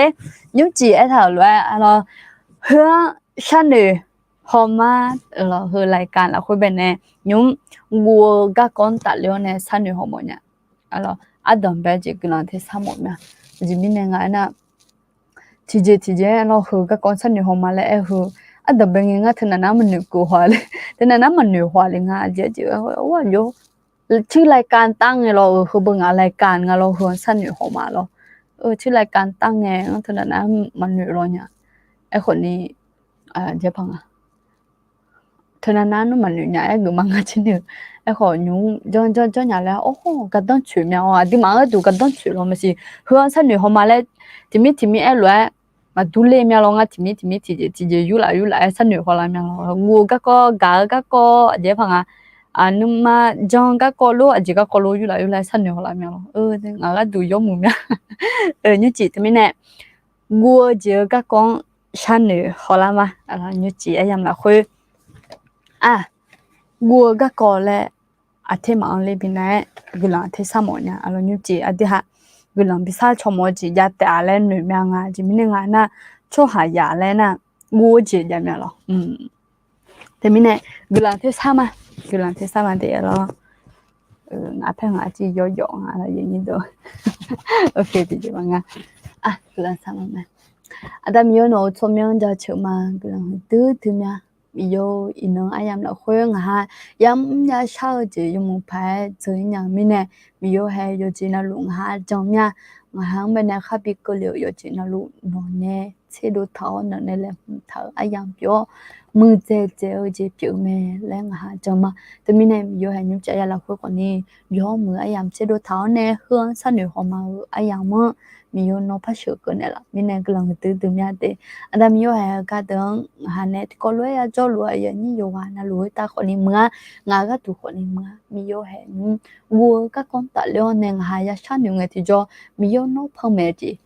nymrcif aertaq-euq lof-aer lawr, heu-anr sharnoeq hawma-eu lawr, heu รายการ lafkhoer baenae nymr guv-eu garkawv-anr tafler-awr nae sharnoeq hawmawf nya. Ardanq bae jeq guiqlanq tersar mawf mya. Aqjeq mirnae nga aernar, tiqjeq tiqjeq-aer lawr heu garkawv sharnoeq haw ma laer aer heu, ardanq bae ngae ngar teunav nar maqnoeq keuv haw le, teunav nar maqnoeq haw le nga aqjeq aqjeq-aer aqjox ชื่อรายการ tar ngae lawr-eu, heubeu ngaq รายการ nga lawr heu-anr sharnoeq haw ma lawr. ชื่อรายการ tar ngae ngar teunav nar maqnoeq lawr nya. Aerkhawf ni, aqjeq paq nga, teunav nar nmr maqnoeq nya-aer geufma ngar jir ni-eu. Aerkhawf nymq-mr janr janr janr nya laer, or, gardanr tsoeq mya-awr, aqduimaf-anr gharduq gardanr tsoeq lawr maqsiq. Heu-anr sharnoeq haw ma laer tiqmir tiqmir aer lof-aer maqdur ler mya lawr. Ngar tiqmir tiqmir tiqjeq tiqjeq yurlaf yurlaf-aer sharnoeq haw lar mya lawr. Guv-eu garkawv, gaq-eu garkawv, aqjeq paq nga, nuima jan garkawv lor, aqjeq garkawv lor yurlaf yurlaf-aer sharnoeq haw lar mya lawr. Ngaq gharduq yawmuiq mya. Nymrcif teumirnae guv-eu jeq-eu garkawv-anr sharnoeq haw lar ma. Nymrcif aryamq lafkhoer, a, guv-eu garkawv laer aqter maqanr ler binav-aer guiqlanq tersar mawf nya. Aqlawq nymrcif aqdui ha guiqlanq bi sar caw mawf-eu jeq jav taef-a laer noeq mya nga. Aqjeq mirnae nga nar, tsawrhaq yaf laer nar, guv-eu jeq jav mya lawr. Teumirnae guiqlanq tersar ma, guiqlanq tersar ma de lawr. Ngaq paer ngaq-a civ yawjawf nga lawr, yawnyir deuq. Oke, tiqjeq ma nga. Guiqlanq sar ma ma. Aqda Miqyaer nawq-euq tsawrmyanr jaceuq ma. Guiqlanq huiqdui dui mya. Miqyaer-or, iqnan aryamq lafkhoer ngaq ha yamr yashar-eu jeq yawmuiq paq-aer dzeur-ir nya-eu mirnae, Miqyaer hae yawqjeq navluf ngaq ha jan mya. Ngaq ha-anr baenae khar bi keuvle-euq yawqjeq navluf nawq nae tserdov taq-awr, nawq nae laeqhmq taq-euq aryamq pyeuf-awr, muiqdzaeq dzaeq-eu jeq pyeuf mae laer ngaq ha jan ma. Teumirnae Miqyaer hae nymrcif aryamq lafkhoer khawfni, yawmuiq aryamq tserdov taq-awr nae heu-anr sharnoeq haw ma-eu aryamq-anr Miqyaer nawr par sheuq keuvnaeq laf mirnae guiqlanq huiqdui dui mya de. Aqda Miqyaer hae-eu gardeuq-anr ngaq ha nae tiqkawv lof-aer yajawr luf-eu aqyuif aqnyir yawqghaq navluf-eu tav khawfni muiq-a. Ngaq gharduq khawfni muiq-a. Miqyaer hae nymr guv-eu garkawv-anr tafler-awr nae ngaq ha yashar noeq ngae tiqjawr, Miqyaer nawr panmaeq-eu jeq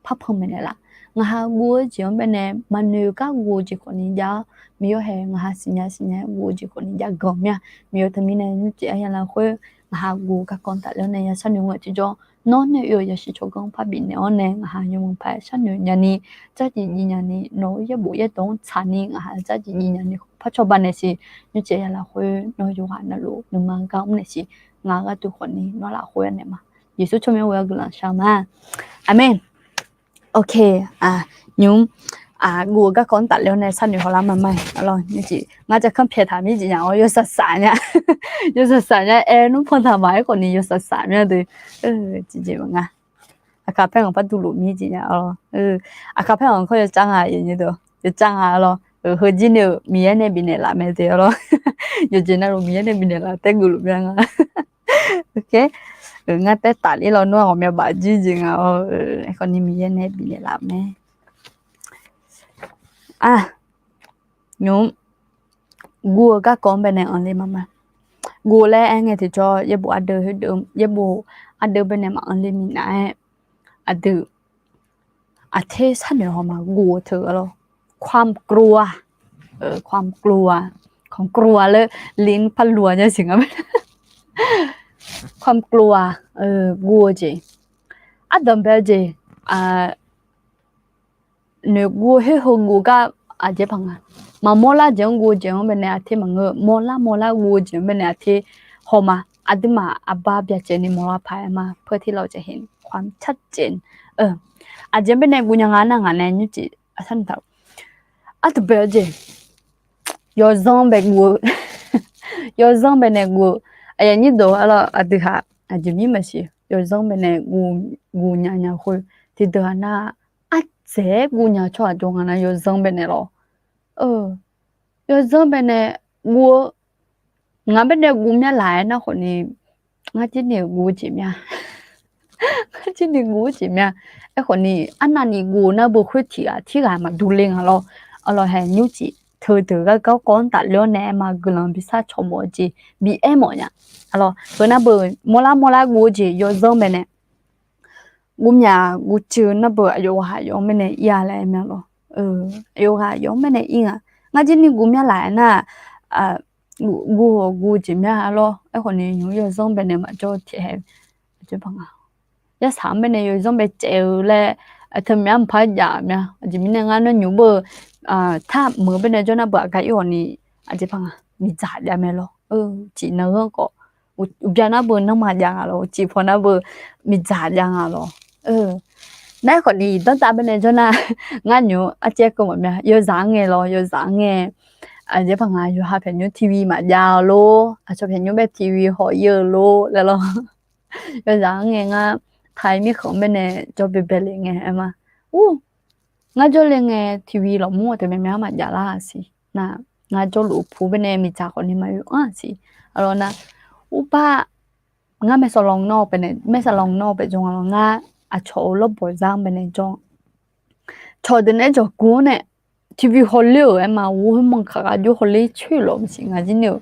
par panmaeq naeqlaf. Ngaq ha guv-eu jeq-anr baenae maqnoeq gar guv-eu jeq khawfni jav-awr, Miqyaer hae ngaq ha siqnya siqnya-aer guv-eu jeq khawfni jav ganq mir-a. Miqyaer teumirnae nymrcif aryamq lafkhoer ngaq ha guv-eu garkawv-anr tafler-awr nae yashar noeq ngae tiqjawr, nawr nae oe-euq yasiq tsawrganr par bifnaeq-awr nae ngaq ha yawmuiq paq-aer sharnoeq nyani, dzardziq jiv nyani, nawq-eu yaerbof yaerdawq-anr tsaqni ngaq ha dzardziq jiv nyani par cawba naeqsiq. Nymrcif aryamq lafkhoer nawr yawqghaq navluf nuima gar mr naeqsiq. Ngaq gharduq khawfni nawr lafkhoer naeq ma. Yeqsur tsawrmyanr ghoe-awr guiqlanq shar ma. Aqmeq. Oke, nymr, guv-eu garkawv-anr tafler-awr nae sharnoeq haw lar ma ma. Ngar jaqkanr pyaeq taq mir jeq nya-awr yawsaq saq nya. Yawsaq saq nya aer nmr pan taq maq-aer khawfni yawsaq saq mir-a de. Tiqjeq ma nga. Aqkaq paer-anr par duq luf mir jeq nya-awr. Aqkaq paer-anr kawr yawcav nga, yawcav nga lawr. Heujir ni-euq Miqyaer nae bifnaeq laf mae de lawr. Yawqjeq navluf Miqyaer nae bifnaeq laf taer geuf luf mir-a nga. Ngar taer tafler lawr nawr ghawqmya baf jir jeq nga-awr. Aerkhawfni Miqyaer nae bifnaeq laf mae. Nymr, guv-eu garkawv-anr baenae anr ler ma ma. Guv laer aer ngae tiqjawr yaerbof ardeuv khoerdeuv, yaerbof ardeuv baenae maqanr ler minav-aer, aqdui aqter sharnoeq haw ma guv-eu teu-a lawr. ความกลัว ความกลัว ความกลัว laer li par lu-a nya siq nga ma. ความกลัว guv-eu jeq, ardanq bae-eu jeq, noeq guv-eu khoer heu guv gar aqjeq paq nga. Maqmawr lar jeq-anr guv-eu jeq-anr baenae aqter maqngeur. Mawrlar mawrlar guv-eu jeq-anr baenae aqter haw ma. Aqduimaf aqbar byacaevni mawrlar paq-aer ma. เพื่อที่เราจะเห็นความชัดเจน Aqjeq-anr baenae guv nya nga nar ngaq nae nymrcif aqsar taq-eu, ardanq bae-eu jeq, yawzanr bae guv-eu, yawzanr baenae guv-eu, aqyuif aqnyir deuq-a lawr, aqdui haq aqjeq mir maqsiq yawzanr baenae guv nya nya khoer, tiqdeuq-aq nar, ardzaeq-aer guv nya tsawrhaq jawr nga nar yawzanr baenae lawr. Yawzanr baenae guv-eu, ngaq baenae guv mya laf-aer nar khawfni, ngar jir ni guv-eu jeq mya. Ngar jir ni guv-eu jeq mya. Aerkhawfni arnavni guv nar beu khoer tiq ghaq tirghaq maqdur le nga lawr. Aqlawq hae nymrcif teudeuq gar garkawv-anr tafler-awr nae aer ma guiqlanq bi sar cawq mawf-eu jeq bi aer mawf nya. Aqlawq heu nar beu mawrlar mawrlar guv-eu jeq yawzanr baenae guv mya guv cuiv nar beu aqyawf ghaq aqyawf-anr baenae ir-a laer aer mya lawr. Aqyawf ghaq aqyawf-anr baenae ir nga. Ngar jir ni guv mya laf-aer nar, guv-awq guv-eu jeq mya-a lawr. Aerkhawfni nymq yawzanr baenae maqjawr-eu taef-aer, yarsaq-anr baenae yawzanr bae caev-eu laer, teu mya mqpar jav mya. Aqjeq mirnae ngar nar nymq beu, tar meuq-eu baenae jawr nar beu aqgar ir-awq ni, aqjeq paq nga, miqdzaq jav mae lawr. Ciq nan ghanr khawf uqbya nar beu nanrma jav nga lawr, uqcif paw nar beu miqdzaq jav nga lawr. Nar aerkhawf ni danrtav baenae jawr nar, ngar nymq-mr arcaer keuv mawf mya, yawzaq-anr ngae lawr, yawzaq-anr ngae, aqjeq paq nga yawqha pyaeqnymr tiqwi maqjav-eu lor, aqcawq pyaeqnymr bae tiqwi haw-ir-eu lor laer lawr. Yawzaq-anr ngae ngar, kaq-ir mirkhanq-anr baenae jawr baebae le ngae aer ma. Ur, ngar jawrle ngae tiqwi lafmur-aq taef myavmyav-anr maqjav lar siq nar, ngar jawrluf pu baenae miqdzaq khawfni maqoe-anr siq. Arlawr nar, urpar, ngar แม่สลอง nawr-eu paeqnae, แม่สลอง nawr-eu paeqjawr nga lawr, ngar aqcawq-euq lawrbawq zar-anr baenae jawr. Cawqdeuq naeq-aer jawqguq-anr nae, tiqwi hawler-euq aer ma, ghoer manq kaq ghaq jov hawler coer lawq maqsiq, ngar jir ni-euq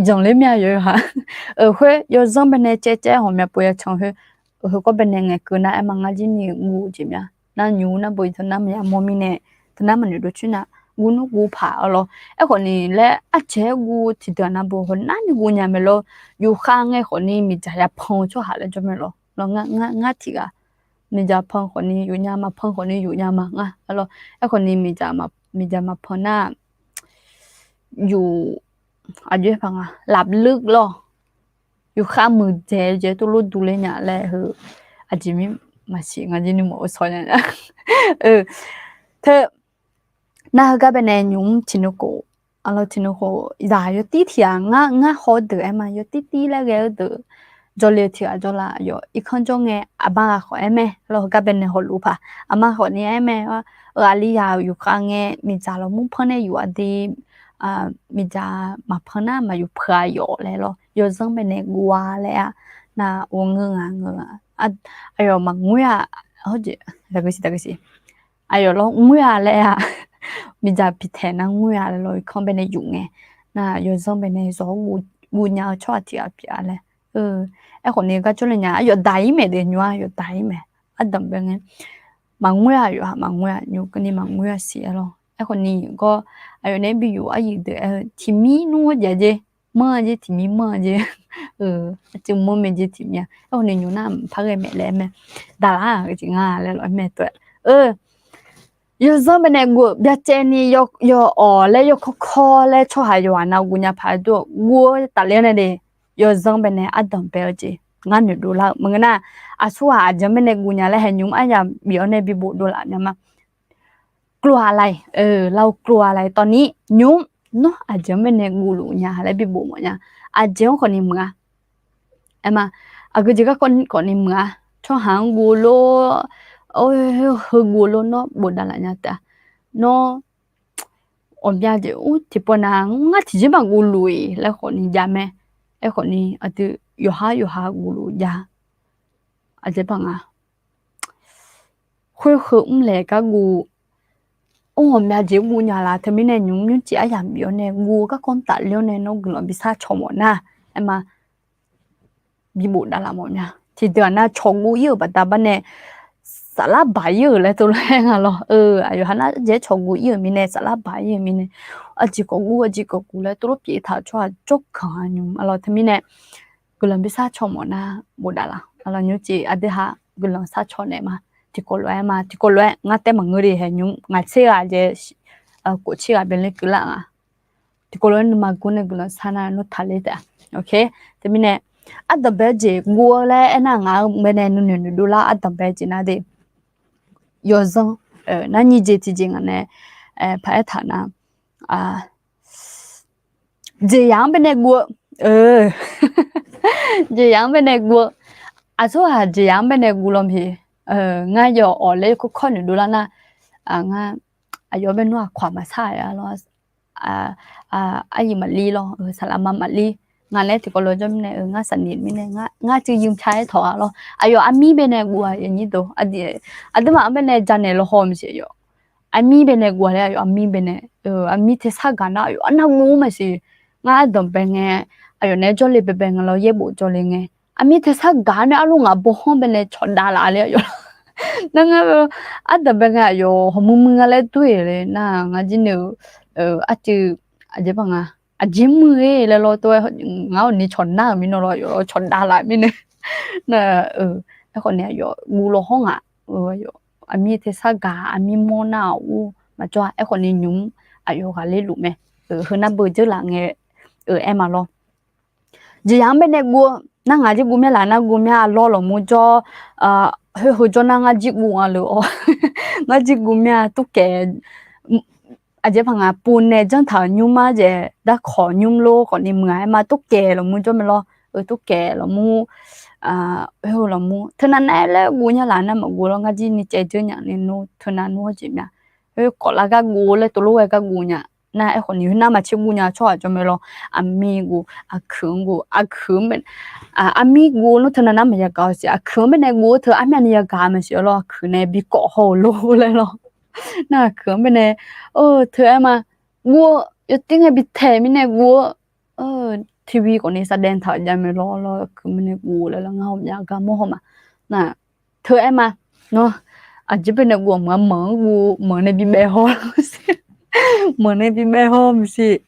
zanqler mya yawqha. Khoer yawzanr baenae caev caev hawq mya pov ya can khoer, heu kawr baenae ngaeqkeuv nar aer ma, ngar jir ni guv-eu jeq mya. Nar nymq-mr nar beu teunar maqya mawr mirnae, teunar maqnoeq dov coer nar, guv nmr guv paq-awr lawr. Aerkhawf ni laer arcaer guv tiqdeuq-aq nar beu hawnar ni guv nya mae lawr. Yufkhav ngae khawfni miqdzaq yapan-eu tsawrhaq laer jawr mae lawr. Lawr ngar tiq ghaq miqdzaq pan khawfni yufnya, maqpan khawfni yufnya ma ngar. Arlawr aerkhawf ni miqdzaq maqpan nar, yuf, aqjox-aer paq nga, หลับลึก lawr. Yufkhav muiqdzaeq-eu jeq tov lof durler nya laer heu, aqjeq mir maqsiq, ngar jir ni mawf-eu shawr nya nya. Teu, nar heugar baenae nymq-mr tiqnui khof, arlawr tiqnui khof zaq yawtir tiq-aq, ngar haw-eu deuq aer ma, yawtir tir laer ghae-eu deuq jawrle-eu tiq ghaq jawrlar, aqyawf irkanr jawr ngae aqma ghaq khawf aer mae. Lawr heugar baenae hawluf paq, aqma khawfni aer mae. Aqli yaq-euq yufkhav ngae miqdzaq lafmur panr nae yuf-a de, miqdzaq maqpan nar maqyuf peuq-a yawf laer lawr, yawzanr baenae guv-a laer-a. Nar or ngeur nga ngeur-a, aqyawf maqngoer-a, hawr jeq, aqyawf lawr ngoer-a laer-a. Miqdzaq piqtaeq nar ngoer-a laer lawr, irkanr baenae yuf ngae, nar yawzanr baenae zawq-awr guv nya-eu tsawrhaq tiq ghaq pyeuf-a laer. Aerkhawf ni gar jawrle nya, aqyawf daq-ir mae de nymr-a, aqyawf daq-ir mae. Ardanq bae ngae, maqngoer-a, aqyawf-aq maqngoer-a, nymr keuvni maqngoer-a siq-aer lawr. Aerkhawf ni gawr, aqyawf nae bi yuf aryuif deuq aer-eu tiqmir nmr-awr jaeq jeq, manr-a jeq tiqmir manr-a jeq, aqcuiv manr mae jeq tiqmir-a. Aerkhawf ni nymr nar mqpar ghae maeq laer mae, daqlar-aq jeq nga laer lawr mae tov-aer. Yawzanr baenae guv-eu byacaevni yawawq laer yawkawr kawr laer tsawrhaq yawqghaq nav guv nya paq-aer dur-eu guv-eu tafler-awr nae de, yawzanr baenae ardanq bae-eu jeq ngar noeqdov lar-eu maqngeur nar, aqsurghaq aqjeq-anr baenae guv nya laer haeq nymr aryamq bif-awr nae bi bof dovlaf nya ma. กลัวอะไร laer-eu กลัวอะไร tawni nymr nawr aqjeq-anr baenae guvluf nya laer bi bof mawf nya. Aqjeq-anr khawfni muiq-a. Aer ma, aqgeu jeq garkawv khawfni muiq-a. Tsawrhaq-anr guv lor, heu guv lor nawr bofdav laf nya taef-a. Nawr ghawqmya jeq ur tiqpawf nav ngar tiqjeq maqguv luf-iq laer khawfni jav mae. Aerkhawfni aqdui yawqhar yawqha guvluf jav. Aqjeq paq nga, khoer heu mr laeq gar guv, ur ghawqmya jeq guv nya laf. Teumirnae nymr nymrcif aryamq bif-awr nae guv-eu garkawv tafler-awr nae nawr guiqlanq bi sar cawq mawf nar, aer ma, bi bofdav laf mawf mya. Tiqdeuq-aq nar cawq guv-ir-euq baqda bar nae saflar baq-ir-euq laer tov lof-aer nga lawr. Aqyawf ha nar jaev-aer cawq guv-ir-euq mirnae, saflar baq-ir-euq mirnae, aqjeq khawf guv aqjeq khawf guv laer tov lof pyeuf taq-euq tsawrhaq jawrganq-a nymr-a lawr. Teumirnae guiqlanq bi sar cawq mawf nar bofdav laf. Aqlawq nymrcif aqdui ha guiqlanq sar cawq naeq ma. Tiqkawv lof-aer ma, tiqkawv lof-aer ngar taef maqngeur de haeq nymr ngaq tser ghaq jaev, khof tser ghaq byanler keuvlar nga. Tiqkawv lof-aer nuima gur nae guiqlanq sar nar nawr taqler taef-a. Teumirnae ardanqbae-eu jeq guv-eu laer aernar ngaq-eu baenae nuinoeq noeqdov lar ardanqbae-eu jeq nar de. Yawzanr, nar nyiq jeq tiqjeq ngaq nae paq-aer taq nar, jeqzaq-anr baenae guv-eu, jeqzaq-anr baenae guv-eu, aqsurghaq jeqzaq-anr baenae guv law mae. Ngar yawf awq laer kawrkawr noeqdov lar nar, ngar aqyawf bae nawr aqkawq-aq maqsar-a lawr, aryiq maqlir lawr, saqlaqma maqlir. Ngaq nae tiqkawv lof-aer jawr mirnae, ngar saqniq mirnae, ngar cuiv yumca-aer tawq-a lawr. Aqyawf armir baenae guv-a aqnyir deuq, aqduimaf-anr baenae janaeq lawhaw maqsiq aqyawf. Armir baenae guv-a laer aqyawf armir baenae, armir tersar gaq nar aqyawf arnavmur maqsiq. Ngar ardanqbae ngae, aqyawf naeq-aer jawrle baebae nga lawr, yaerbof jawrle ngae, armir tersar gaq nae arlu ngaq bawhanr baenae cawqdav laf laer aqyawf. Nar ngar ardanqbae ngae aqyawf hawmuiq muiq nga laer dur-eq le nar ngar jir ni-eu, arcuiv, aqjeq paq nga, aqjeq muiq-e laer lawr tov-aer, ngar-awq ni cawqnar-euq mirnae lawr aqyawf cawqdav laf mirnae. Nar, aerkhawf ni aqyawf guv lawhaw ngaq, armir tersar gaq armir mawr nar-aq ur maqjawr-a. Aerkhawf ni nymq-mr aqyawf ghaqler luf mae. Heu nar beu dzeurlaf ngae, aer ma lawr. Jeqzaq-anr baenae guv-eu nar, ngaq jir guv mya laf nar, guv mya lawr lawqmur jawr, khoer heu jawr nar ngar jir guv nga lef-awr, ngar jir guv mya turkaef, aqjeq paq ngaq pov nae janr taq-euq nymr mar jaeq darkawq nymr lor khawfni muiq-aq aer ma, turkaef lawqmur jawr mae lawr, eu turkaef lawqmur, heu lawqmur teunav nar-aer laer guv nya laf nar maqguv lawr, ngar jir ni caev dzeur nya ni nmr teunav nmr hawr jeq mya. Khoer kawf lar gar guv laer tov lof ghae gar guv nya. Nar aerkhawfni khoer nar maqtser guv nya tsawrhaq jawr mae lawr, aqmir guv, aqkuiq-anr guv, aqkuiq-anr bae, aqmir guv nmr teunav nar maqya gaq-awr siq, aqkuiq-anr baenae guv-eu teu armyavni ya gaq maqsiq-a lawr, aqkuiq nae bi kawf haw-eu lor laer lawr. Nar aqkuiq-anr baenae, teu aer ma, guv-eu yawtir ngae bi taeq mirnae guv-eu, TV khawfni saqdaev taq-euq jav mae lawr lawr, aqkuiq mirnae guv laer lawr, ngar hawmyav gar mawr haw ma. Nar teu aer ma, nawr aqjeq baenae guv-awq, meuq-a manq-anr guv, manq nae bi bae haw, manq nae bi bae haw maqsiq.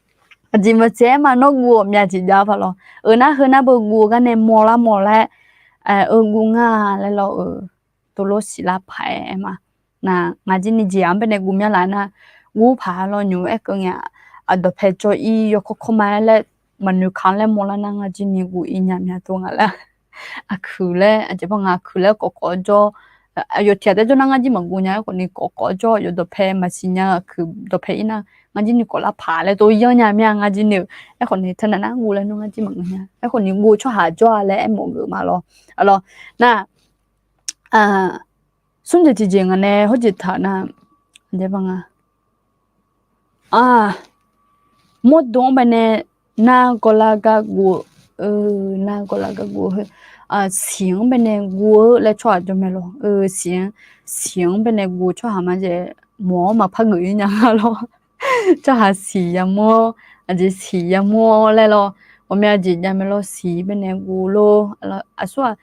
Aqjeq maqtser aer ma, nawr guv-awq myav jeq jav-a paq lawr. Euq nar heu nar beu guv-eu gar nae mawrlar mawrlar-aer, eu guv nga laer lawr-eu, tov lof siqlar paq-aer aer ma. Nar ngaq jir ni jeq-anr baenae guv mya laf nar, guv paq-aer lawr nymr aerkeuv ngae-aq, aqdawqpae jawr-ir yawkawr kawr ma-aer laer, maqnoeq kaq-anr laer mawrlar nar ngar jir ni guv-ir nya mya tov nga laer. Aqkuiq laer, aqjeq paq ngaq aqkuiq laer kawfkawf jawr, aqyawf tiq ghaq taef jawr nar ngar jir maqguv nya, aerkhawfni kawfkawf jawr, aqyawf dawqpae maqsiq nya, aqkuiq dawqpae ir nar, ngar jir ni kawflar paq laer tov yanr nya mya ngar jir ni-eu, aerkhawfni teunav nar guv laer nawr ngar jir maqngeur nya, aerkhawfni guv tsawrhaq jawr-a laer aermawf geuf ma lawr. Aqlawr, nar smr jeq tiqjeq ngaq nae hawr jeq taq nar, aqjeq paq nga mawrdo-anr baenae nargawr lar gar guv-eu, nargawr lar gar guv-eu, siq-anr baenae guv-eu laer tsawrhaq jawr mae lawr. Siq-anr, siq-anr baenae guv-eu tsawrhaq ma jaeq, mawq-awr maqpar geuf-ir nya nga lawr. Tsawrhaq siq yamawr, aqjeq siq yamawr laer lawr, ghawqmya jeq jav mae lawr, siq baenae guv lor. Aqsur-aq,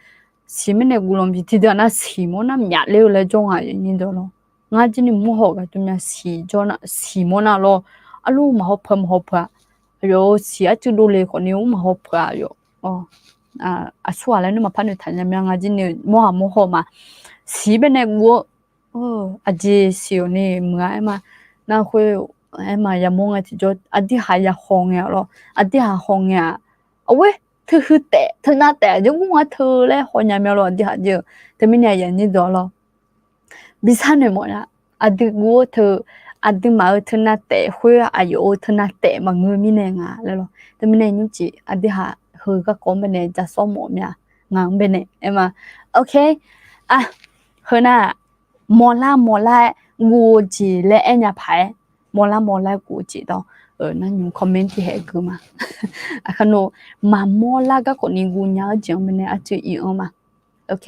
siq baenae guv lawr bi tiqdeuq-aq nar siq mawr nar myaf ler-eu laer jawr nga nyi dawq lawr. Ngar jir ni mawr haw gaq tov mya siq jawr nar, siq mawr nar lawr, arlur maqhaw peuq maqhaw peuq-a. Aqyawf-euq siq arcuiv dovle khawfni mr maqhaw peuq-a aqyawf. Aqsur-aq laer nmr maqpar noeqtaq nya mya ngar jir ni mawr haq mawr haw ma. Siq baenae guv-eu, aqjeq siq-awq ni muiq-a aer ma. Nar khoer aer ma yamawr ngae tiqjawr aqdui haq ya haw ngae-a lawr, aqdui haq haw ngae-aq, aer, teuhuiq taef teunav taef aqjeq guv nga teu laer haw nya mya lawr aqdui haq jeq-eu. Teumirnae aqyuif aqnyir deuq-a lawr, bi sharnoeq mawf nya. Aqdui guv-eu teu, aqduimaf-euq teunav taef khoer aqyawf-euq teunav taef maqngeur mirnae nga laer lawr. Teumirnae nymrcif aqdui haq heu garkawv-anr baenae ja sawr mawf mya, ngaq-anr baenae aer ma. Ok, heu nar mawrlar mawrlar-aer guv-eu jeq laer aer nya paq-aer, mawrlar mawrlar-aer guv-eu jeq dawr, nar nymq comment tiqhae gui ma. Aqkar nawr maqmawrlar garkawv ni guv nya-eu jeq-anr baenae arcuiv iq-anr ma. Ok,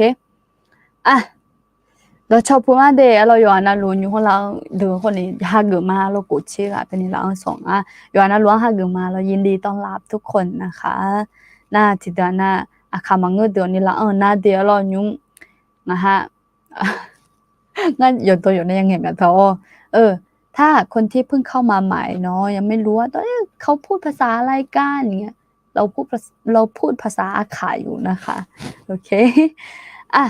dawqcawq puq ma de, aqlawr yawqha navluf nymq hawr lar-anr deuq khawf ni hageuf ma lawr, kof tser ghaq paeni laf-anr sawq nga. Yawqha navluf-anr hageuf ma lawr, ยินดีต้อนรับทุกคนนะคะ. Nar tiqdeuq-aq nar, aqkaq maqngeur deuq-awq ni laf-anr nar de, aqlawr nymq ngaq ha ngar yawqdawq yawq nae ya ngaeq myaq taq-awr, ถ้าคนที่เพิ่งเข้ามาใหม่เนาะ ยังไม่รู้ว่า เขาพูดภาษาอะไรกัน อย่างเงี้ย เราพูดภาษาอาข่าอยู่นะคะ โอเค อ่ะ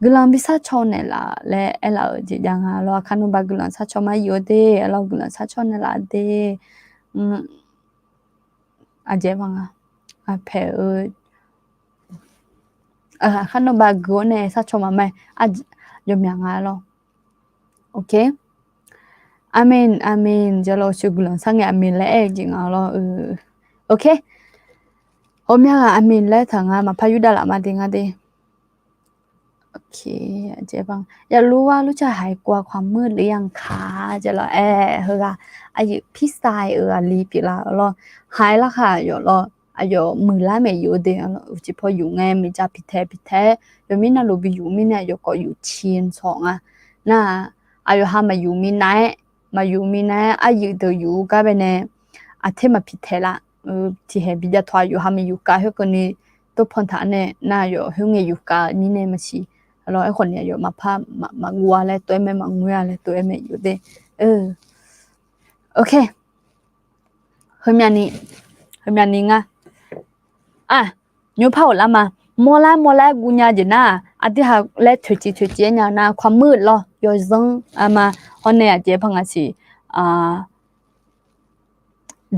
guiqlanq bi sharcaw naeqlaf laer aerlaf-euq jeq jav nga lawr, aqkar nawr ba guiqlanq sharcaw ma yuf-eu de, aqlawr guiqlanq sharcaw naeqlaf de. Aqjeq ma nga, aqpaeq-eu, aqkar nawr ba gui-awr nae sharcaw ma ma-aer, yawmyaq nga lawr. Ok, aqmeq aqmeq, jeq lawr, shuq guiqlanq sharngae aqmeq laer aer-eu jeq nga lawr. Ok, ghawqmya ghaq aqmeq laer taq nga, maqpar yurdav laf ma de ngar de. อยากรู้ว่าลูกชายหายกลัวความมืดหรือยังคะ jeq lawr, aer heughaq aqyuif พี่ชาย euq aqli pyeuflar lawr, haiq lar khaq yawf lawr, aqyawf muiqlar maeq yuf-eu de, uqcif paw yuf ngae miqjav piqtaeq piqtaeq-aer yawmirnav luf bi yuf mirnae aqyawf khawf yuf ciq sawq nga. Nar-aq, aqyawf ha maqyuf minav-aer, maqyuf minav-aer aryuif deuq yuf-eu gar baenae aqter maqpiqtaeq laf, tiqhaeq bi jav tawq aqyawf ha maqyuf kav khoerkeuvni, tov pan taq nae nar aqyawf khoerngae yuf kav-eu mirnae maqsiq. Aqlawr aerkhawf ni aqyawf maqpar maqguv-a laer tov-aer mae, maqngeur-a laer tov-aer mae yuf de. Ok, heumyavni, heumyavni ngar, aq, nymrpar ghoflar ma. Mawrlar mawrlar-aer guv nya jeq nar-aq, aqdui haq laer toeqciv toeqciv-aer nya nar, ความมืด lawr, yawzanr-a ma. Hawr nae aqjeq paq ngaq siq,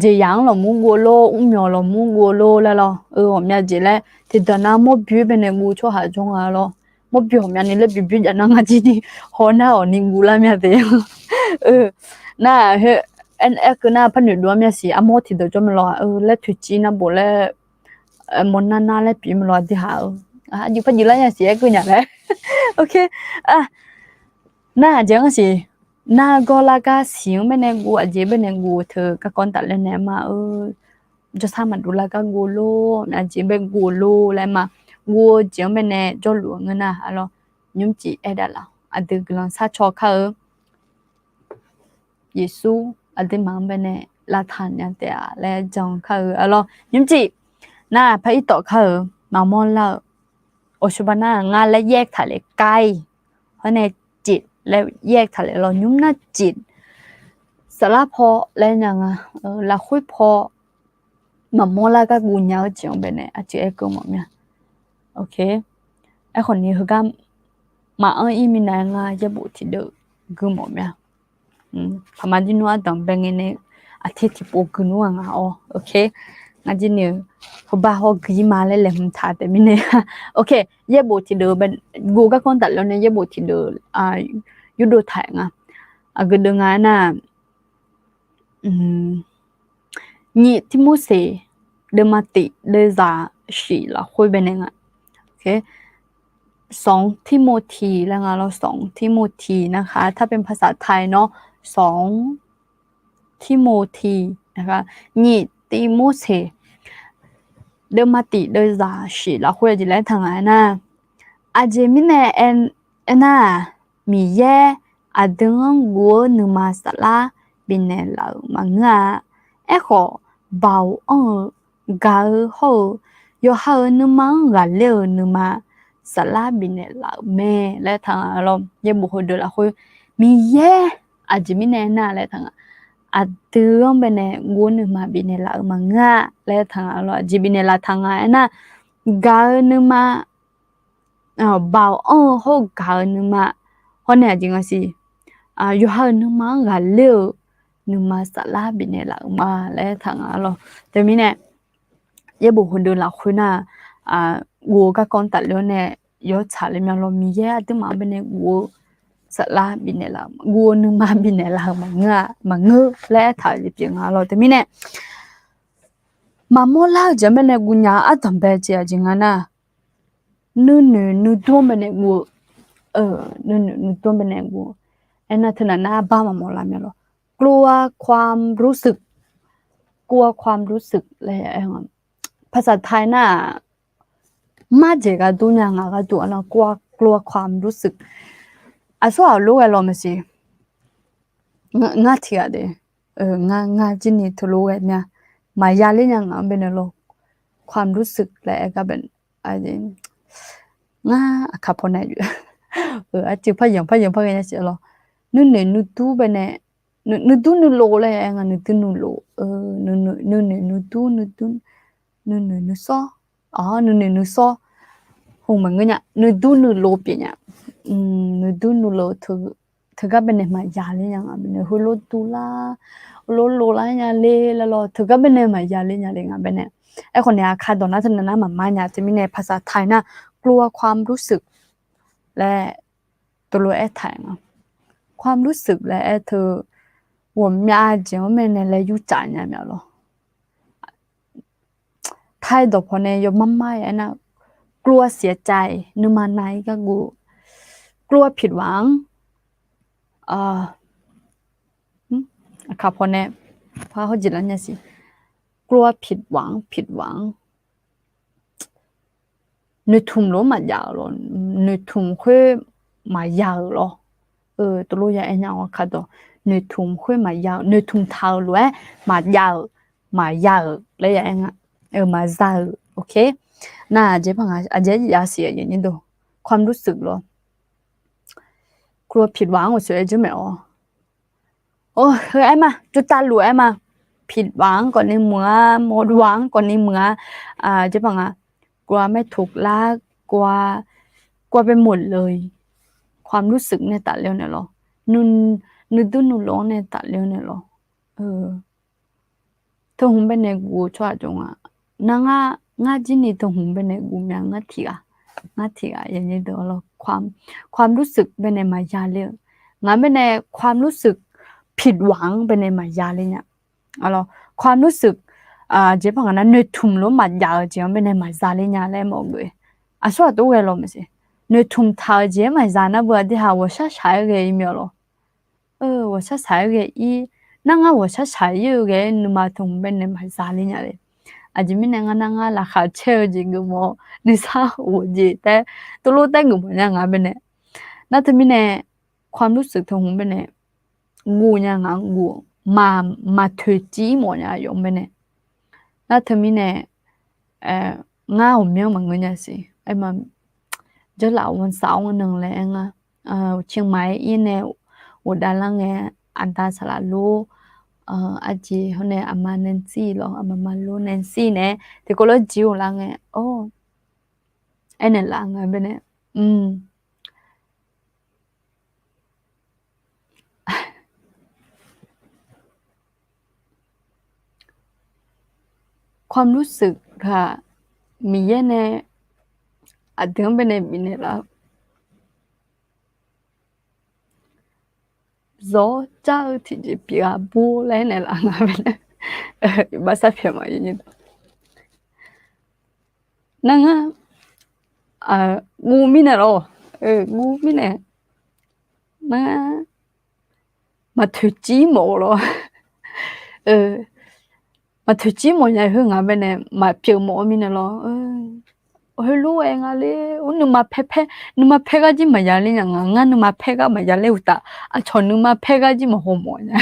jeqzaq-anr lawqmur guv lor, mrmyawq lawqmur guv lor laer lawr. Eu, ghawqmya jeq laer tiqdaq nar mawrbyoer baenae guv tsawrhaq jawr nga lawr. Mawrbyoer ghawqmyani laer bibyoer jav nar ngar jir ni haw nar awq ni guv lar mya taef. Eu, nar, aer keuv nar par noeqdov-ar mya siq, armawr tiqdaq jawr mae lawr, eu, laer toeqciv nar bof laer, mawrnar nar laer pyeuf mae lawr, aqdui haq-eu. Aqjeq par jeq lar nya siq aer keuv nya laer. Nar aqjeq-anr siq, nargawr largar siq-anr baenae guv, aqjeq baenae guv teu garkawv tafler nae ma-eu, jawrsar maqdov largar guv lor, aqjeq bae guv lor laer ma, guv-eu jeq-anr baenae jawrluf-eu ngeur nar, arlawr, nymrcif aer dav laf, aqdui guiqlanq sharcaw kar-eu Yeqsur aqduimaf-anr baenae lavtaq nya taef-a laer jan kar-eu, arlawr, nymrcif nar par irtawf kar-eu, maqmawr lar-eu, awqshoe ba nar ngar laer yaer taq le kar-iq, hawr nae cif laer yaer taq le lawr, nymr nar cif, saflar paw laer nya nga, lafkhoer paw, maqmawr lar gar guv nya-eu jeq-anr baenae aqjeq aer keuv mawf mya. Aerkhawf ni heugar maqanr ir minav-aer ngar yaerbof tiqdeuv gui mawf mya. Paqma jir nmr ardanq bae ngae nae aqter tiqpov gui nmr-aq nga-awr, ngar jir ni-eu heubar hawr gui ir ma laer laeqhmq taq taef mirnae. Yaerbof tiqdeuv, guv garkawv tafler nae yaerbof tiqdeuv yurdov taq-aer nga. Aqgeu deuv nga aernar, nyiq Tirmorseq deuvma tiq deuvzaq shif lafkhoer baenae nga. Sanq Tirmorti laer nga lawr, Sanq Tirmorti nar khar, ถ้าเป็นภาษาไทย nawr, Sanq Tirmorti, nyiq Tirmorseq deuvma tiq deuvzaq shif lafkhoer aqjeq laer taq nga aernar, aqjeq mirnae aernar-aq, Miqyaer aqdui-anr guv-eu nuima saflar bifnaeq laf-euq maqngeur-a. Aerkhawf, Baoq anr-eu, gaq-eu hawr-eu yawqha-euq nuima-anr ghaqler-euq nuima saflar bifnaeq laf-euq mae laer taq nga lawr. Yaerbof heudeuq lafkhoer, Miqyaer aqjeq mirnae aernar laer taq nga, aqdui-anr baenae guv-eu nuima bifnaeq laf-euq maqngeur-a laer taq nga lawr. Aqjeq bifnaeq laf taq nga aernar, gaq-eu nuima, Baoq anr-eu hawr-eu gaq-eu nuima, hawr nae aqjeq nga siq, yawqha-euq nuima-anr ghaqler-eu nuima saflar bifnaeq laf-euq ma laer taq nga lawr. Teumirnae, yaerbof heudeuq lafkhoer nar, guv-eu garkawv tafler-awr nae yawtsaq le mya lawr, Miqyaer aqduimaf-anr baenae guv-eu saflar bifnaeq laf, guv-eu nuima bifnaeq laf-euq maqngeur-a, maqngeur laer aertaq-euq jeq pyeuf nga lawr. Teumirnae, maqmawr lar-eu jeq-anr baenae guv nya-eu ardanq bae jeq aqjeq nga nar, nuinoeq nuidur-anr baenae guv-eu, nuinoeq nuidur-anr baenae guv-eu. Aernar teunav nar arbar maqmawr lar mya lawr, กลัวความรู้สึก กลัวความรู้สึก laer aer nga. ภาษาไทย nar-aq, marjeq ghardur nya ngaq gharduq arlawr, กลัวความรู้สึก. Aqsur aqlof ghae lawr maqsiq. Ngar tiqghaq de, ngar jir ni teulof ghae mya, maqya ler nya ngaq-anr baenae lawr, ความรู้สึก laer aer gar bae, ngar aqkaq pawnae, arcuiv paryanq paryanq par ghae nya siq lawr. Nuinoeq nuidur baenae, nuidur nuilov laer aer nga, nuidur nuilov, nuinoeq nuidur, nuinoeq nuisawr, nuinoeq nuisawr, hmq maqngeur nya, nuidur nuilov pyeuf nya, nuidur nuilov teugar baenae maqya ler nya ngaq baenae, heulof durlar, heulof lovlar nya le laer lawr, teugar baenae maqya ler nya le ngaq baenae. Aerkhawf nae aqkaq dawq nar teunav nar maqmar nya teumirnae ภาษาไทย nar กลัวความรู้สึก laer teulof aertaq-aer nga. ความรู้สึก laer aer teu ghawqmya jeq-anr baenae laer yurtsaf nya mya lawr. Thaer dawqpaw nae yawmar mar-aer aernar, กลัวเสียใจ nuima nav-ir gar guv, กลัวผิดหวัง aqkaq pawnae par hawr jeq lar nya siq, กลัวผิดหวัง ผิดหวัง noeqtmq lof-anr maqjav-euq lawr, noeqtmq khoer maqya-euq lawr. Teulof ya aer nya-awr kardawq, noeqtmq khoer maqya-euq, noeqtmq taq-euq lof-aer maqjav-euq, maqya-euq laer ya aer nga, maqza-euq, ok. Nar aqjeq par nga, aqjeq ya siq aqyuif nyir deuq, ความรู้สึก lawr. กลัวผิดหวัง awq soeq aer jir maeq-awr. Heu aer ma, jov tavluf aer ma. ผิดหวัง khawfni muiq-a, หมดหวัง khawfni muiq-a. Jeq par nga, กลัวไม่ถูกรัก กลัว กลัวไปหมดเลย ความรู้สึก nae tafler-awr naeq lawr. Nuidur nuilof-anr nae tafler-awr naeq lawr. Teuhmq baenae guv-eu tsawrhaq jawr nga. Nar ngar, ngar jirni teuhmq baenae guv mya ngar tiq ghaq, ngar tiq ghaq yanyir deuq-awr lawr, ความรู้สึก baenae maqya ler-eu. Ngaq baenae ความรู้สึกผิดหวัง baenae maqya ler nya. ความรู้สึก jeq par ngaq nar noeqtmq lof-aer maqjav-eu jeq-anr baenae maqza ler nya laer mawf-eu. Aqsur aqtov ghae lawq maqsiq. Noeqtmq taq-eu jeq-aer maqza nar beu aqdui haq ghawqshar shaq-aer ghae-ir mir-a lawr. Ghawqshar shaq-aer ghae-ir. Nar ngar ghawqshar shaq-ir-eu ghae-aer nuima teuhmq baenae maqza ler nya le. Aqjeq mirnae ngar nar ngar laqkhaq caer-eu jeq geufmawf-awr nuisar of-eu jeq taef, teulof taef geufmawf nya ngaq baenae. Nar teumirnae ความรู้สึก teuhmq baenae guv nya ngaq-anr guv-eu, maq, maqtoeqciv mawf nya aqyawf baenae. Nar teumirnae ngar ghawqmyanr maqngeur nya siq. Aerma, Jeurlaf วันเสาร์ nan laer aer nga. เชียงใหม่ ir nae ghofdav lar ngae, aqda saqlaq lor, aqjeq hawr nae aqma Nancy lawr, aqma Malo Nancy nae tiqkawv lof jir ghoflar ngae, or, aernaeq laf nga baenae, ความรู้สึก ghaq Miqyaer nae aqdui-anr baenae bifnaeq laf-eu, zawr car-eu tiqjeq pyeuf-a bur laer aernaeq laf nga baenae. Iqbax sar pyaeq ma. Nar ngar guv mirnae lawr, guv mirnae, nar ngar maqtoeqciv mawf-eu lawr. Maqtoeqciv mawf nya khoer ngaq baenae maqpyeuf mawf-eu mirnae lawr. Heulof-aer nga ler, or, nuima paer paer, nuima paer gar jir maqya ler nya nga, ngar nuima paer gar maqya ler uqtaf, aqcawq nuima paer gar jir maqhaw mawf nya.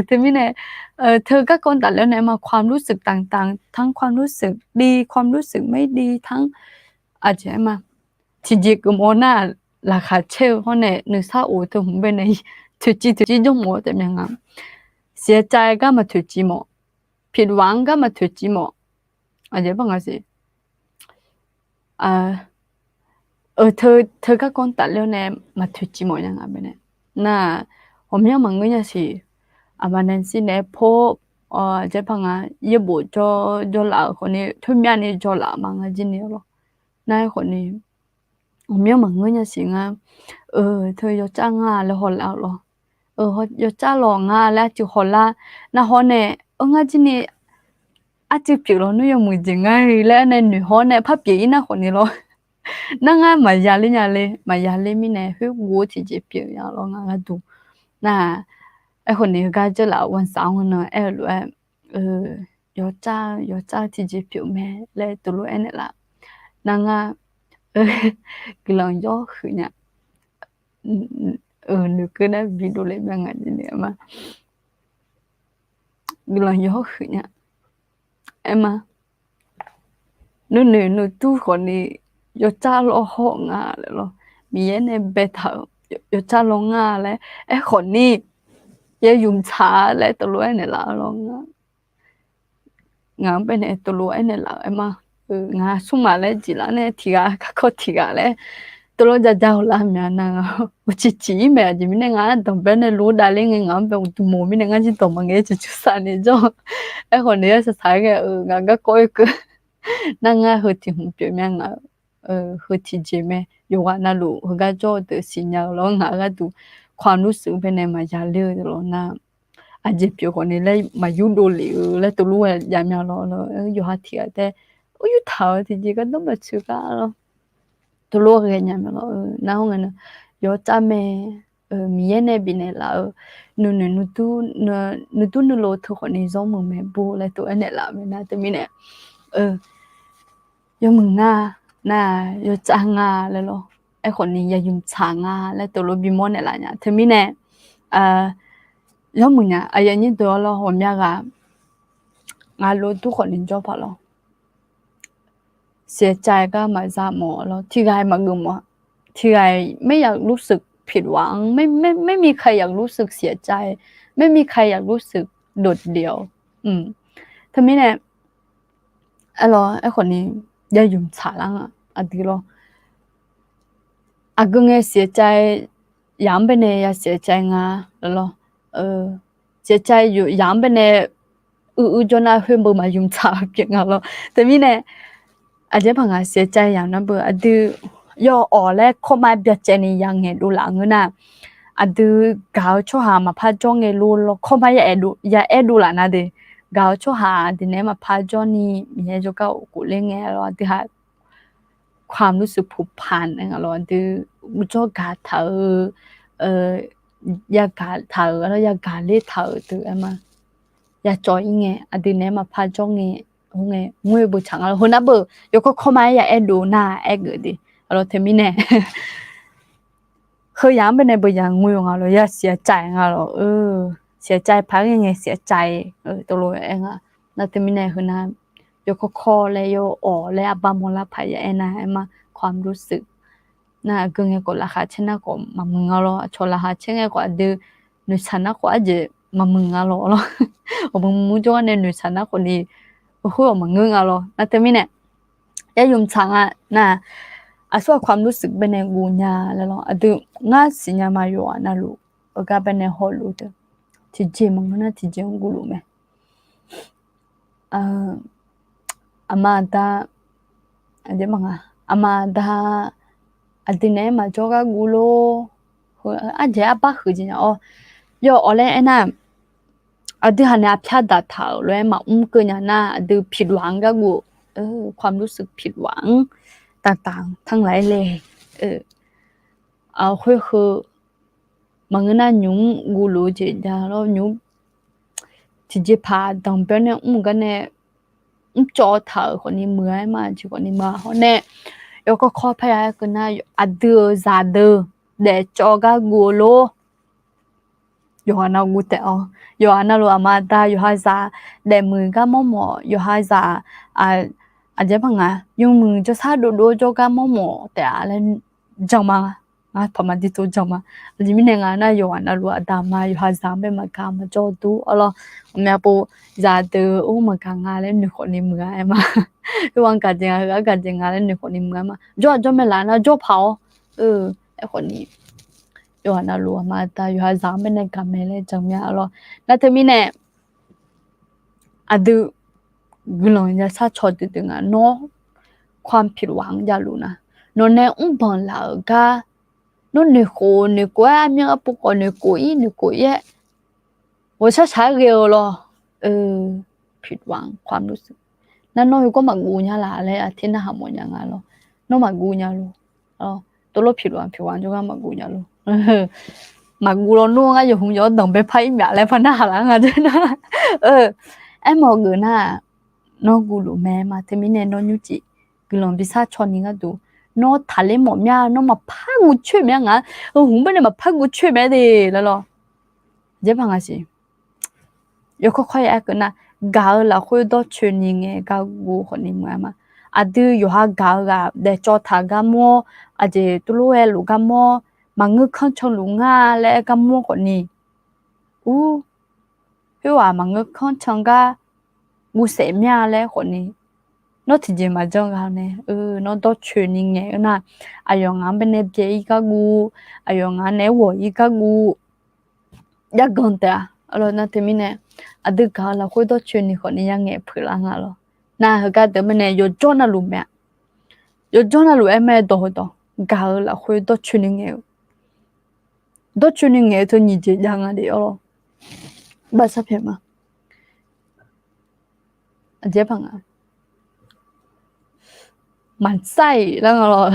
Teumirnae, teu garkawv tafler nae aerma ความรู้สึกต่างๆ ทั้งความรู้สึกดี ความรู้สึกไม่ดี ทั้ง aqjeq aerma, tiqjeq geufmawf nar laqkhaq caer-eu hawr nae nuisar of-eu teuhmq baenae toeqciv toeqciv jawr mawf-eu taef mya nga. Siqcav gar maqtoeqciv mawf, ผิดหวัง gar maqtoeqciv mawf. Aqjeq par nga siq. Teu, teu garkawv tafler nae maqtoeqciv mawf nya nga baenae. Nar, ghawqmyanr maqngeur nya siq. Aqma Nancy nae aer pov, aqjeq par nga, yaerbof jawr jawrlaf-euq khawfni, toermyavni jawrlaf ma ngar jirni lawr. Nar aerkhawfni, ghawqmyanr maqngeur nya siq ngar. Teu yawcar nga laer hawlar-eu lawr. Yawcar lawq nga laer arcuiv hawlar. Nar hawr nae, ngar jirni arcuiv pyeuf lawnmr yawmuiq jeq ngar-i laer nae noeq hawr nae par pyeuf-ir nar khawfni lawr. Nar ngar maqya ler nya le, maqya ler mirnae khoerguv-eu tiqjeq pyeuf nya lawr ngar gharduq. Nar, aerkhawfni heugar Jeurlaf วันเสาร์ nan aer-eu lof-aer, yawcar, yawcar tiqjeq pyeuf mae laer teulof aernaeq laf. Nar ngar guiqlanq yawhuiq nya. Noeqkeuv nar bidov le mya nga jirni aerma. Guiqlanq yawhuiq nya. Aerma, nuinoeq nuidur khawfni yawcar lawr hawr nga laer lawr. Miqyaer nae baetaq-euq yawcar lawr nga laer aerkhawfni, yaymq tsaq laer teulof aernaeq laf-eu lawr nga. Ngaq-anr baenae teulof aernaeq laf-eu aerma. Ngaq smrmaq laer jeq lar nae tiq ghaq garkawv tiq ghaq laer teulof jaja-eu lar mya nar nga. Uqcif ciq-ir mae. Aqjeq mirnae ngar danqbae nae lof-aer davler ngae ngaq-anr bae uqduq moq mirnae ngar jir dawq maqngae-aer cawqcawq sar ni jawr. Aerkhawfni arsaq saq-aer ghae-eu ngaq garkawv-aer keuv. Nar ngar heu tiq hmq pyeuf mya ngaq-eu heu tiqjeq mae. Yawqghaq navluf heugar jawr-eu deuq siqnya-eu lawr ngaq-eu gharduq ความรู้สึก baenae maqya ler-eu lawr nar, aqjeq pyeuf khawfni laer maqyurdov lef-eu laer teulof-aer jav mya lawr. Yawqha tiq ghaq taef, yurtaq-eu tiqjeq gardanr maqtsoeq gar lawr. Teulof ghae nya mya lawr. Nar hawr ngae na, yawcar mae, Miqyaer nae bifnaeq laf-eu nuinoeq nuidur nuilov teu khawfni zawr muiq mae bur laer teulof aernaeq laf-eu mae nar teumirnae, yawmuiq nga, nar yawcar nga laer lawr. Aerkhawfni yaymq tsaq nga laer teulof bimawr naeq laf nya. Teumirnae, yawmuiq nya aqyuif aqnyir deuq-awr lawr ghawqmya ghaq ngaq lof dur khawfni jawr paq lawr. เสียใจ gar maqza mawf lawr. Tiq ghaq-iq maqgeuf mawf. ที่ ไม่อยากรู้สึกผิดหวัง ไม่มีใครอยากรู้สึกเสียใจ ไม่มีใครอยากรู้สึกโดดเดี่ยว Teumirnae, aerlawr aerkhawfni yaymq tsaq lar nga aqdui lawr. Aqgeu ngae เสียใจ yaq-anr baenae ya เสียใจ nga lawr. เสียใจ yaq-anr baenae uiq uiq jawr nar khoer beu maqyumq tsaq pyeuf nga lawr. Teumirnae aqjeq paq ngaq siqcav yamq nar beu aqdui yawawq laer kawrma byacaevni ya ngaeqdov laf ngeur nar, aqdui gaq-eu tsawrhaq maqpar jawr ngae lor lawr kawrma ya aerdov laf nar de. Gaq-eu tsawrhaq aqdui naeq-aer maqpar jawrni Miqyaer jawrgar of khofler ngae lawr aqdui haq ความรู้สึกผูกพัน aer nga lawr aqdui uvjawr gaq taq-eu, yagaq taq-euq lawr yagaq ler taq-euq deuq aer ma. Yacawv-ir ngae aqdui naeq-aer maqpar jawr ngae, hawr ngae ngoer-eu beutsaq nga lawr. Heunar beu yawkawr kawrma-aer ya aerdov nar aergeuf de. Lawr teumirnae Heu yamq-anr baenae beuya ngoer-eu nga lawr, ya siqcav-aer nga lawr, siqcav-aer paq-aer ngae siqcav-aer, tov lof-aer nga. Nar teumirnae heunar, yawkawr kawr laer yawawq laer arbar mawrlar paq ya aernar aer ma, ความรู้สึก nar aqgeu ngae khawf laqkhaq caer nar khawf maqmuiq nga lawr, aqcawq laqkhaq caer ngae khawf aqdui noeqshaq nar khawf arjeq maqmuiq nga lawr lawr. Awqmq mur jawrgar nae noeqshaq nar khawf ni, khoer-awq maqngeur nga lawr. Nar teumirnae, ya yumq tsaq nga nar, aqsur-aq ความรู้สึก baenae guv nya laer lawr. Aqdui ngar siqnya ma yawqghaq navluf-eu gar baenae hawluf-eu deuq, tiqjeq maqngeur nar tiqjeq-anr guv luf mae. Aqma aqda, aqma aqda aqdui naeq-aer maqjawr gar guv lor. Arjeq arbar huiq jeq nya-awr, yawawq laer aernar, aqdui haq nae aqpyar daqtaq-euq lof-aer maqmr keuv nya nar aqdui ผิดหวัง gar guv-eu, ความรู้สึก ผิดหวัง taqtaq tanqlaf-aer le. Khoer heu maqngeur nar nymq mr guv luf-eu jeq ja lawr nymq tiqjeqpaq danqbae nae mr-eu gar nae mrcawv taq-euq khawfni muiq-a aer ma, jeq khawfni muiq-a hawr nae, yawkawr kawr parya-aer keuv nar aqdui-euq zaqdeuq daefcawv gar guv-eu lor. Yawqghaq navluf guv taef-awr, yawqghaq navluf aqma aqda yawqha zaq daefmuiq gar mawrmawf, yawqha zaq aqjeq paq nga, yawmuiq jawrsar dovdov jawrgar mawrmawf taef-a laer jan ma. Ngar paqma dui tov jan ma. Aqjeq mirnae nga nar yawqghaq navluf aqda aqma yawqha zaq-anr bae maqgaq maqjawr dur-awr lawr, aqmyanpov zaqdeuq-or maqgaq nga laer noeq khawfni muiq-a aer ma. Khoerghaq gaqjeq nga, heu-aq gaqjeq nga laer noeq khawfni muiq-a aer ma. Jawr-aq jawr mae laf nar jawr paq-awr, aerkhawfni yawqghaq navluf aqma aqda yawqha zaq-anr bae nae gaq mae laer jan mya-a lawr. Nar teumirnae aqdui guiqlanq ya sharcaw duidui nga. Nawr ความผิดหวัง anr javluf nar, nawq nae mrbanq laf-euq gar, nawr noeqkhof noeqkhof-aer armyanr arpov khawf noeqkhof-ir noeqkhof-ir-aer ghawqshar shaq-aer ghae-eu lawr. ผิดหวัง ความรู้สึก nar nawr heugawr maqguv nya laf laer aqter narhaq mawf nya nga lawr. Nawr maqguv nya lor. Tov lor ผิดหวัง ผิดหวัง jawrgar maqguv nya lor. Maqguv lawnmr ngar yawqhmq yawq-anr danqbae par-ir myaf laer par narhaq laf nga dzer nar. Aermawf-eu geuf nar, nawr guv luf mae ma. Teumirnae nawr nymrcif guiqlanq bi sharcaw ni gharduq, nawr taqler mawf mya, nawr maqpar guv coer mae-a nga. Heu hmq baenae maqpar guv coer mae de laer lawr. Aqjeq paq nga siq. Yawkawr kawr ya-aer keuv nar, gaq-eu lafkhoer dawrcoeni ngae gar guv khawfni muiq-a ma. Aqdui yawqha gaq-eu ghaq daefcawv taq gar mawr, aqjeq tov lor-aer luf gar mawr, maqngeur kanr canluf ngar laer-aer gar mawr khawfni, ur, khoerghaq maqngeur kanr can gar guvsaef mya laer khawfni, nawr tiqjeq maqjan gha nae, nawr dawrcoeni ngae-eu nar, aqyawf ngaq-anr baenae byae-ir gar guv, aqyawf ngaq naeq-aer ghawq-ir gar guv, yarganq taef-a. Nar teumirnae, aqdui gaq-eu lafkhoer dawrcoeni khawfni ya ngaeq peuq lar nga lawr. Nar heugar deuq mirnae yawjawr navluf mae-a. Yawjawr navluf-aer mae dawq heudawq, gaq-eu lafkhoer dawrcoeni ngae-eu, dawrcoeni ngaeq-eu teu nyiq jeq jav nga de-awr lawr. Bavsar pyaeq ma. Aqjeq paq nga, maqsar-iq lar nga lawr.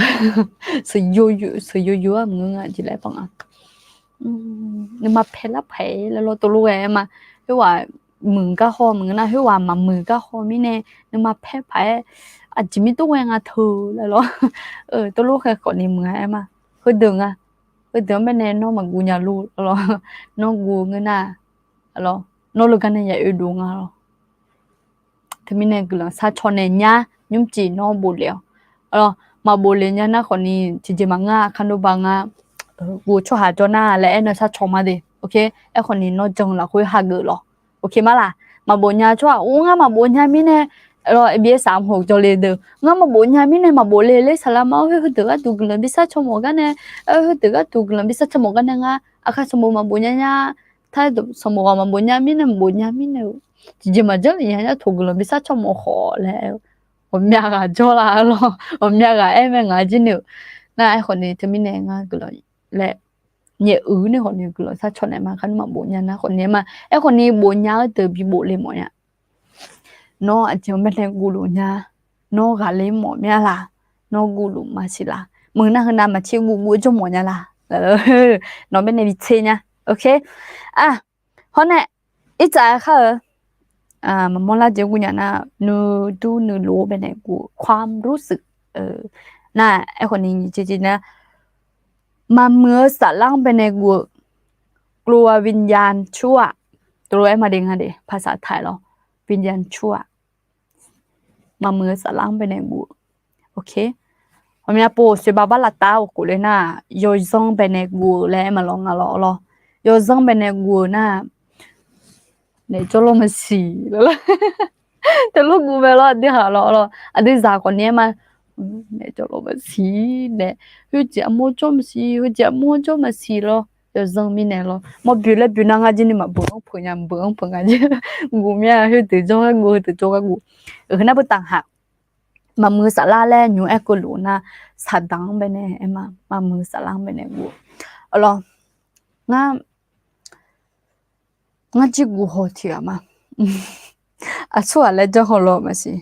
Sheuqyo yo-ar maqngeur nga jeq laer paq nga. Nuima paelar paq-aer laer lawr tov lor ghae-aer ma. Khoerghaq muiq gar haw maqngeur nar, khoerghaq maqmuiq gar haw mirnae, nuima paer paq-aer, aqjeq mir tov ghae nga teu laer lawr. Tov lor ghae khawfni muiq-a aer ma. Heudeuq nga. Heudeuq-anr baenae nawr maqguv nya lor lawr. Nawr guv ngeur nar, nawr leugar nae ya oedov nga lawr. Teumirnae guiqlanq sharcaw nae nyar nymrcif nawr bofle-awq. Maqbofle nya nar khawfni tiqjeq maqngeur-a, kanoba nga, guv tsawrhaq jawr nar laer aernar sharcaw ma de. Aerkhawfni nawr jan-eu lafkhoer hageuf lawq. Oke ma laq? Maqbof nya tsawrhaq, or ngar maqbof nya mirnae, lawr, absaq mq hoq jawrle deuq, ngar maqbof nya mirnae maqbof le ler saqlaq ma. Aer, heudeuq gharduq guiqlanq bi sharcaw mawf gar nae, aer, heudeuq gharduq guiqlanq bi sharcaw mawf gar nae ngar aqkar sanqbof maqbof nya nya Tar-aer dawq sanqbof ghaq maqbof nya mirnae, maqbof nya mirnae-eu, tiqjeq maqjanr lef nya nya toq guiqlanq bi sar caw mawf khawf laer, ghawqmya ghaq jawr la lawr, ghawqmya ghaq aer mae ngaq jir ni-euq. Nar aerkhawf ni teumirnae ngar guiqlanq laer, nyaef uiq nae khawf ni guiqlanq sar caw naeq ma, kharnmr maqbof nya nar khawf ni aer ma. Aerkhawf ni bof nya-eu deuq bi bof le mawf nya. Nawr aqjeq-anr baenae guvluf nya. Nawr ghaqler mawf mya la. Nawr guvluf maqsiq la. Meuq nar heunav maqtser guvguv-aer jawr mawf nya la. Nawq baenae bi tser nya. Hawr nae, irtsaf-aer khar-eu, maqmawr lar jeq guvnya nar, nuidur nuilof-aer baenae guv-eu ความรู้สึก nar, aerkhawf ni nyiq jeq jeq nar, maqmuiq-eu saflar-anr baenae guv-eu, กลัววิญญาณชั่ว-aq, tov lof-aer ma de nga de, ภาษาไทย lawr, วิญญาณชั่ว-aq, maqmuiq-eu saflar-anr baenae guv-eu. Ghawqmya pov soeqbav bar lavtav-awr khof le nar, yawzanr baenae guv-eu laer aer ma lawr nga lawr lawr. Yawzanr baenae guv-eu nar, naef jawrlawr maqsiq lawr. Teulof guv mae lawr, aqdui haq lawr lawr, aqdui zaq khawf ni aer ma. Naef jawrlawr maqsiq nae, khoerjeq armawr jawr maqsiq, khoerjeq armawr jawr maqsiq lawr. Yawzanr mirnae lawr, mawr boeq laer boeq nar ngar jir ni maqbeuq-anr peuq nya, beuq-anr peuq nga jir. Guv mya, khoerdeuq jawr gharguv, heudeuq jawr gharguv. Heu nar beu taf haq. Maqmuiq-eu saflar laer nymr aer keuv luf nar, saqdaq-anr baenae aer ma, maqmuiq-eu saflar-anr baenae guv-eu. Arlawr, ngar ngar jir guv haw tiq ghaq ma. Aqsurghaq laer janr haw lawr maqsiq.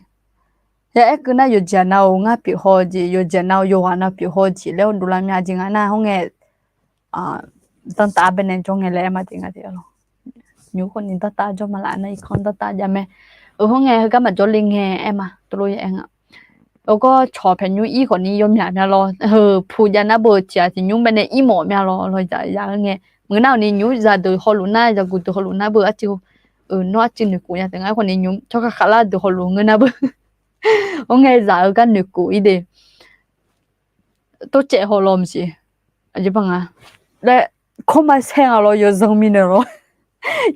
Yaaer keuv nar yawqjeq nav-euq ngar pyeuf haw jeq, yawqjeq nav-euq yawqghaq nav pyeuf haw jeq laer-awr dovlar mya jeq nga nar hawr ngae, danrtav baenae jawr ngae laer aer ma de nga de lawr. Nymq khawf ni danrtav jawr ma laf nar irkanr danrtav jav mae. Hawr ngae heugar maqjawr le ngae aer ma, tov lof-aer aer nga. Heugar cawq paeqnymr ir khawf ni yawmyaq mya lawr. Heu puq jav nar beu tiq ghaq tiq nymr baenae ir mawf mya lawr lawr, zaq ya-eu ngae. Meuq nar-awq ni nymr zaqdeuq hawluf nar, zaqguq deuq hawluf nar beu arcuiv, nawr arcuiv noeqkhof nya taef nga. Aerkhawf ni nymr tsawrkhav khavlar deuq hawluf ngeur nar beu. Hawr ngae zaq-eu gar noeqkhof ir de. Tov caev haw lawr maqsiq. Aqjeq baq nga laer, kawrma saer nga lawr, yawzanr mirnae lawr.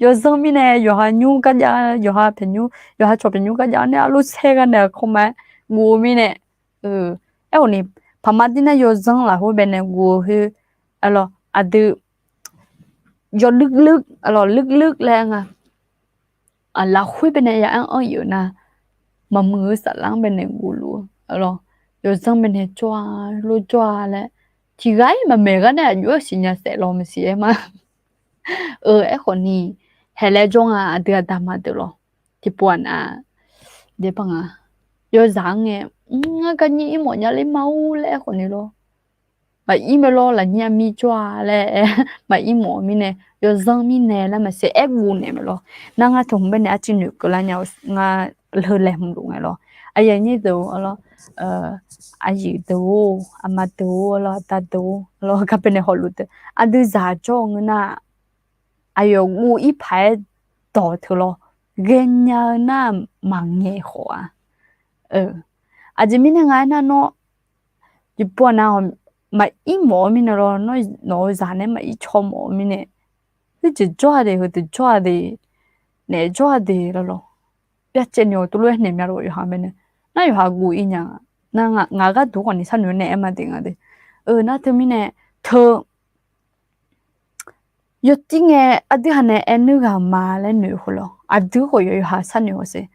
Yawzanr mirnae yawqha nymr garjav, yawqha paeqnymr, yawqha cawq paeqnymr garjav-awr nae arlof saer gar nae kawrma-aer guv-eu mirnae. Aerkhawf ni, paqma dir nar yawzanr lafkhoer baenae guv-eu khoer, arlawr aqdui yawluir luir, arlawr luir luir laer nga. Lafkhoer baenae ya-anr anr-iq-euq nar, maqmuiq-eu saflar-anr baenae guv luf-eu, arlawr yawzanr baenae jawr-a, lof jawr-a laer, tiq ghaq-ir maqmaeq gar nae aqjox-aer siqnya saef lawr maqsiq aer ma. Aerkhawf ni, haeq laer jawr nga aqdui aqda ma deuq lawr. Tiqpov-aq nav, baq nga, yawzaq-anr ngae, ngar garnyir ir mawf nya ler ma-or laer aerkhawf ni lawr. Maqir mae lawr, lafnyir armir jawr-a laer, maqir mawf-eu mirnae, yawzanr mirnae laer maqsiq aer guv naeq mae lawr. Nar ngar teu hmq baenae arcuiv noeqkeuv lar nya-eu ngar heu laeqhmq luf ngae lawr. Aqyuif aqnyir deuq-or, arlawr, aqyuif deuq-or, aqma deuq-or, arlawr, aqda deuq-or, arlawr, gar baenae hawluf deuq, aqdui zaq jawr-eu ngeur nar, aqyawf guv ir paq-aer dawq teu lawr, ghaenya-eu nar maqngaeq khawf-a. Aqjeq mirnae nga aernar nawr, tiqpov nav maqir mawf-eu mirnae lawr, nawr nawq-eu zaq nae maqir caw mawf-eu mirnae, khoerjeq jawr-a de, heudeuq jawr-a de, naef jawr-a de lawr lawr. Byacaevni-awq tov lof-aer naeq mya lof yawqha mae nae, nar yawqha guv ir nya, nar ngaq gharduq khawf ni sharnoeq-awr nae aer ma de nga de. Nar teumirnae, teu yawtir ngae aqdui ha nae aer nuir ghaq ma laer noeq khoerlawr, aqdui khawf yawqha sharnoeq-awr ser.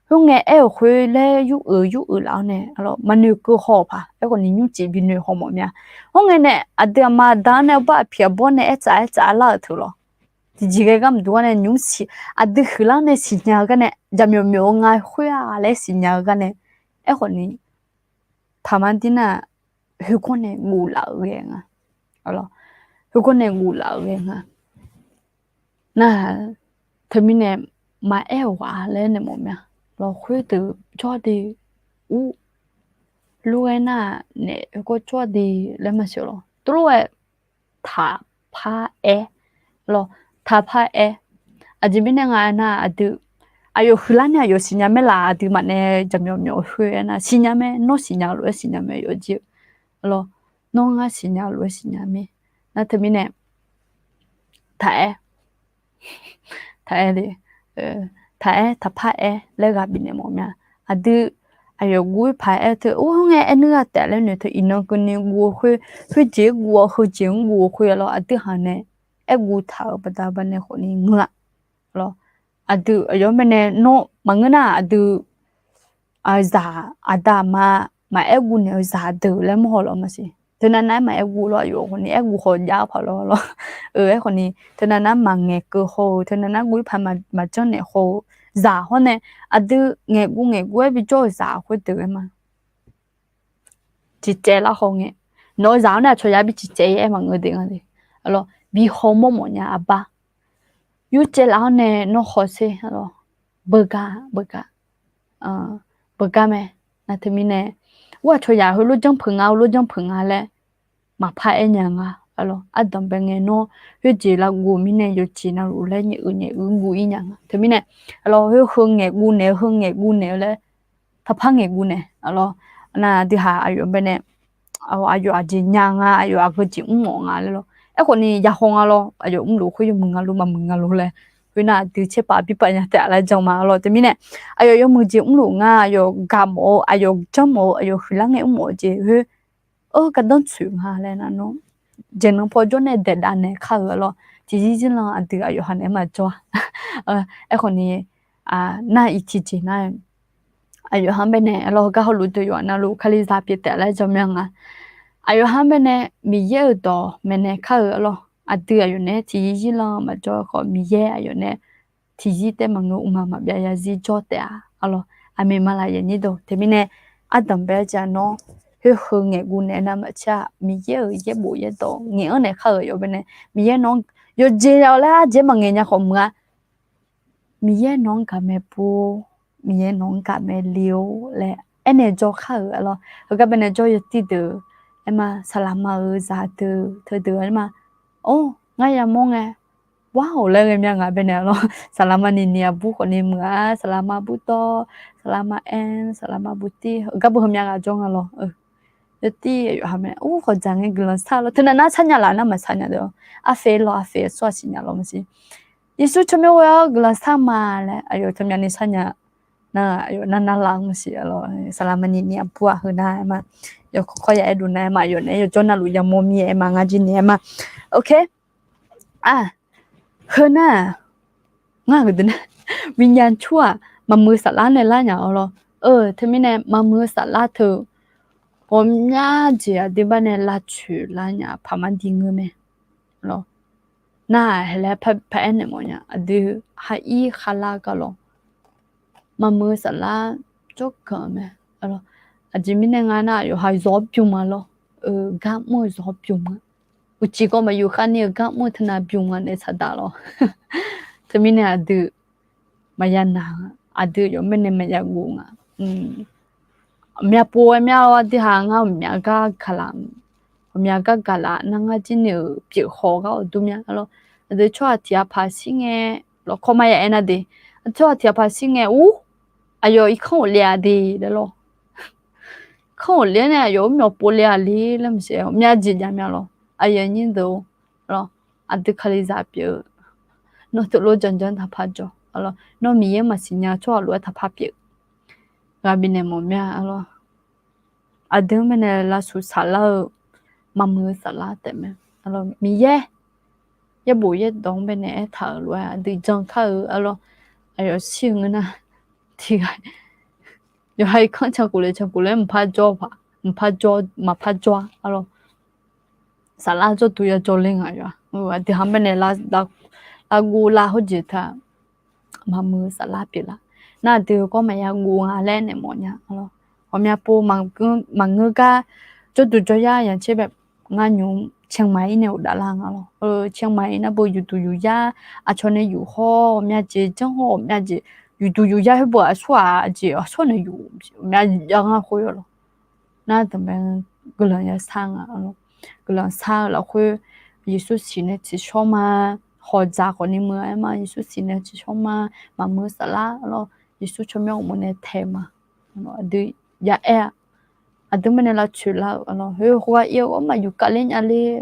Khoerngae aer-euq khoer laer yur-euq yur-euq laf-awr nae, maqnoeqkeuv haw-euq paq. Aerkhawf ni nymrcif bi noeq haw mawf mya. Khoerngae nae aqdui aqma aqda-anr nae aqbar aqpiq aqbawr nae aertsaf aertsaf lar-euq teu lawr. Tiqjeq ghae gar maqdur gar nae nymrcif aqdui huiqlar nae siqnya-eu gar nae, jaqmyawf myawf-eu nga khoer-a laer siqnya-eu gar nae, aerkhawf ni, paqma dir nar, heugawr nae guv laf-euq ghae nga. Heugawr nae guv laf-euq ghae nga. Nar, teumirnae maqaer-euq ghaq laer nae mawf mya. Lawr khoerdeuq jawr de, ur, lur-aer nar, naef heugawr jawr de laer maqsiq lawr. Tov lof-aer taqpar aer, lawr, taqpar aer. Aqjeq mirnae nga aernar aqdui, aqyawf huiqlar nae aqyawf siqnya mae laf, aqdui maqnae jaqmyawf myawf khoer aernar siqnya mae, nawr siqnya lof-aer siqnya mae yawqjir-eu. Lawr, nawr ngar siqnya lof-aer siqnya mae. Nar teumirnae taq-aer, taq-aer le, taq-aer taqpar aer laer ghaq bifnaeq mawf mya. Aqdui aqyawf guv-ir paq-aer teu, or, khoerngae aer nuir ghaq taef laer noeq teu iqnan keuvni guv-eu khoer, khoerjeq-aer guv-awr heujeq-anr guv-eu khoer lawr, aqdui haq nae aer guv taq-euq baqda baqnae khawfni ngeur-a. Lawr, aqdui aqyawf-anr baenae nawr maqngeur nar aqdui zaq aqda aqma maqaer guv naeq-eu zaq deuq laer mawr haw lawr maqsiq. Teunav nav-aer maqaer guv lawr, aqyawf khawfni aer guv khawf jav-aer paq lawr lawr. Aer khawfni teunav nav maqngaeq keuv haw-eu, teunav nav guv-ir paq maqjanr naeq haw-eu, zaq hawr nae aqdui ngaeqguv ngaeqguv-aer bijawr-euq zaq khoerdeuq-aer ma. Ciqcaev lar haw ngae. Nawq-eu zaq-anr nae aqcawq ya bi ciqcaev-ir aer maqngeur de nga de. Lawr, bi hawmawr mawf nya aqbar. Yurcaev laf-awr nae nawr hawsher lawr. Beugar beugar, beugar mae. Nar teumirnae, ur aqcawq yaq heulof janrpeuq nga, heulof janrpeuq nga laer maqpar aer nya nga. Lawr, ardanq bae ngae nawr khoerjeq lavguv mirnae yawqjeq navluf laer nyaef uiq nyaef uiq guv-ir nya nga. Teumirnae, lawr, khoer heu ngaeqguv naeq-eu, heu ngaeqguv naeq-eu laer taqpar ngaeqguv naeq. Lawr, nar aqdui haq aqyawf baenae aqyawf aqjeq nya nga, aqyawf aqgeu jeq mr mawf nga laer lawr. Aerkhawfni yahaw nga lawr, aqyawf mrluf khoer yawmuiq nga lor maqmuiq nga lor laer. Khoernar aqdui caerpav birpav nya taef-a laer jan ma lawr. Teumirnae, aqyawf yawmuiq jeq mrluf nga, aqyawf gaq mawf-eu, aqyawf janr mawf-eu, aqyawf huiqlar ngae mr mawf-eu jeq khoer, gardanr tsoeq nga laer nar nawr, jeqnan paw jawr nae daeqdav naeq kar-euq lawr. Tiqzir zirlan aqdui aqyawf ha naeq-aer maqjawr-a. Aerkhawfni, nar-iq tiqjeq nar, aqyawf ha-anr baenae lawr, heugar hawluf deuq yawf navluf kalizaq pyeuf taef laer jan mya nga. Aqyawf ha-anr baenae Miqyaer-euq dawq maeqnaeq kar-euq lawr. Aqdui aqyawf naeq-aer tiqzir zirlan maqjawr khawf, Miqyaer aqyawf naeq-aer tiqzir taef maqngeur, uqma maqbyav yazir jawr taef-a. Lawr, aqmeq maqlaq yaeq nyir dawq. Teumirnae, ardanq bae-aer ja nawr, khoer heu ngaeqguv naeq-aer nar maqcaer-a. Miqyaer-euq yaerbof yaerdawq ngaeq-anr naeq kar-euq aqyawf baenae, Miqyaer nawq-anr yawqjeq ya-awr laer arjeq-aer maqngaeq nya khawf meuq-a. Miqyaer nawq-anr gaqmae pur-or, Miqyaer nawq-anr gaqmae le-or laer aernaeq jawr kar-euq lawr. Heugar baenae jawr yawtir deuq aer ma, saqlaqma-euq zaq deuq teudeuq aer ma, or, ngar yamawr ngae, war-awq laer ghae mya nga baenae lawr. Saqlaqma niqniq aqbur khawfni meuq-a, saqlaqma bur dawr, saqlaqma aer, saqlaqma bur tir, heugar beu heumya ghaq jawr nga lawr. Yawtir aqyawf ha mae, ur, khawf dzaq ngae guiqlanq shar lawr. Teunav nar sharnya laf nar maqshar nya de-awr, arfe lawr, arfe aqsur aqsiq nya lawr maqsiq. Yeqsur tsawrmyanr ghoe-awr guiqlanq shar ma laer aqyawf teumirnae ni sharnya. Nar aqyawf nar nar laf maqsiq lawr. Saqlaqma niqniq aqbur-aq heu nar aer ma, yawkawr kawr ya aerdov nar aer ma, aqyawf naeq-aer yawjawr navluf yamawr mir-aer ma, ngar jir naeq aer ma. Ok. Aq, heu nar-aq, ngar-euq deuq nar, miqnya cur-aq, maqmuiq-eu saflar nae lar nya-awr lawr. Teumirnae maqmuiq-eu saflar teu ghawqmya jeq aqdui bar nae lavcoeq lar nya paq mar di ngeur mae. Lawr, nar-aq hae laer paraer naeq mawf nya, aqdui har ir kharlar gar lawr. Maqmuiq-eu saflar jawrganq mae. Aqjeq mirnae nga nar, yawqha zawr bym-a lawr. Gar mr-eu zawr bym-a. Uqcif kawv maqyuf kharni-eu gar mr-eu teunav bym-a nae saqdaq lawr. Teumirnae aqdui maqya naq-a, aqdui yawf mirnae maqya ghof nga. Ghawqmya pov-aer mya-awr aqdui haq ngar ghawqmya gar gaqlaf, ghawqmya gar gaqlaf nar ngar jir ni-euq pyeuf khawf gar awq dur mya lawr. Aqdui tsawrhaq tiq ghaq paq shir ngae, lawqkawr mar ya aer nar de, tsawrhaq tiq ghaq paq shir ngae, ur, aqyawf irkanr ghofle-a de laer lawr. Kanr ghofle-aer nae aqyawf ur myawf pov le-a le laer maqsiq, ghawqmya jeq jav mya lawr. Aqyuif aqnyir deuq-or, lawr, aqdui kalizaq pyeuf-eu, nawr teulof janrjanr taqpar jawr, nawr Miqyaer maqsiq nya tsawrhaq lof-aer taqpar pyeuf. Ghaq bifnaeq mawf mya, lawr, aqdui-anr baenae lavshuif saflar-eu maqmuiq-eu saflar taef mae. Miqyaer yaerbof yaerdawq-anr baenae aertaq-euq lof-aer aqdui jan kar-eu, lawr, aqyawf shir-eu ngeur nar, tiq ghaq yawqha irkanr cankof le cankof le maqpar jawr paq, maqpar jawr, maqpar jawr-a, lawr, saflar jawrduq yajawr ler nga yawf-a. Aqdui ha baenae lavguv lav hawjeq taq maqmuiq-eu saflar pyeuflar. Nar aqdui heukawr maqya guv nga laer naeq mawf nya, lawr, ghawqmya pov maqngeur gar jawrduq jawryar yaqtser bae ngar nymq-mr เชียงใหม่ nae ghofdav lar nga lawr. เชียงใหม่ nar beu yufduq yufyar aqcawq nae yuf hawr ghawqmya jeq janr hawr ghawqmya jeq yufduq yufyar khoer beu aqsur-aq jeq aqsur nae yuf ghawqmya jav ngar khoer-a lawr. Nar daqbae guiqlanq yashar nga, guiqlanq shar-eu lafkhoer Yeqsur siq nae tsiqshawr ma, hawqdzaq khawfni muiq-aer ma, Yeqsur siq nae tsiqshawr ma, maqmuiq-eu saflar, lawr, Yeqsur tsawrmyanr uqmov nae tae ma. Aqdui ya aer-a, aqdui baenae lavcoeq lar-euq, lawr, khoergar ir-eu ghawr maqyuf kavler nya ler,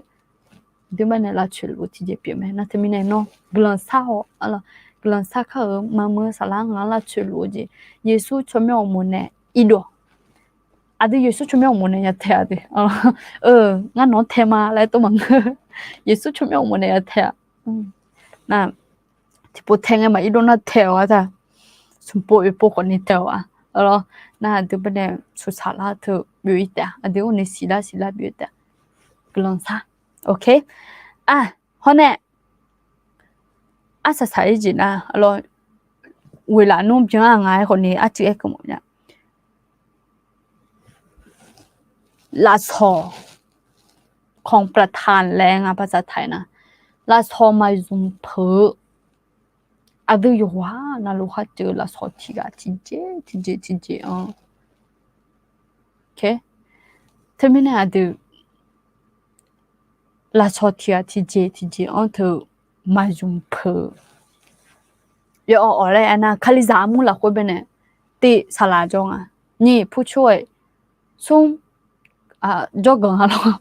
aqdui baenae lavcoeq luf-eu tiqjeq pyeuf mae. Nar teumirnae nawr guiqlanq shar haw, lawr, guiqlanq shar kar-euq maqmuiq-eu saflar ngaq-anr lavcoeq luf-eu jeq Yeqsur tsawrmyanr uqmov nae irdov-awq. Aqdui Yeqsur tsawrmyanr uqmov nae ya tae-a de. Ngar nawq-anr tae ma laer tov maqngeur. Yeqsur tsawrmyanr uqmov nae ya tae-a. Nar, tiqpov tae ngae maq ir dov nar tae-awq-a ta. Smqpov oeqpov khawfni tae-awq-a. Arlawr, nar aqdui baenae suqsaq lar teu byov-ir taef-a. Aqdui ghawqni siqlar siqlar byov-ir taef-a. Guiqlanq sar. Ok. Aq, hawr nae, arsaq saq-ir jeq nar, arlawr, ghoeqlaf nmr byan-a nga-aer khawfni arcuiv aer keuv mawf nya. Lafsawq, ของประทาน laer nga ภาษาไทย nar, lafsawq maqzmq peuq-eu, aqdui yawqghaq navluf kharceuv-eu lafsawq tiqghaq tiqjeq tiqjeq tiqjeq-anr. Teumirnae aqdui lafsawq tiqghaq tiqjeq tiqjeq-anr teu maqzmq peuq. Yawawq laer aernar, Kalizaq armur lafkhoer baenae, tiq saqlaq jawr nga. Nyiq purcoer-aer, smr jawrganq-a lawr.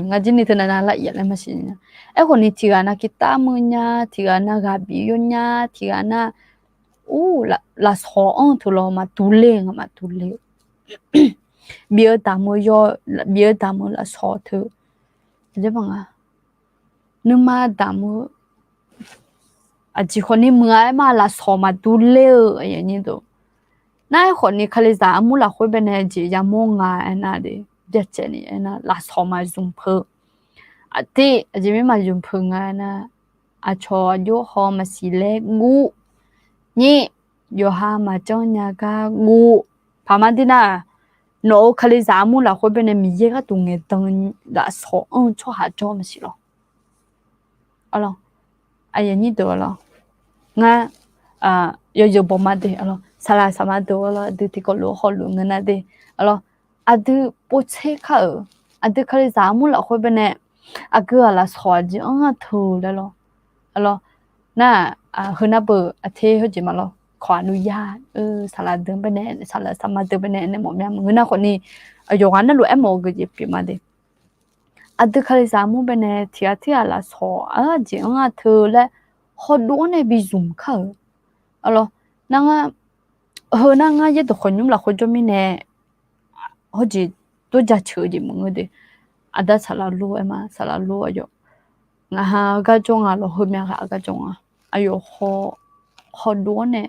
Ngar jir ni teunav nav lar iq-a laer maqsiq nya. Aerkhawfni tiqghaq nav kirtav muiq nya, tiqghaq nav ghaq bif yawnya, tiqghaq nar, ur, lafsawq-anr teu lawr maqdur ler nga maqdur ler. Bif-eu damq-eu yaw, bif-eu damq-eu lafsawq teu, aqjeq ma nga, nuima damq-eu, aqjeq khawfni muiq-a aer ma, lafsawq maqdur ler-eu, nar aerkhawfni Kalizaq armur lafkhoer baenae jeq yamawr nga aernar de, byacaevni aernar lafsawq maqzmq peuq. Aqteq aqjeq mir maqzmq peuq nga aernar, aqcawq aqjox haw maqsiq laer guv. Nyir, yawqha maqjanr nya gar guv. Paqma dir nar, nawq-euq Kalizaq armur lafkhoer baenae Miqyaer gharduq ngaeqdan lafsawq-anr-eu tsawrhaq jawr maqsiq lawr. Arlawr, aqyuif aqnyir deuq-a lawr, ngar yawzeu bawma de, arlawr, saqlaq saqma deuq-a lawr, aqdui tiqkawv luf hawluf ngeur nar de, arlawr, aqdui povtser kar-euq, aqdui Kalizaq armur lafkhoer baenae aqgeu-aq lafsawq aqjeq-anr-a teu laer lawr. Arlawr, nar, heu nar beu aqter heujeq ma lawr, kawq-aq nuyar, saqlaq deuq baenae, saqlaq saqma deuq baenae nae mawf mya ngeur nar khawfni, yawqghaq narluf aermawf-eu geujeq pyeuf ma de. Aqdui Kalizaq armur baenae tiqghaq tirghaq lafsawq-a jeq-anr-a teu laer hawdov-anr nae bi zmq kar-euq. Arlawr, nar ngar, heu nar ngar yaerdawq khawqnymr lafkhoer jawr mirnae, hawjeq dur jaceuq-eu jeq maqngeur de. Aqda saqlaq lor aer ma, saqlaq lor aqyawf, ngaqha gar jawr nga lawr, heumya ghaq gar jawr nga. Aqyawf hawdov-anr nae,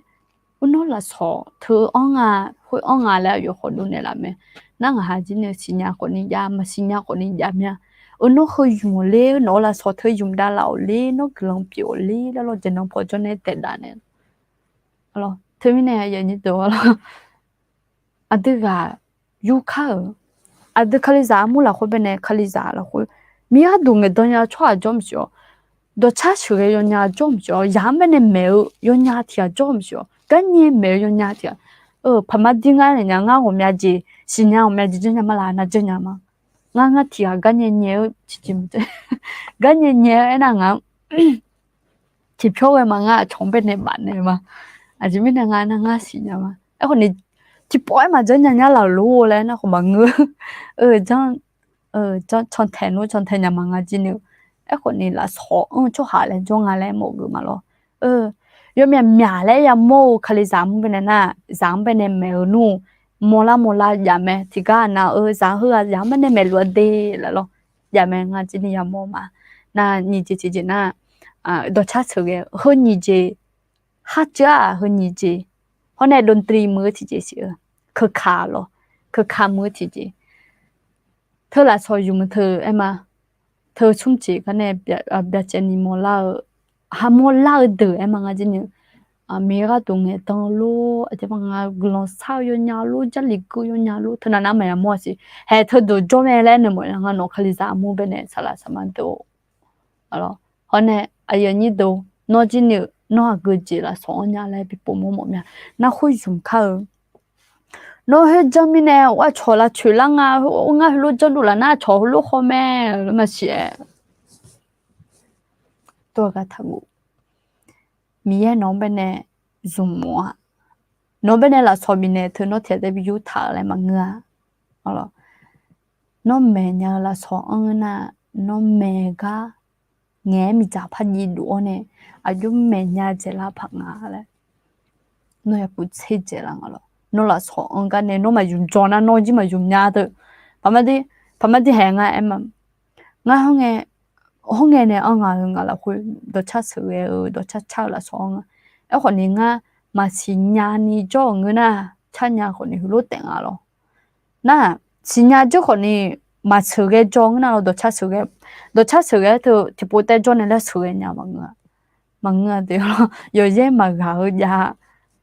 ur nawr lafsawq teu-anr nga, khoer-anr nga laer aqyawf hawdov naeqlaf mae. Nar ngaqha jir nae siqnya khawfni jav, maqsiqnya khawfni jav mya. Ur nawr heu ymq-awq ler, nawq-eu lafsawq teu ymq davlaf-awq ler, nawr guiqlanq pyeuf-awq ler laer lawr, jeq nan paw jawr nae taef daf nae. Teumirnae aqdui ghaq yur kar-euq, aqdui Kalizaq armur lafkhoer baenae Kalizaq lafkhoer, Miqyaer gharduq ngaeqdan nya-eu tsawrhaq jawr maqsiq-awq. Dawqcar sheuqghae yawnya jawr maqsiq-awq. Zaq-anr baenae maeq-eu yawnya tiqghaq jawr maqsiq-awq. Garnyae maeq-eu yawnya tiqghaq. Paqma dir ngar naeq nya, ngar ghawqmya jeq, siqnya ghawqmya jeq janrnya ma laf, nar janrnya ma. Ngar ngar tiqghaq garnyae nyae-eu tiqjeq, garnyae nyae-eu aernar ngaq tiqpyawr ghae ma, ngar aqcawq-anr baenae bafnaeq ma. Aqjeq mirnae nga nar ngar siqnya ma. Aerkhawfni tiqpawf-aer maqjanr nya nya laf lor laer nar khawf maqngeur. Janr, janr cantae nmr cantae nya ma ngar jir ni-eu. Aerkhawfni lafsawq-anr tsawrhaq laer jawr nga laer mawf geuf ma lawr. Yawmyaq myaq laer yamawr-eu Kalizaq mur baenae nar, zaq-anr baenae maeq-eu nmr, mawrlar mawrlar jav mae. Tiqgar nav-eu zaq-anr heughaq zaq-anr baenae maeqluf-a de laer lawr, jav mae. Ngar jir ni yamawr ma. Nar nyiq jeq tiqjeq nar, dawqcar sheuqghae heu nyiq jeq, kharceuv-aq heu nyiq jeq, hawr nae ดนตรี muiq-eu tiqjeq siq-eu, keukaq lawr, keukaq muiq-eu tiqjeq. Teu lafsawq ymq teu aer ma. Teu smr jeq gar nae byacaevni mawrlar-eu, ha mawrlar-eu deuq aer ma ngar jir ni-eu, Miqyaer gharduq ngaeqdan lor, aqjeq ma nga guiqlanq shar-eu yawnya lor, Jarlif geu yawnya lor, teu nav nar maqya mawr-a siq. Haeq teudeuq jawr mae laer noeqmawf nya nga nawq Kalizaq armur baenae saqlaq saqma deuq-or. Hawr nae aqyuif aqnyir deuq, nawr jir ni-eu nawr aqgeu jeq lafsawq-anr nya laer bipov mawr mawf mya. Nar khoer ymq kar-eu, nawr khoer janr mirnae aqcawq lavcoeq lar nga, ngar heulof janr dov laf nar aqcawq heulof khawf mae laer maqsiq-aer, tov-aer gar taqguv. Miqyaer nawq-anr baenae zmq mawf-a. Nawq-anr baenae lafsawq bifnaeq teu nawr tiq ghaq taef bi yurtaq-euq laer maqngeur-a. Nawr maeqnya-eu lafsawq-anr nar, nawr maeq gar ngaeq-aer miqdzaq par jiv dov-awr nae, aqjox maeqnya dzaeqlar paq nga laer nawr yapuq tser dzaeqlar nga lawr. Nawr lafsawq-anr gar nae nawr maqzmq jawr nar nawr jir maqzmq nya teu. Paqma dir haeq ngar aer ma. Ngar hawr ngae, hawr ngae nae anr nga-eu ngaq lafkhoer dawqcar sheuqghae-eu dawqcar car-eu lafsawq anr nga. Aerkhawf ni ngar maqsiq nya ni jawr-euq ngeur nar, car nya khawf ni heulof taef nga lawr. Nar, siqnya jawr khawf ni maqsheuqghae jawr ngeur nar lawr, dawqcar sheuqghae, dawqcar sheuqghae teu tiqpov taev jawr nae laer sheuqghae nya maqngeur-a. Maqngeur-a de lawr, yawqyaer maqghaq-eu jav,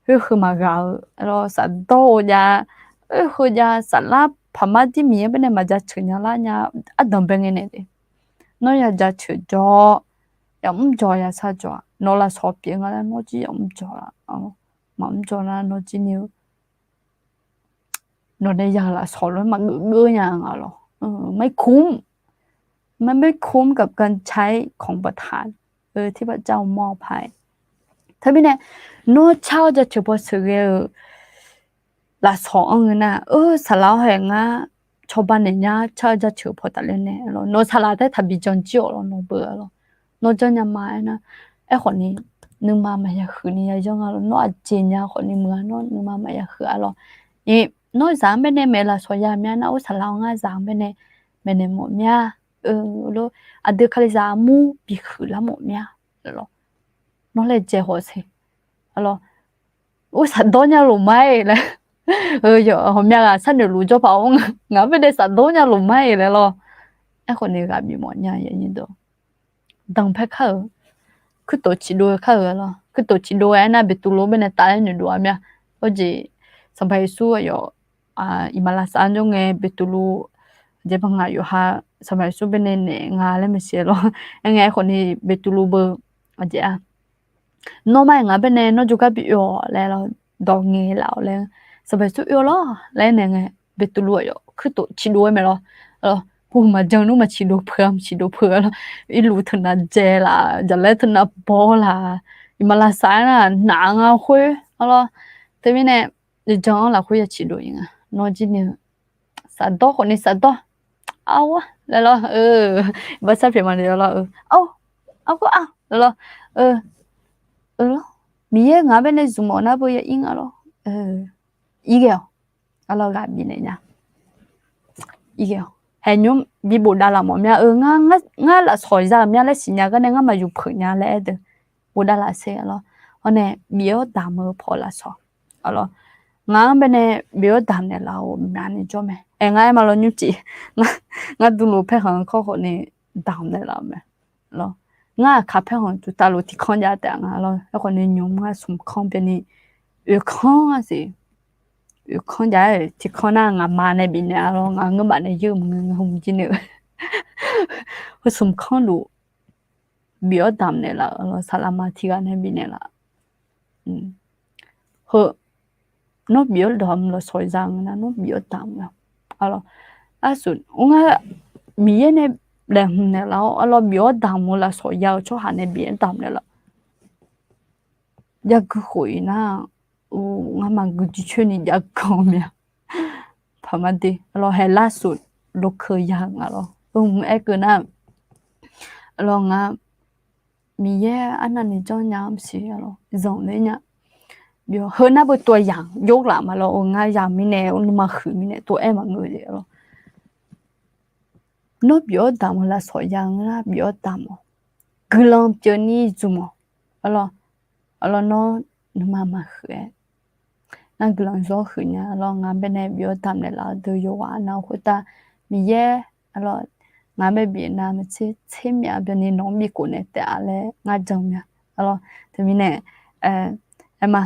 khoer heu maqghaq-eu lawr, safdawr-eu jav, khoer heu jav, saflar paqmar dir Miqyaer baenae maqjaceuq nya lar nya, ardanq bae ngae naeq de. Nawr ya jaceuq jawr, yamr jawr yashar jawr-aq, nawq lafsawq pyeuf nga laer nawr jir yamr jawr la, maqmr jawr nar nawr jir ni-eu nawq nae ya-euq lafsawq lof-aer maqgeuf geur nya nga lawr. ไม่คุ้ม มันไม่คุ้มกับการใช้ของประทาน ที่พระเจ้ามอบให้ Teumirnae, nawr car-awr jaceuq paw sheuqghae-eu lafsawq anr ngeur nar, eu, saqlaq-awr hae ngar cawba naeq nya car-eu jaceuq paw tafler nae lawr, nawq saqlaq taer taqbi jan jir-awq lawr, nawq beu-a lawr. Nawr janrnya ma aernar, aerkhawf ni nuima maqya huiq ni ya yanr nga lawr, nawr aqjeq nya khawf ni muiq-a, nawr nuima maqya huiq-a lawr. Nawr zaq-anr baenae maeq lafsawq ya mya nar, or saqlaq-awr ngar zaq-anr baenae maeqnaeq mawf mya, eu, lawr, aqdui kalizaq armur bihuiq lar mawf mya lawr. Nawr laejae hawsher lawr, or safdawr nya loq ma-ir laer, eu, ghawqmya ghaq sharnoeq luf jawr paq-awr ngaq-anr baenae safdawr nya loq ma-ir laer lawr. Aerkhawf ni ghaq bif mawf nya aqnyir deuq, danqpaer kar-euq, kuirtof ciqdov kar-euq lawr. Kuirtof ciqdov aernar, Beqtuvluv baenae taf-aer noeqdov-a mya. Hawjeq Sanqpaq Yeqsur aqyawf iqmalavshav-anr jawr ngae, Beqtuvluv, aqjeq bangaq yawqha Sanqpaq Yeqsur baenae naeq nga laer maeqshi lawr. Aer ngae aerkhawf ni Beqtuvluv beu, aqjeq-a, nawr ma-aer ngaq baenae nawr jawrgar bi oe-awq laer lawr, dawq ngaeq laf-awq laer, Sanqpaq Yeqsur oe-awq lawr laer naeq ngae, Beqtuvluv aqyawf kuirtof ciqdov-aer mae lawr. Lawr, pu maqjan nmr maqciqdov peuq-a, maqciqdov peuq-a lawr, irluf teunav dzae laf, jaqlaer teunav baw laf, iqmalavshav-aer nar naf nga khoer-a lawr. Teumirnae, jan-anr lafkhoer ya ciqdov-ir nga, nawr jir ni-eu safdawr khawf ni safdawr, ar, laer lawr, eu, baqsar pyaeq ma ni lawr, eu, ar, ar, laer lawr, eu, eu, lawr, Miqyaer ngaq-anr baenae zmq mawf nar beu ya ir nga lawr, ir ghae-awq, ar lawr, ghaq bifnaeq nya, ir ghae-awq, haeqnymr bi bofdav laf mawf mya, eu, ngar lafsawq za-euq mya laer siqnya gar nae ngar maqyuf peuq nya laer aer deuq, bofdav laf sher-a lawr. Hawr nae bif-awr damq-eu paw lafsawq, ar lawr, ngaq-anr baenae bif-awr damq naeqlaf-euq myav ni jawr mae. Aer, ngar aer ma lawr, nymrcif, ngar duqlof paerkhanq kawr khawf ni damq naeqlaf-euq mae. Ngar aqkaq paerkhanq tuq tavlof tiqkanr jav taef nga lawr. Aerkhawf ni nymq ngar smq kanr byan ni, oeq kanr-a siq, oeq kanr jav-aer tiqkanr nar ngaqma nae bifnaeq-a lawr, ngaq ngeur baf nae yeur maqngeur, ngaq hmq jir nae-eu, heu smq kanr luf bif-awr damq naeqlaf-euq lawr, saqlaqma tiq ghaq nae bifnaeq laf. Heu, nawr bif-awr damq lafsawq za ngeur nar, nawr bif-awr damq-a, ar lawr, arsu, ngar Miqyaer nae laeqhmq naeqlaf-awr, ar lawr, bif-awr damq-eu lafsawq ya-eu tsawrhaq nae bif-awr damq naeqlaf, jav gui khof-iq nar, ngamaf guiqdui coer ni jav ganq mya. Paq ma de, ar lawr, haeq lar suf lokeu ya-eu nga lawr, heu hmq aer keuv nar, ar lawr, ngar Miqyaer arnavni janrnya-anr maqsiq, ar lawr, zanqler nya. Heu nar beu tov-aer yamq jov laf ma lawr, ngar yamq mirnae, nuima huiq mirnae tov-aer maqngeur-eu jeq, ar lawr. Nawr bif-awr damq-eu lafsawq ya ngeur nar bif-awr damq-awq. Guiqlanq pyeufni zmq-awq. Ar lawr, nawr nuima maqhuiq-aer, ngar guiqlanq zawr huiq nya, ar lawr, ngaq baenae bif-awr damq naeqlaf-eu deuq yawqghaq nav khoertav Miqyaer, ar lawr, ngaq bae bif nav maqtser tser myaf byanni nawq-anr bikhof naeq taef-a laer ngar jan mya, ar lawr. Teumirnae, aer ma,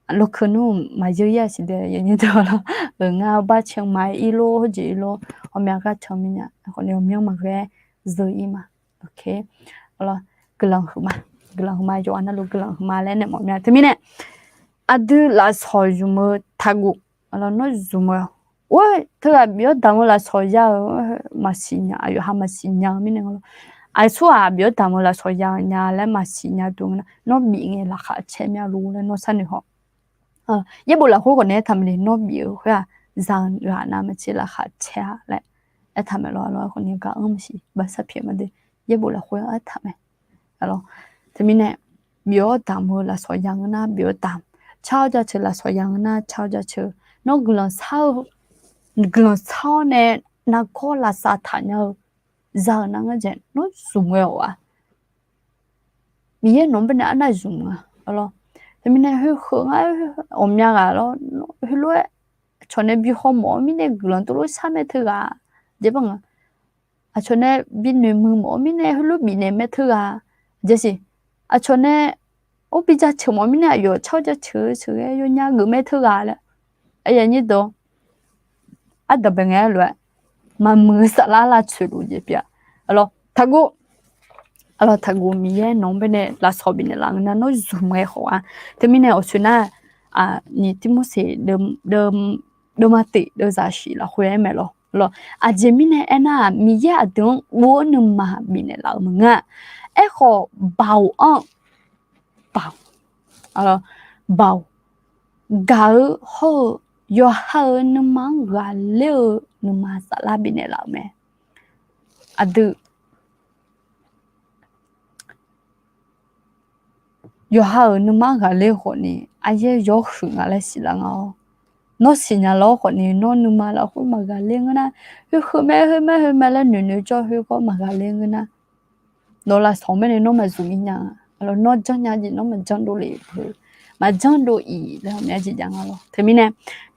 lokeu nmr maqyeur-ir-a siq de, yawnyir deuq, ar lawr, ngar bar can ma-aer ir lor, hawjeq ir lor, ghawqmya gar can mir nya, khawf ni ghawqmyanr maqghae-aer zeu-ir ma. Guiqlanq huiqma, guiqlanq huiqma, yawqghaq navluf guiqlanq huiqma laer nae mawf mya. Teumirnae, aqdui lafsawq zmq-eu taqguv, ar lawr, nawr zmq-eu, or, teughaq bif-awr damq-eu lafsawq ya-eu maqsiq nya, aqyawf ha maqsiq nya-eu mirnae nga lawr. Aqsur-aq bif-awr damq-eu lafsawq ya-eu nya laer maqsiq nya dov ngeur nar, nawr bif ngae laqkhaq caer mya lor laer nawr sharnoeq haw. Yaerbof lafkhoer khawf nae aertaq mae le, nawr bif-eu khoer-aq, zaq ghaq nav maqtser laqkhaq caer-a laer aertaq mae lawr, ar lawr, khawf ni gaq-anr maqsiq, baqsar pyaeq ma de, yaerbof lafkhoer aertaq mae. Teumirnae, bif-awr damq-eu lafsawq ya ngeur nar bif-awr damq, car-awr jaceuq lafsawq ya ngeur nar car-awr jaceuq, nawr guiqlanq shar-eu, guiqlanq shar-awr nae nargawr lavsav taq nya-eu za-euq nar ngar jeq nawr zmq ghae-awq-a. Miqyaer nawq-anr baenae arnav zmq-a lawr. Teumirnae khoerkheuf ngar ghawqmya ghaq lawr, heulof-aer aqcawq nae bi haw mawf-awr mirnae guiqlanq tuvlof shar mae teughaq, jeq ba nga. Aqcawq nae bi noeqmuiq mawf-awr mirnae heulof bifnaeq mae teughaq, jeq siq. Aqcawq nae or bi jaceuq mawf-awr mirnae aqyawf tsawr jaceuq-eu sheuqghae yawnya geuf mae teughaq laer. Aqyuif aqnyir deuq, ardanqbae ngae-aer lof-aer maqmuiq-eu saflar lavtsoeq-eu jeq pyeuf-a. Alawr taqguv, alawr taqguv, Miqyaer nawq-anr baenae lafsawq bifnaeq laf-eu nar nawr zmq ghae khawf-a. Teumirnae awqsoeq nar, ni Tirmorseq deuvma teq deuvzaq shif lafkhoer aer mae lawr. Aqjeq mirnae aernar-aq, Miqyaer aqdui-anr guv-eu nuima bifnaeq laf-eu maqngeur-a. Aerkhawf, baoq-anr, baoq, baoq, gaq-eu hawr-eu yawqha-euq nuima-anr ghaqler-eu nuima saflar bifnaeq laf-euq mae. Aqdui yawqha-euq nuima-anr ghaqler-eu khawfni, aryaer yawr huiq nga laer siqlar nga-awr, nawr siqnya lawr khawfni, nawr nuima lafkhoer maqghaqler ngeur nar, heu heu mae, heu mae, heu mae laer noeqnoeq jawr khoergawr maqghaqler ngeur nar, nawq-eu lafsawq-anr baenae nawr maqzmq ir nya-a. Nawr janrnya jeq nawr maqjanr dovle-eu, maqjanr dov-iq laer ghawqmya jeq jav nga lawr. Teumirnae,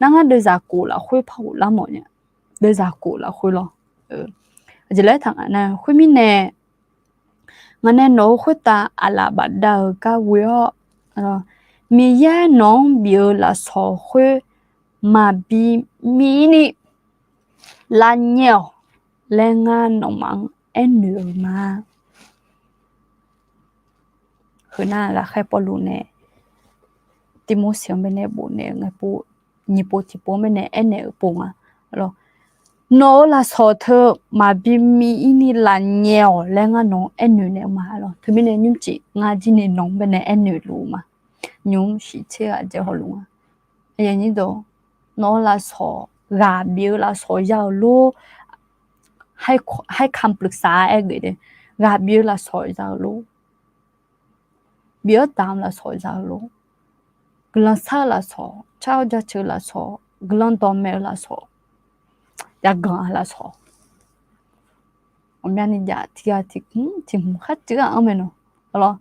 nar ngar deuvzaq khof lafkhoer par ghoflar mawf nya. Deuvzaq khof lafkhoer lawr. Aqjeq laer taq ngaq nar, khoermirnae, ngaq nae nawq-eu khoertav aqlaf bafdav-euq gar ghoe-awr, Miqyaer nawq-anr bif-eu lafsawq khoer maqbi mir ni lavnyae-awq laer ngar nawmaf-anr aernoeq-eu ma. Heu nar ghaqkhaer Pawrluv nae Tirmorseq-anr baenae bofnaeq-eu ngae pov, nyiq pov tiqpov-anr baenae aernaeq-euq pov nga. Nawq-eu lafsawq teu maqbi mir ni lavnyae-awq laer ngar nawq-anr aernoeq naeq-eu ma lawr. Teumirnae nymrcif ngar jir ni nawq-anr baenae aernoeq luf-eu ma. Nymq-mr shiqtser ghaq dzae hawluf nga. Nawq-eu lafsawq, ghaq bif-eu lafsawq ya-euq lor, ให้คำปรึกษา aer geuf de, ghaq bif-eu lafsawq ya-euq lor, bif-awr damq-eu lafsawq ya-euq lor, guiqlanq shar-eu lafsawq, tsawr jaceuq-eu lafsawq, guiqlanq dawqmaeq-eu lafsawq, yaganq-eu lafsawq, ghawqmyani jav tiq ghaq tiq hmq tiq hmq khar tsuif-a anr mae nawq. Lawr,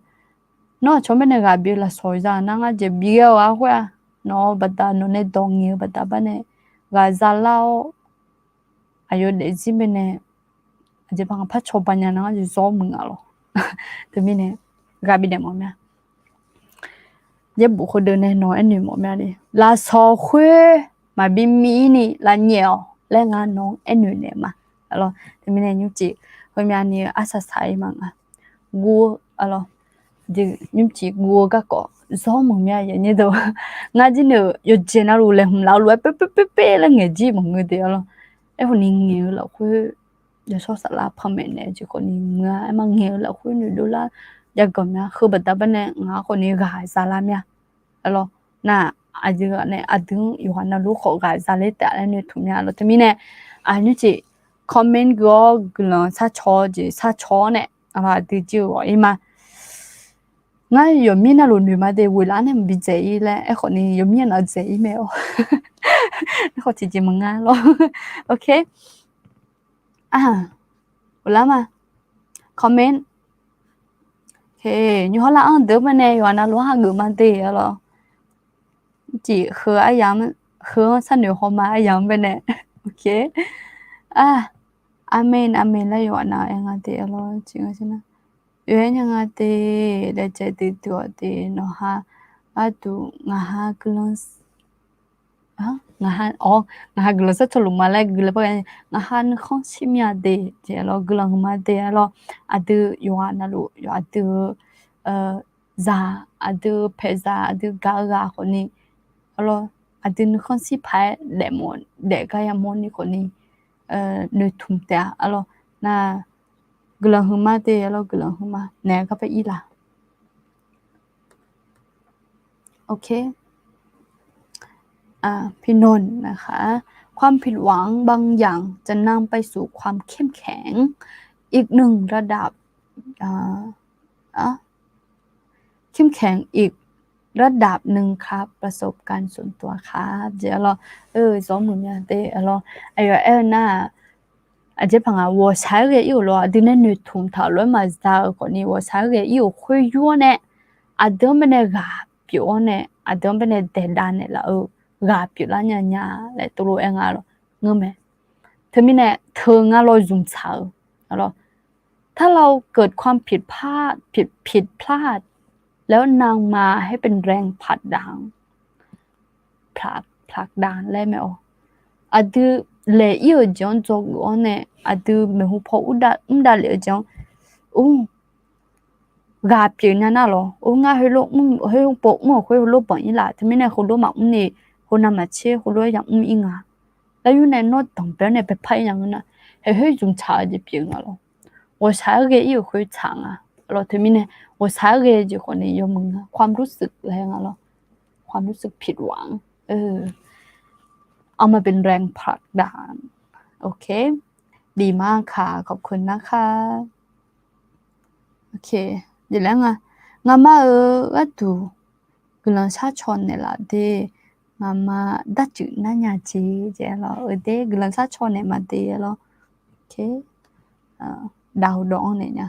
nawr aqcawq-anr baenae ghaq bif-eu lafsawq ya-eu nar ngar jeq bif ghae-awq-a khoer-aq, nawq-eu baqda nawq nae dawq ngaeq-eu baqda bar nae ghaq zalar-awr, aqyawf daefzir baenae aqjeq par ngaq par cawba nya nar ngar jeq zawr muiq nga lawr. Teumirnae ghaq bifnaeq mawf mya. Yaerbof khoerdeuq nae nawq aernoeq mawf mya le, lafsawq khoer maqbi mir ni lavnyae-awq laer ngar nawq-anr aernoeq naeq ma. Lawr, teumirnae nymrcif heumyani-eu arsaq saq-ir ma nga. Guv-eu, lawr, nymrcif guv-eu garkawv zawr muiq mya yaeq nyir deuq. Ngar jir ni-euq yawqjeq navluf laeqhmq laf-eu lof-aer poerpoer poerpoer laer ngaeq jir maqngeur de-a lawr. Aerkhawf ni ngaeq-eu lafkhoer yawshawr saflar panmaeq naeq-eu jeq khawf ni muiq-a. Aerma ngaeq-eu lafkhoer noeqdov lar yaganq mya. Heu baqda bar nae ngaq-anr khawf ni ghaq zalar mya. Lawr, nar aqdui nae aqdui-anr yawqghaq navluf khawf ghaq zaler taef laer noeqtmq mya lawr. Teumirnae nymrcif comment gui-awr guiqlanq sharcaw-eu jeq sharcaw-awr nae, aqdui jir-eu ghawq-ir ma. Ngar yawqmir navluf noeq ma de, ghoeqlaf nae maqbi dzaeq-ir laer. Aerkhawf ni yawqmir nav dzaeq-ir mae-awr, aerkhawf tiqjeq maqnga lawr. Ok. Ghoflar ma. Comment. Nymr hawrlar-anr deuq-eu baenae yawqghaq navluf-anr hageuf ma de-a lawr. Tiq heu aryamq, heu-anr sharnoeq haw ma aryamq-anr baenae. Ok. Aqmeq aqmeq laer yawqghaq nav-aer nga de-a lawr. Oe-aer nya nga de, daefdzae duidui-awq de nawqha. Arduq ngaqha guiqlanq ngaqha, awr, ngaqha guiqlanq sharcaw luf ma laer guiqlanq par ghae, ngaqha nuikhanr shir mya de jeq-a lawr, guiqlanq huiqma de-a lawr. Aqdui yawqghaq navluf yawqha aqdui-eu zaq, aqdui paeqzaq, aqdui gaq-eu ghaq khawf ni, lawr, aqdui nuikhanr shir paq-aer daefmawf daefgar yamawr ni khawf ni noeqtmq taef-a lawr. Nar guiqlanq huiqma de-a lawr, guiqlanq huiqma naeq-aer gar par ir laq. Ok. พี่นนท์นะคะ ความผิดหวังบางอย่างจะนำไปสู่ความเข้มแข็งอีกหนึ่งระดับ เข้มแข็งอีกระดับหนึ่งครับ ประสบการณ์ส่วนตัวครับ jeq-a lawr. Zawr muiq mya de-a lawr. Aqyawf aer-eu nar-aq, Aqjeq paq nga, ghawqshaq-aer ghae ir-euq lawr, aqdui nae noeqtmq taq-euq lof-aer maqza-eu khawfni, ghawqshaq-aer ghae ir-euq khoer yur-awr nae, aqdui-anr baenae ghaq pyeuf-awr nae, aqdui-anr baenae daeqdav naeqlaf-eu ghaq pyeuflar nya nya laer tov lof-aer nga lawr ngeur mae. Teumirnae teu nga lawr zmqtsaq-eu, ถ้าเราเกิดความผิดพลาด ผิด ผิดพลาด แล้วนำมาให้เป็นแรงผลักดัน ผลัก ผลักดัน laer mae-awr, aqdui laeq ir-euq jeq-anr dzawgeuf-awr nae, aqdui maeqhu paw mr davlef-eu jeq-anr, or, ghaq pyeuf nya nar lawr, or, ngar heulof mr, heulof paw mr-euq khoer heulof banq ir laf, teumirnae heulof maqmr ni, heunav maqtser heulof-aer yamr ir nga laer yur nae nawr danqbae-awr nae baepar ir nya ngeur nar, haeqkhoer zmqtsaq-eu jeq pyeuf nga lawr. Ghawqshaq-aer ghae ir-euq khoer tsaq nga lawr. Teumirnae ghawqshaq-aer ghae jeq khawfni yawmuiq nga, ความรู้สึก laer nga lawr, ความรู้สึกผิดหวัง เอามาเป็นแรงผลักดัน โอเค ดีมากค่ะ ขอบคุณนะคะ โอเค jeq laer nga, ngamar-euq gharduq guiqlanq sharcaw naeqlaf de, ngaqma darcuif nar nya jeq, jeq lawr, euq de guiqlanq sharcaw naeq ma de lawr, โอเค dawq dawq-anr naeq nya.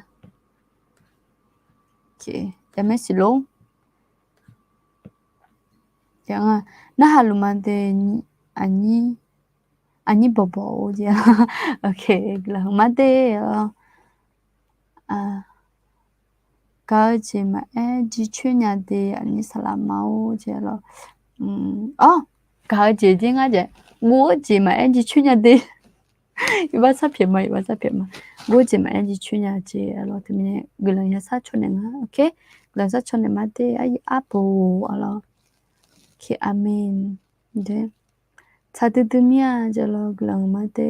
Jamaer siq lor. Narhaq luf ma de, aqnyir bawqbawq-or jeq, guiqlanq huiqma de lawr. Gaq-eu jeq maqaer jircoer nya de, aqnyir saqlaq ma-or jeq lawr. Or, gaq-eu jeq jir ngar jaeq, guv-eu jeq maqaer jircoer nya de. Iqbax sharpyaeq ma, iqbax sharpyaeq ma. Guv-eu jeq maqaer jircoer nya jeq lawr. Teumirnae guiqlanq ya sharcaw naeq nga, โอเค guiqlanq sharcaw naeq ma de, aryi arbof-a lawr. โอเค aqmeq. Tsaq duidui mir-a jeq lawr, guiqlanq huiqma de.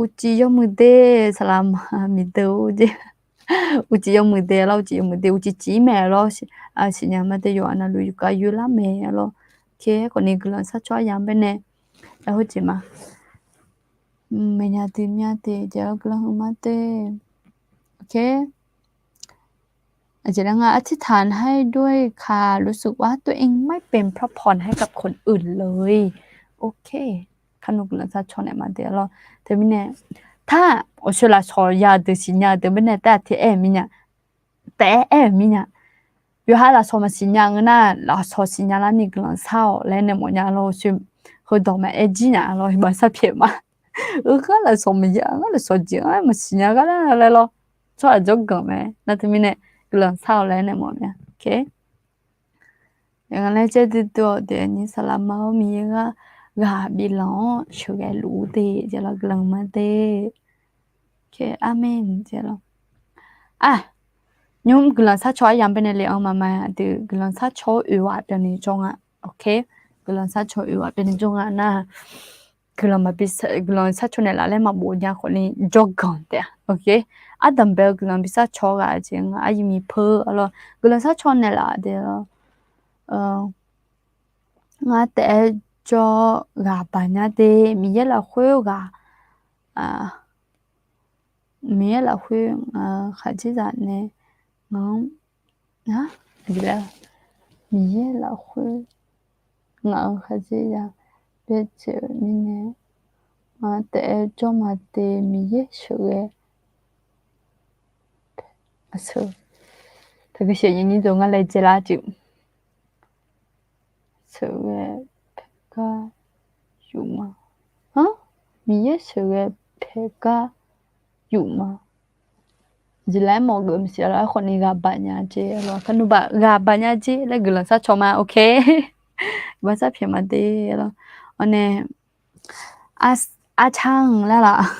Uqcif yawmuiq de, saqlaq ma miqdeuq-or jeq. Uqcif yawmuiq de lawr, uqcif yawmuiq de, uqcif cif-ir mae lawr. Siqnya ma de, yawqha navluf yawkhav yoerlar mae lawr. โอเค khawfni guiqlanq sharcaw aryamq baenae, aer hawjeq ma. Maeqnya duidui mir-a de jeq lawr, guiqlanq huiqma de. โอเค Aqjeq laer nga, อธิษฐานให้ด้วยค่ะ รู้สึกว่าตัวเองไม่เป็นพระพรให้กับคนอื่นเลย โอเค kharnov guiqlanq sharcaw naeq ma de lawr. Teumirnae, tar, awqshoe lafsawq ya-eu deuq siqnya-eu deuq baenae taef-aer aer-eu mirnya, taef-aer aer-euq mirnya. Yawqha lafsawq maqsiqnya ngeur nar, lafsawq siqnya larni guiqlanq shar-awq laer nae mawfnya lawr, awqshoe heudawq maqaer jir nya lawr, iqbax sharpyaeq ma. Heugar lafsawq maqya, ngar lafsawq jeq-anr maqsiqnya gar nar laer lawr. Tsawrhaq jawrganq mae. Nar teumirnae guiqlanq shar-awq laer nae mawf mya. โอเค Nga laer jaer duidui-awq de, aqnyir saqlaq ma-or, Miqyaer ghaq biflanq-anr sheuqghae luf-ur de jeq lawr, guiqlanq ma de. โอเค aqmeq jeq lawr. Nymr guiqlanq sharcaw aryamq baenae le-anr maqma, aqdui guiqlanq sharcaw-awr oeq ghaq byanni jawr nga. โอเค guiqlanq sharcaw oeq ghaq byanni jawr nga nar, guiqlanq maqbi, guiqlanq sharcaw naeqlaf laer maqbof nya khawfni jawrganq taef-a. โอเค ardanq bae-eu guiqlanq bi sharcaw ghaq jeq nga, aqyuif miqpeu-a lawr, guiqlanq sharcaw naeqlaf de lawr. Ngar taef-aer jawr ghaq baqnya de, Miqyaer lafkhoer ghaq, Miqyaer lafkhoer ngaq-euq khaqdzerzaq nae ngaq-anr, Miqyaer lafkhoer ngaq-euq khaqdzerzaq byaerdzae-euq mirnae, ngaq taef-aer jawr ma de, Miqyaer sheuqghae Aqsur, taqguq sheuq nyir dov ngar laejae lar cuiv. Sheuqghae paeqgar yufma. Miqyaer sheuqghae paeqgar yufma. Jeq laer mawf geuf maqsiq lawr, aerkhawfni ghaq baqnya jeq lawr, kar nmr baq ghaq baqnya jeq laer guiqlanq sharcaw ma. โอเค ba sharpyaeq ma de lawr. Awr nae, arcanq laer laf,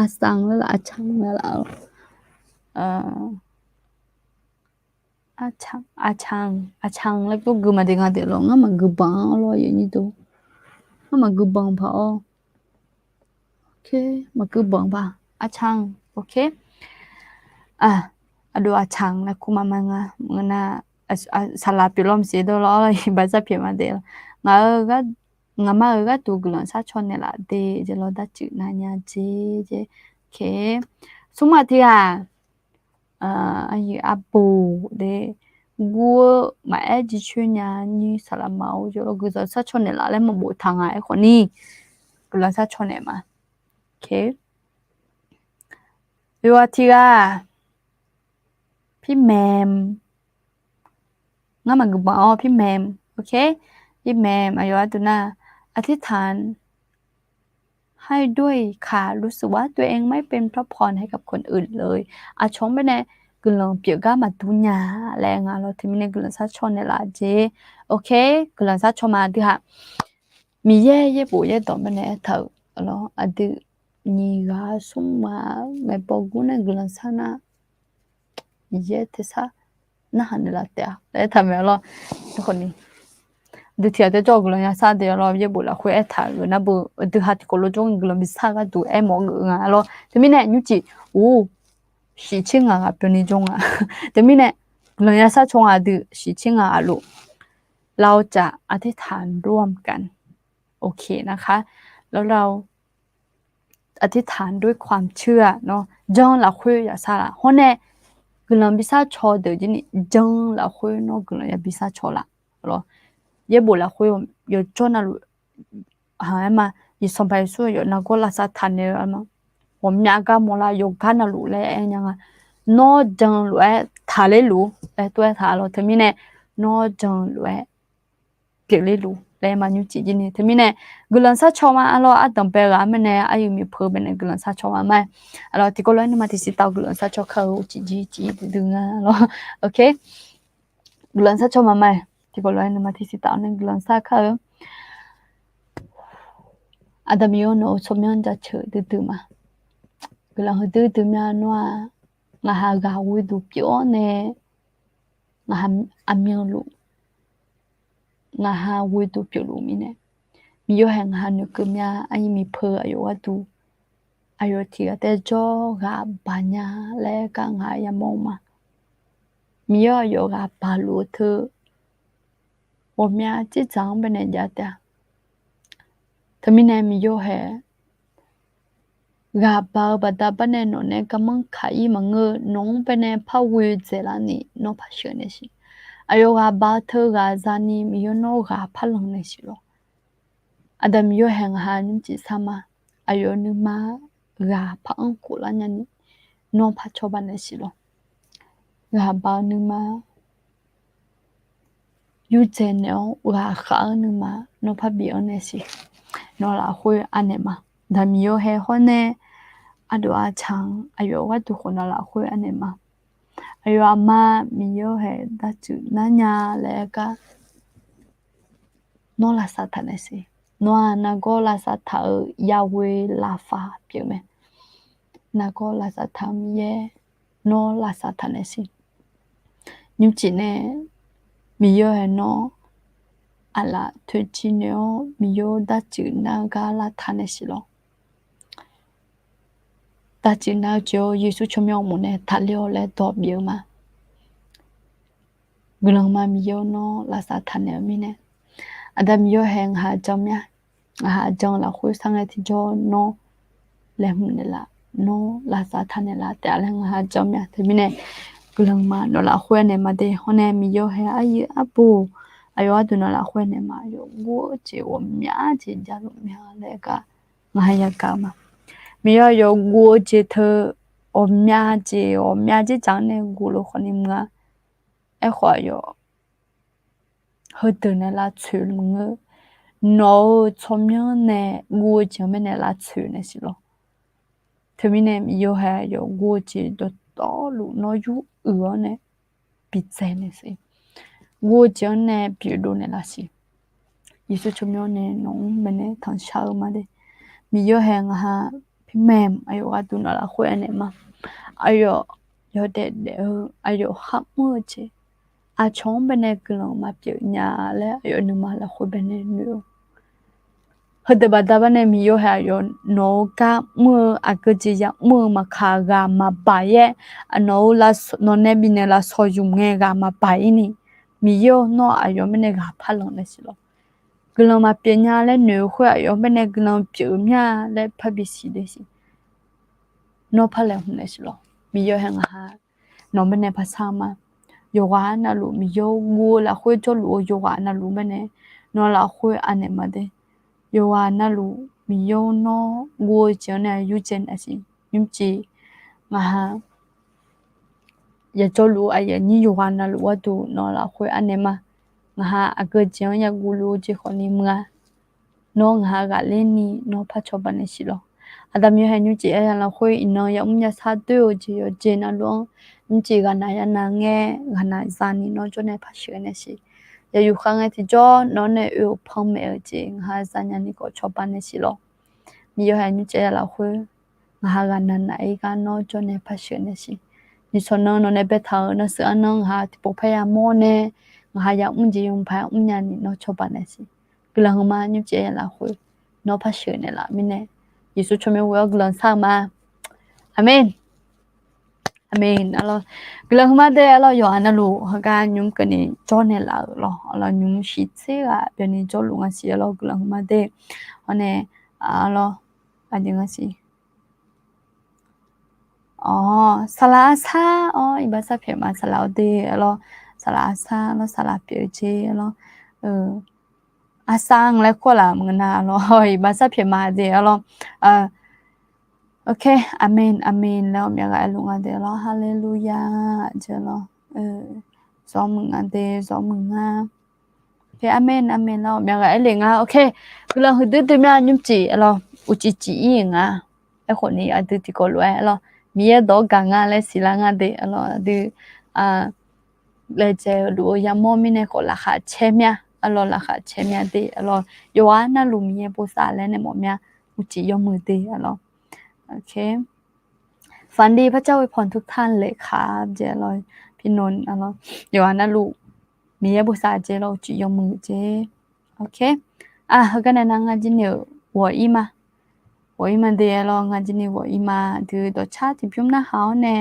arcanq laer laf, arcanq laer laf lawr. Arcanq, arcanq laer gov gui ma de nga de lawr, ngar maqgui banq-anr lawr, ngar maqgui banq paq-awr. Maqgui banq paq, arcanq, โอเค. Aqdui arcanq laer kur ma ma nga, ngeur nar, saqlaq pyeuf lawr maqsiq dawr lawr, iqbax sharpyaeq ma de lawr. Ngaq-euq, ngaqma-euq gharduq guiqlanq sharcaw naeqlaf de jeq lawr, darcuiv nar nya jeq jeq. โอเค. Smrma tiq ghaq, aqyuif arbof de, guv-eu maqaer jircoer nya nyir saqlaq ma-or jeq lawr, guiqlanq sharcaw naeqlaf laer maqbof taq nga aerkhawfni, guiqlanq sharcaw naeq ma. Okay. Yawqghaq tiq ghaq-aq, พี่แหม่ม. Ngar maqgui banq-awr พี่แหม่ม. Okay. พี่แหม่ม aqyawf gharduq nar, อธิษฐานให้ด้วยค่ะ รู้สึกว่าตัวเองไม่เป็นพระพรให้กับคนอื่นเลย. Aqcawq-anr baenae guiqlanq pyeuf gar maqdur nya laer nga lawr. Teumirnae guiqlanq sharcaw naeqlaf jeq. Okay, guiqlanq sharcaw ma aqdui haq. Miqyaer yaerbof yaerdawq baenae aertaq-euq lawr, aqdui nyiq ghaq smr ghaq maeqbawq gur nae guiqlanq shar nar, Miqyaer tersar narhaq naeqlaf taef-a laer aertaq mae lawr. Aerkhawf ni, aqdui tiq ghaq tae jawr-eu guiqlanq yashar deuq-a lawr, yaerbof lafkhoer aertaq-euq nar beu aqdui ha tiqkawv lof jawr guiqlanq bi shar gharduq aermawf-eu nga lawr. Teumirnae nymrcif ur shiqtser ngaq ghaq pyawni jawr nga. Teumirnae guiqlanq yashar caw nga aqdui shiqtser ngaq ghaq luf เราจะอธิษฐานร่วมกัน โอเคนะคะ แล้วเรา อธิษฐานด้วยความเชื่อ nawr jan lafkhoer yashar laf hawr nae guiqlanq bi shar caw deuq jir ni jan lafkhoer nawr guiqlanq yabi shar caw laf lawr. Yaerbof lafkhoer yawjawr navluf, ha aer ma, Sanqpaq Yeqsur yawf nargawr lavsav taq naeq-eu ma, ghawqmyav gar mawrlar yawqgar navluf laer aer nya nga. Nawr jan lof-aer taqler luf laer tov-aer taq lawr. Teumirnae nawr jan lof-aer pyeufler luf laer ma nymrcif jir ni. Teumirnae guiqlanq sharcaw ma-a lawr, ardanqbae ghaq-anr baenae aryuif miqpeu baenae guiqlanq sharcaw ma ma-aer, aqlawr tiqkawv lof-aer nuima tiqsiq taf-eu guiqlanq sharcaw kar-eu uqcif jir cif duidui nga lawr. Okay, guiqlanq sharcaw ma ma-aer, tiqkawv lof-aer nuima tiqsiq taf-awr nae guiqlanq shar kar-eu. Aqda Miqyaer nawq-eu tsawrmyanr jaceuq duidui ma. Guiqlanq heudui dui mya nawr-aq, ngaqha ghaq ghoeduq pyeuf-awr nae, ngaqha aqmyanluf, ngaqha ghoeduq pyeufluf mirnae, Miqyaer hae ngaqha noeqkeuv mya, aryuif miqpeu aqyawf gharduq, aqyawf tiq ghaq tae jawr ghaq baq nya laer gar ngaq yamawr-eu ma. Miqyaer aqyawf ghaq baqluf-eu teu ghawqmya dzerdzaq-anr baenae jav taef-a. Teumirnae Miqyaer hae ghaq baq-eu baqda barnae nawq nae garmanr kaq-ir maqngeur-eu, nawq-anr baenae par ghoe dzaeqlar ni nawr par sheuq naeq siq. Aqyawf ghaq baq-eu teu ghaq zani Miqyaer nawr ghaq par lanq naeq siq lawr. Aqda Miqyaer hae ngaqha nymrcif sar ma. Aqyawf nuima ghaq par anr khof lar nya ni nawr par cawba naeq siq lawr. Ghaq baq-eu nuima yurdzaeq naeq-awr ghaq khav-eu nuima nawr par bif-anr naeq siq. Nawq lafkhoer anaeq ma. Aqda Miqyaer hae hawr nae ardov arcaq-anr aqyawf gharduq khawf nawq lafkhoer anaeq ma. Aqyawf aqma Miqyaer hae dartsuif nar nya laer gar nawr lavsav taq naeq siq. Nawr-aq nargawr lavsav taq-eu yaghoe lafpaq pyeuf mae. Nargawr lavsav taq-eu Miqyaer nawr lavsav taq naeq siq. Nymrcif nae Miqyaer hae nawr aqlaf toeqciv noeq-awr Miqyaer dartsuif nar gar lavtaq naeq siq lawr. Dartsuif nar-eu jeq-awr Yeqsur tsawrmyanr uqmov nae taqler-awr laer dawq bif-eu ma. Guiqlanq ma Miqyaer nawr lavsav taq naeq-eu mirnae, Aqda Miqyaer hae ngaqha jan mya. Ngaqha jan lafkhoer sar ngae tiqjawr nawr laeqhmq naeqlaf, nawr lavsav taq naeqlaf taef-a laer ngaqha jan mya. Teumirnae guiqlanq ma nawq lafkhoer anaeq ma de. Hawr nae Miqyaer hae aryuif arbof aqyawf gharduq nawq lafkhoer anaeq ma. Aqyawf guv-eu jeq ghawqmya jeq javluf mya laer gar ngaqha yagaq-eu ma. Miqyaer aqyawf guv-eu jeq teu ghawqmya jeq ghawqmya jeq dzaq-anr nae guv luf khawf ni mq-a. Aerkhawf aqyawf heudeuq nae lavtsoeq maqngeur. Nawq-euq tsawrmyanr nae guv-eu jeq-anr baenae lavtsoeq naeq siq lawr. Teumirnae Miqyaer hae aqyawf guv-eu jeq dawqtawvluf nawr yur uiq-awr nae bi tsaev naeq siq. Guv-eu jeq-anr nae pyeufdov naeqlaf siq. Yeqsur tsawrmyanr nae nawq-anr maeqnaeq tanqshar-eu ma de. Miqyaer hae ngaqha พี่แหม่ม aqyawf gharduq nawq lafkhoer anaeq ma. Aqyawf yawdaef daef-eu aqyawf kharmr-eu jeq, aqcawq-anr baenae guiqlanq maqpyeuf nya laer aqyawf nuima lafkhoer baenae noeq-eu Heudeuq baqda barnae Miqyaer hae aqyawf nawq-eu gar mr-eu aqgeu jeq yamr-eu maqkaq ghaq maqbaq-ir-aer, nawq-eu, nawq nae bifnaeq lafsawq zmq ngae ghaq maqbaq-ir ni, Miqyaer-or nawr aqyawf mirnae ghaq parlanq naeq siq lawq. Guiqlanq maqpyeuf nya laer noeq-eu khoer aqyawf mirnae guiqlanq pyeuf-eu mya laer parbi siqle siq. Nawr par laeqhmq naeq siq lawq. Miqyaer hae ngaq ha nawq mirnae parsar ma. Yawqghaq navluf Miqyaer guv-eu lafkhoer jawrluf-eu yawqghaq navluf mirnae nawq lafkhoer anaeq ma de. Yawqghaq navluf Miqyaer-or, nawr guv-eu jeq-anr nae aqyur dzae naeq siq. Nymrcif ngaq ha yajawrluf-eu aqyuif aqnyir yawqghaq navluf gharduq nawq lafkhoer arnaeq ma. Ngaq ha aqgeu jeq-anr yaguv luf-eu jeq khawfni muiq-a. Nawr ngaq ha ghaqler ni nawr par cawba naeq siq lawq. Aqda Miqyaer hae nymrcif aqyawf lafkhoer iqnan yamr yashar doer-eu jeq yawqjeq navluf-anr nymrcif ghaqnaq yanav ngae ghaqnaq zani nawr jawrnae par sheuq naeq siq. Yaqyuq khav ngae tiqjawr nawr nae oe-euq panmaeq-eu jeq ngaq ha zanya ni khawf cawba naeq siq lawq. Miqyaer hae nymrcif aqyawf lafkhoer ngaq ha ghaqnaq naq-ir gar nawr jawrnae par sheuq naeq siq. Nyiqsawq nan nawq nae baetaq-euq nan sheuq arnan ngaq ha tiqpov paer yamawr nae ngaq ha yamr jeq yawmuiq paq-aer mrnya ni nawr cawba naeq siq. Guiqlanq huiqma nymrcif aqyawf lafkhoer nawr par sheuq naeqlaf mirnae Yeqsur tsawrmyanr ghoe-awr guiqlanq shar-eu ma. Aqmeq. Aqmeq. Arlawr, guiqlanq huiqma de. Arlawr, yawqha navluf heugar nymr keuvni jawrnaeq laf-euq lawr. Arlawr, nymr shiq tser ghaq byanni jawrluf nga siq. Arlawr, guiqlanq huiqma de. Hawr nae, arlawr, aqjeq nga siq. Awr, saqlaq arsar-awr iqbax sar pyaeq ma saqlaq-awr de. Arlawr, saqlaq arsar lawr saqlaq pyaeq-eu jeq arlawr. Arsar-anr laer kur laf maqngeur nar arlawr, iqbax sar pyaeq ma de arlawr. Ok, aqmeq aqmeq laer ghawqmya ghaq aerluf nga de arlawr. Haleluya. Jeq arlawr, zawr muiq nga de, zawr muiq nga. Ok, aqmeq aqmeq laer ghawqmya ghaq aerlef nga. Ok, guiqlanq huiqdui dui mya nymrcif arlawr, uqcif cif-ir-euq nga. Aerkhawf ni aqdui tiqkawv lof-aer arlawr, Miqyaer dawq-anr gaq nga laer siqlar nga de arlawr. Aqdui laejae-eu luf-eu yamawr mirnae khawf laqkhaq caer mya arlawr, laqkhaq caer mya de arlawr. Yawqha navluf Miqyaer bosav laer nae mawf mya, uqcif yawmuiq de arlawr. Ok, ฝันดีพระเจ้าอวยพรทุกท่านเลยครับ jeq arlawr. Pirnawv arlawr, yawqha navluf Miqyaer bosav jeq arlawr, uqcif yawmuiq jeq. Ok, heugar nae nar ngar jir ni-euq ghawq-ir ma. Ghawq-ir ma de arlawr, ngar jir ni ghawq-ir ma. Aqdui dawqcar tiqbymr narhaq-awr nae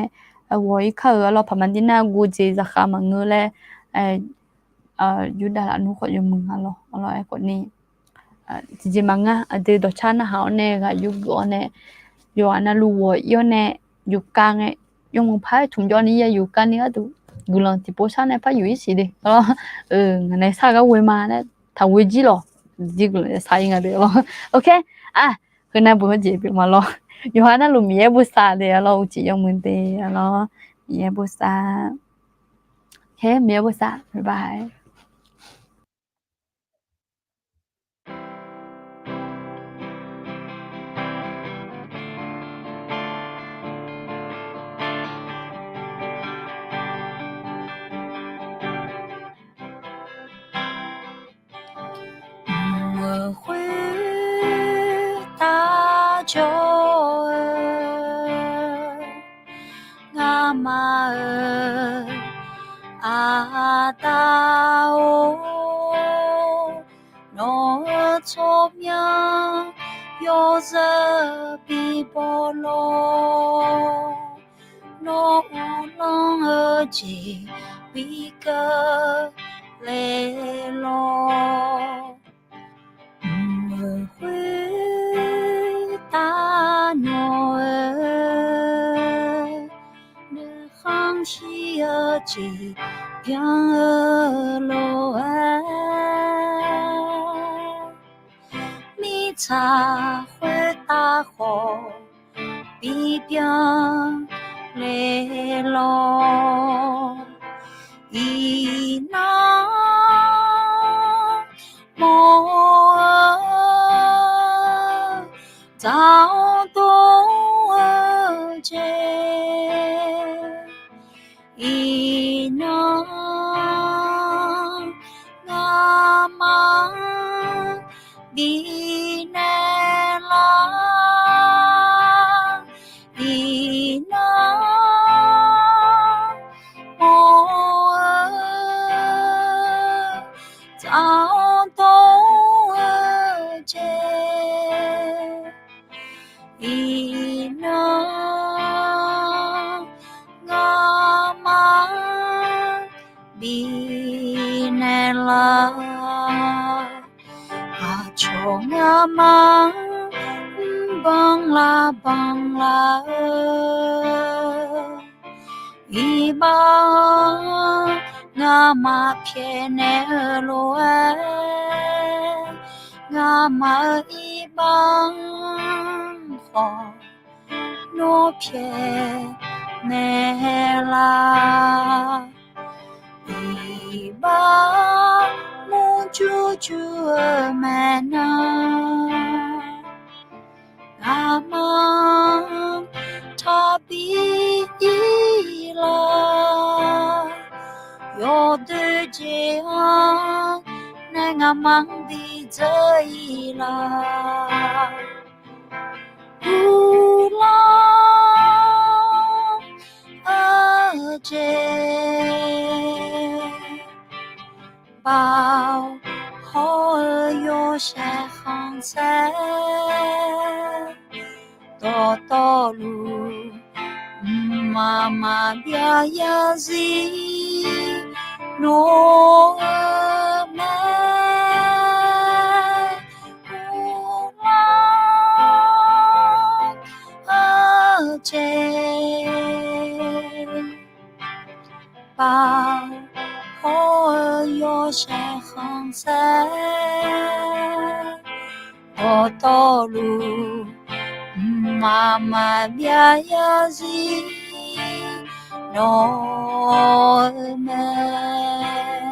ghawq-ir kar-euq arlawr, paqma dir nar guv jeq zaqkhav maqngeur laer Yurdav lafnmr khawf yawmuiq nga lawr. Arlawr, aerkhawf ni tiqjeq maqngeur, aqdui dawqcar narhaq-awr nae ghaq yurgeuf-awr nae yawqha navluf ghawq-ir-awr nae yufkav ngae, yawmuiq par-aer tmq jawv ni ya yufkav ni gharduq guiqlanq tiqpov shar nae par yuf-ir siq de arlawr. Ngaq nae sar gar ghoe ma laer taqghoe jir lawq. Jir guiqlanq sar-ir nga de arlawr. Ok, heunav buq hawjeq pyeuf ma lawr. Yawqha navluf Miqyaer bosav de arlawr, uqcif yawmuiq de arlawr. Miqyaer bosav. Miqyaer bosav, bye bye. Mq-euq khoertav jawr-eu ngamaf-euq Aqda-or, nawq-euq tsawrmyanr yawzeu bibaw lawr. Nawr uvlanr-eu jeq bi keuvle lawr. Mq-euq khoertav nawq-eu nuikhanr shir-eu jeq byan-eu lof-aer, mirtsaq khoertav khawf bibyan le lawr. Iqnan mawr-eu dzaq-anr dov-eu jeq, iqnan ngamaf-anr bifnaeq lar. Iqnan mawr-eu dzaq-anr dov-eu jeq, iqnan ngamaf-anr bifnaeq lar. Aqcawq ngamaf-anr mrbanq lar banq lar-eu, iqbax-anr ngamaf pyaeqnaeq-eu lof-aer, Ngamaf-euq iqbax-anr khawf nawr pyaeqnaeq lar. Iqbax murjur jur-eu maeqnan, ngamaf-anr taqbi ir lar. Yawdoer jeq-anr nae ngamaf-anr bi dzeur ir lar. Guiqlanq-eu jeq, baoq hawr-eu yawshaef khanqsaer, dawqtawvluf mqmaq maqbyav yarzir nawr-eu mae. Guiqlanq-eu jeq, baoq hawr-eu yawshaef khanqsaer, dawqtawvluf mqmaq maqbyav yarzir nawr-eu mae.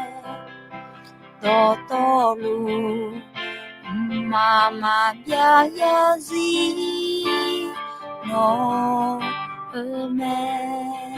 Dawqtawvluf mqmaq maqbyav yarzir nawr-eu mae.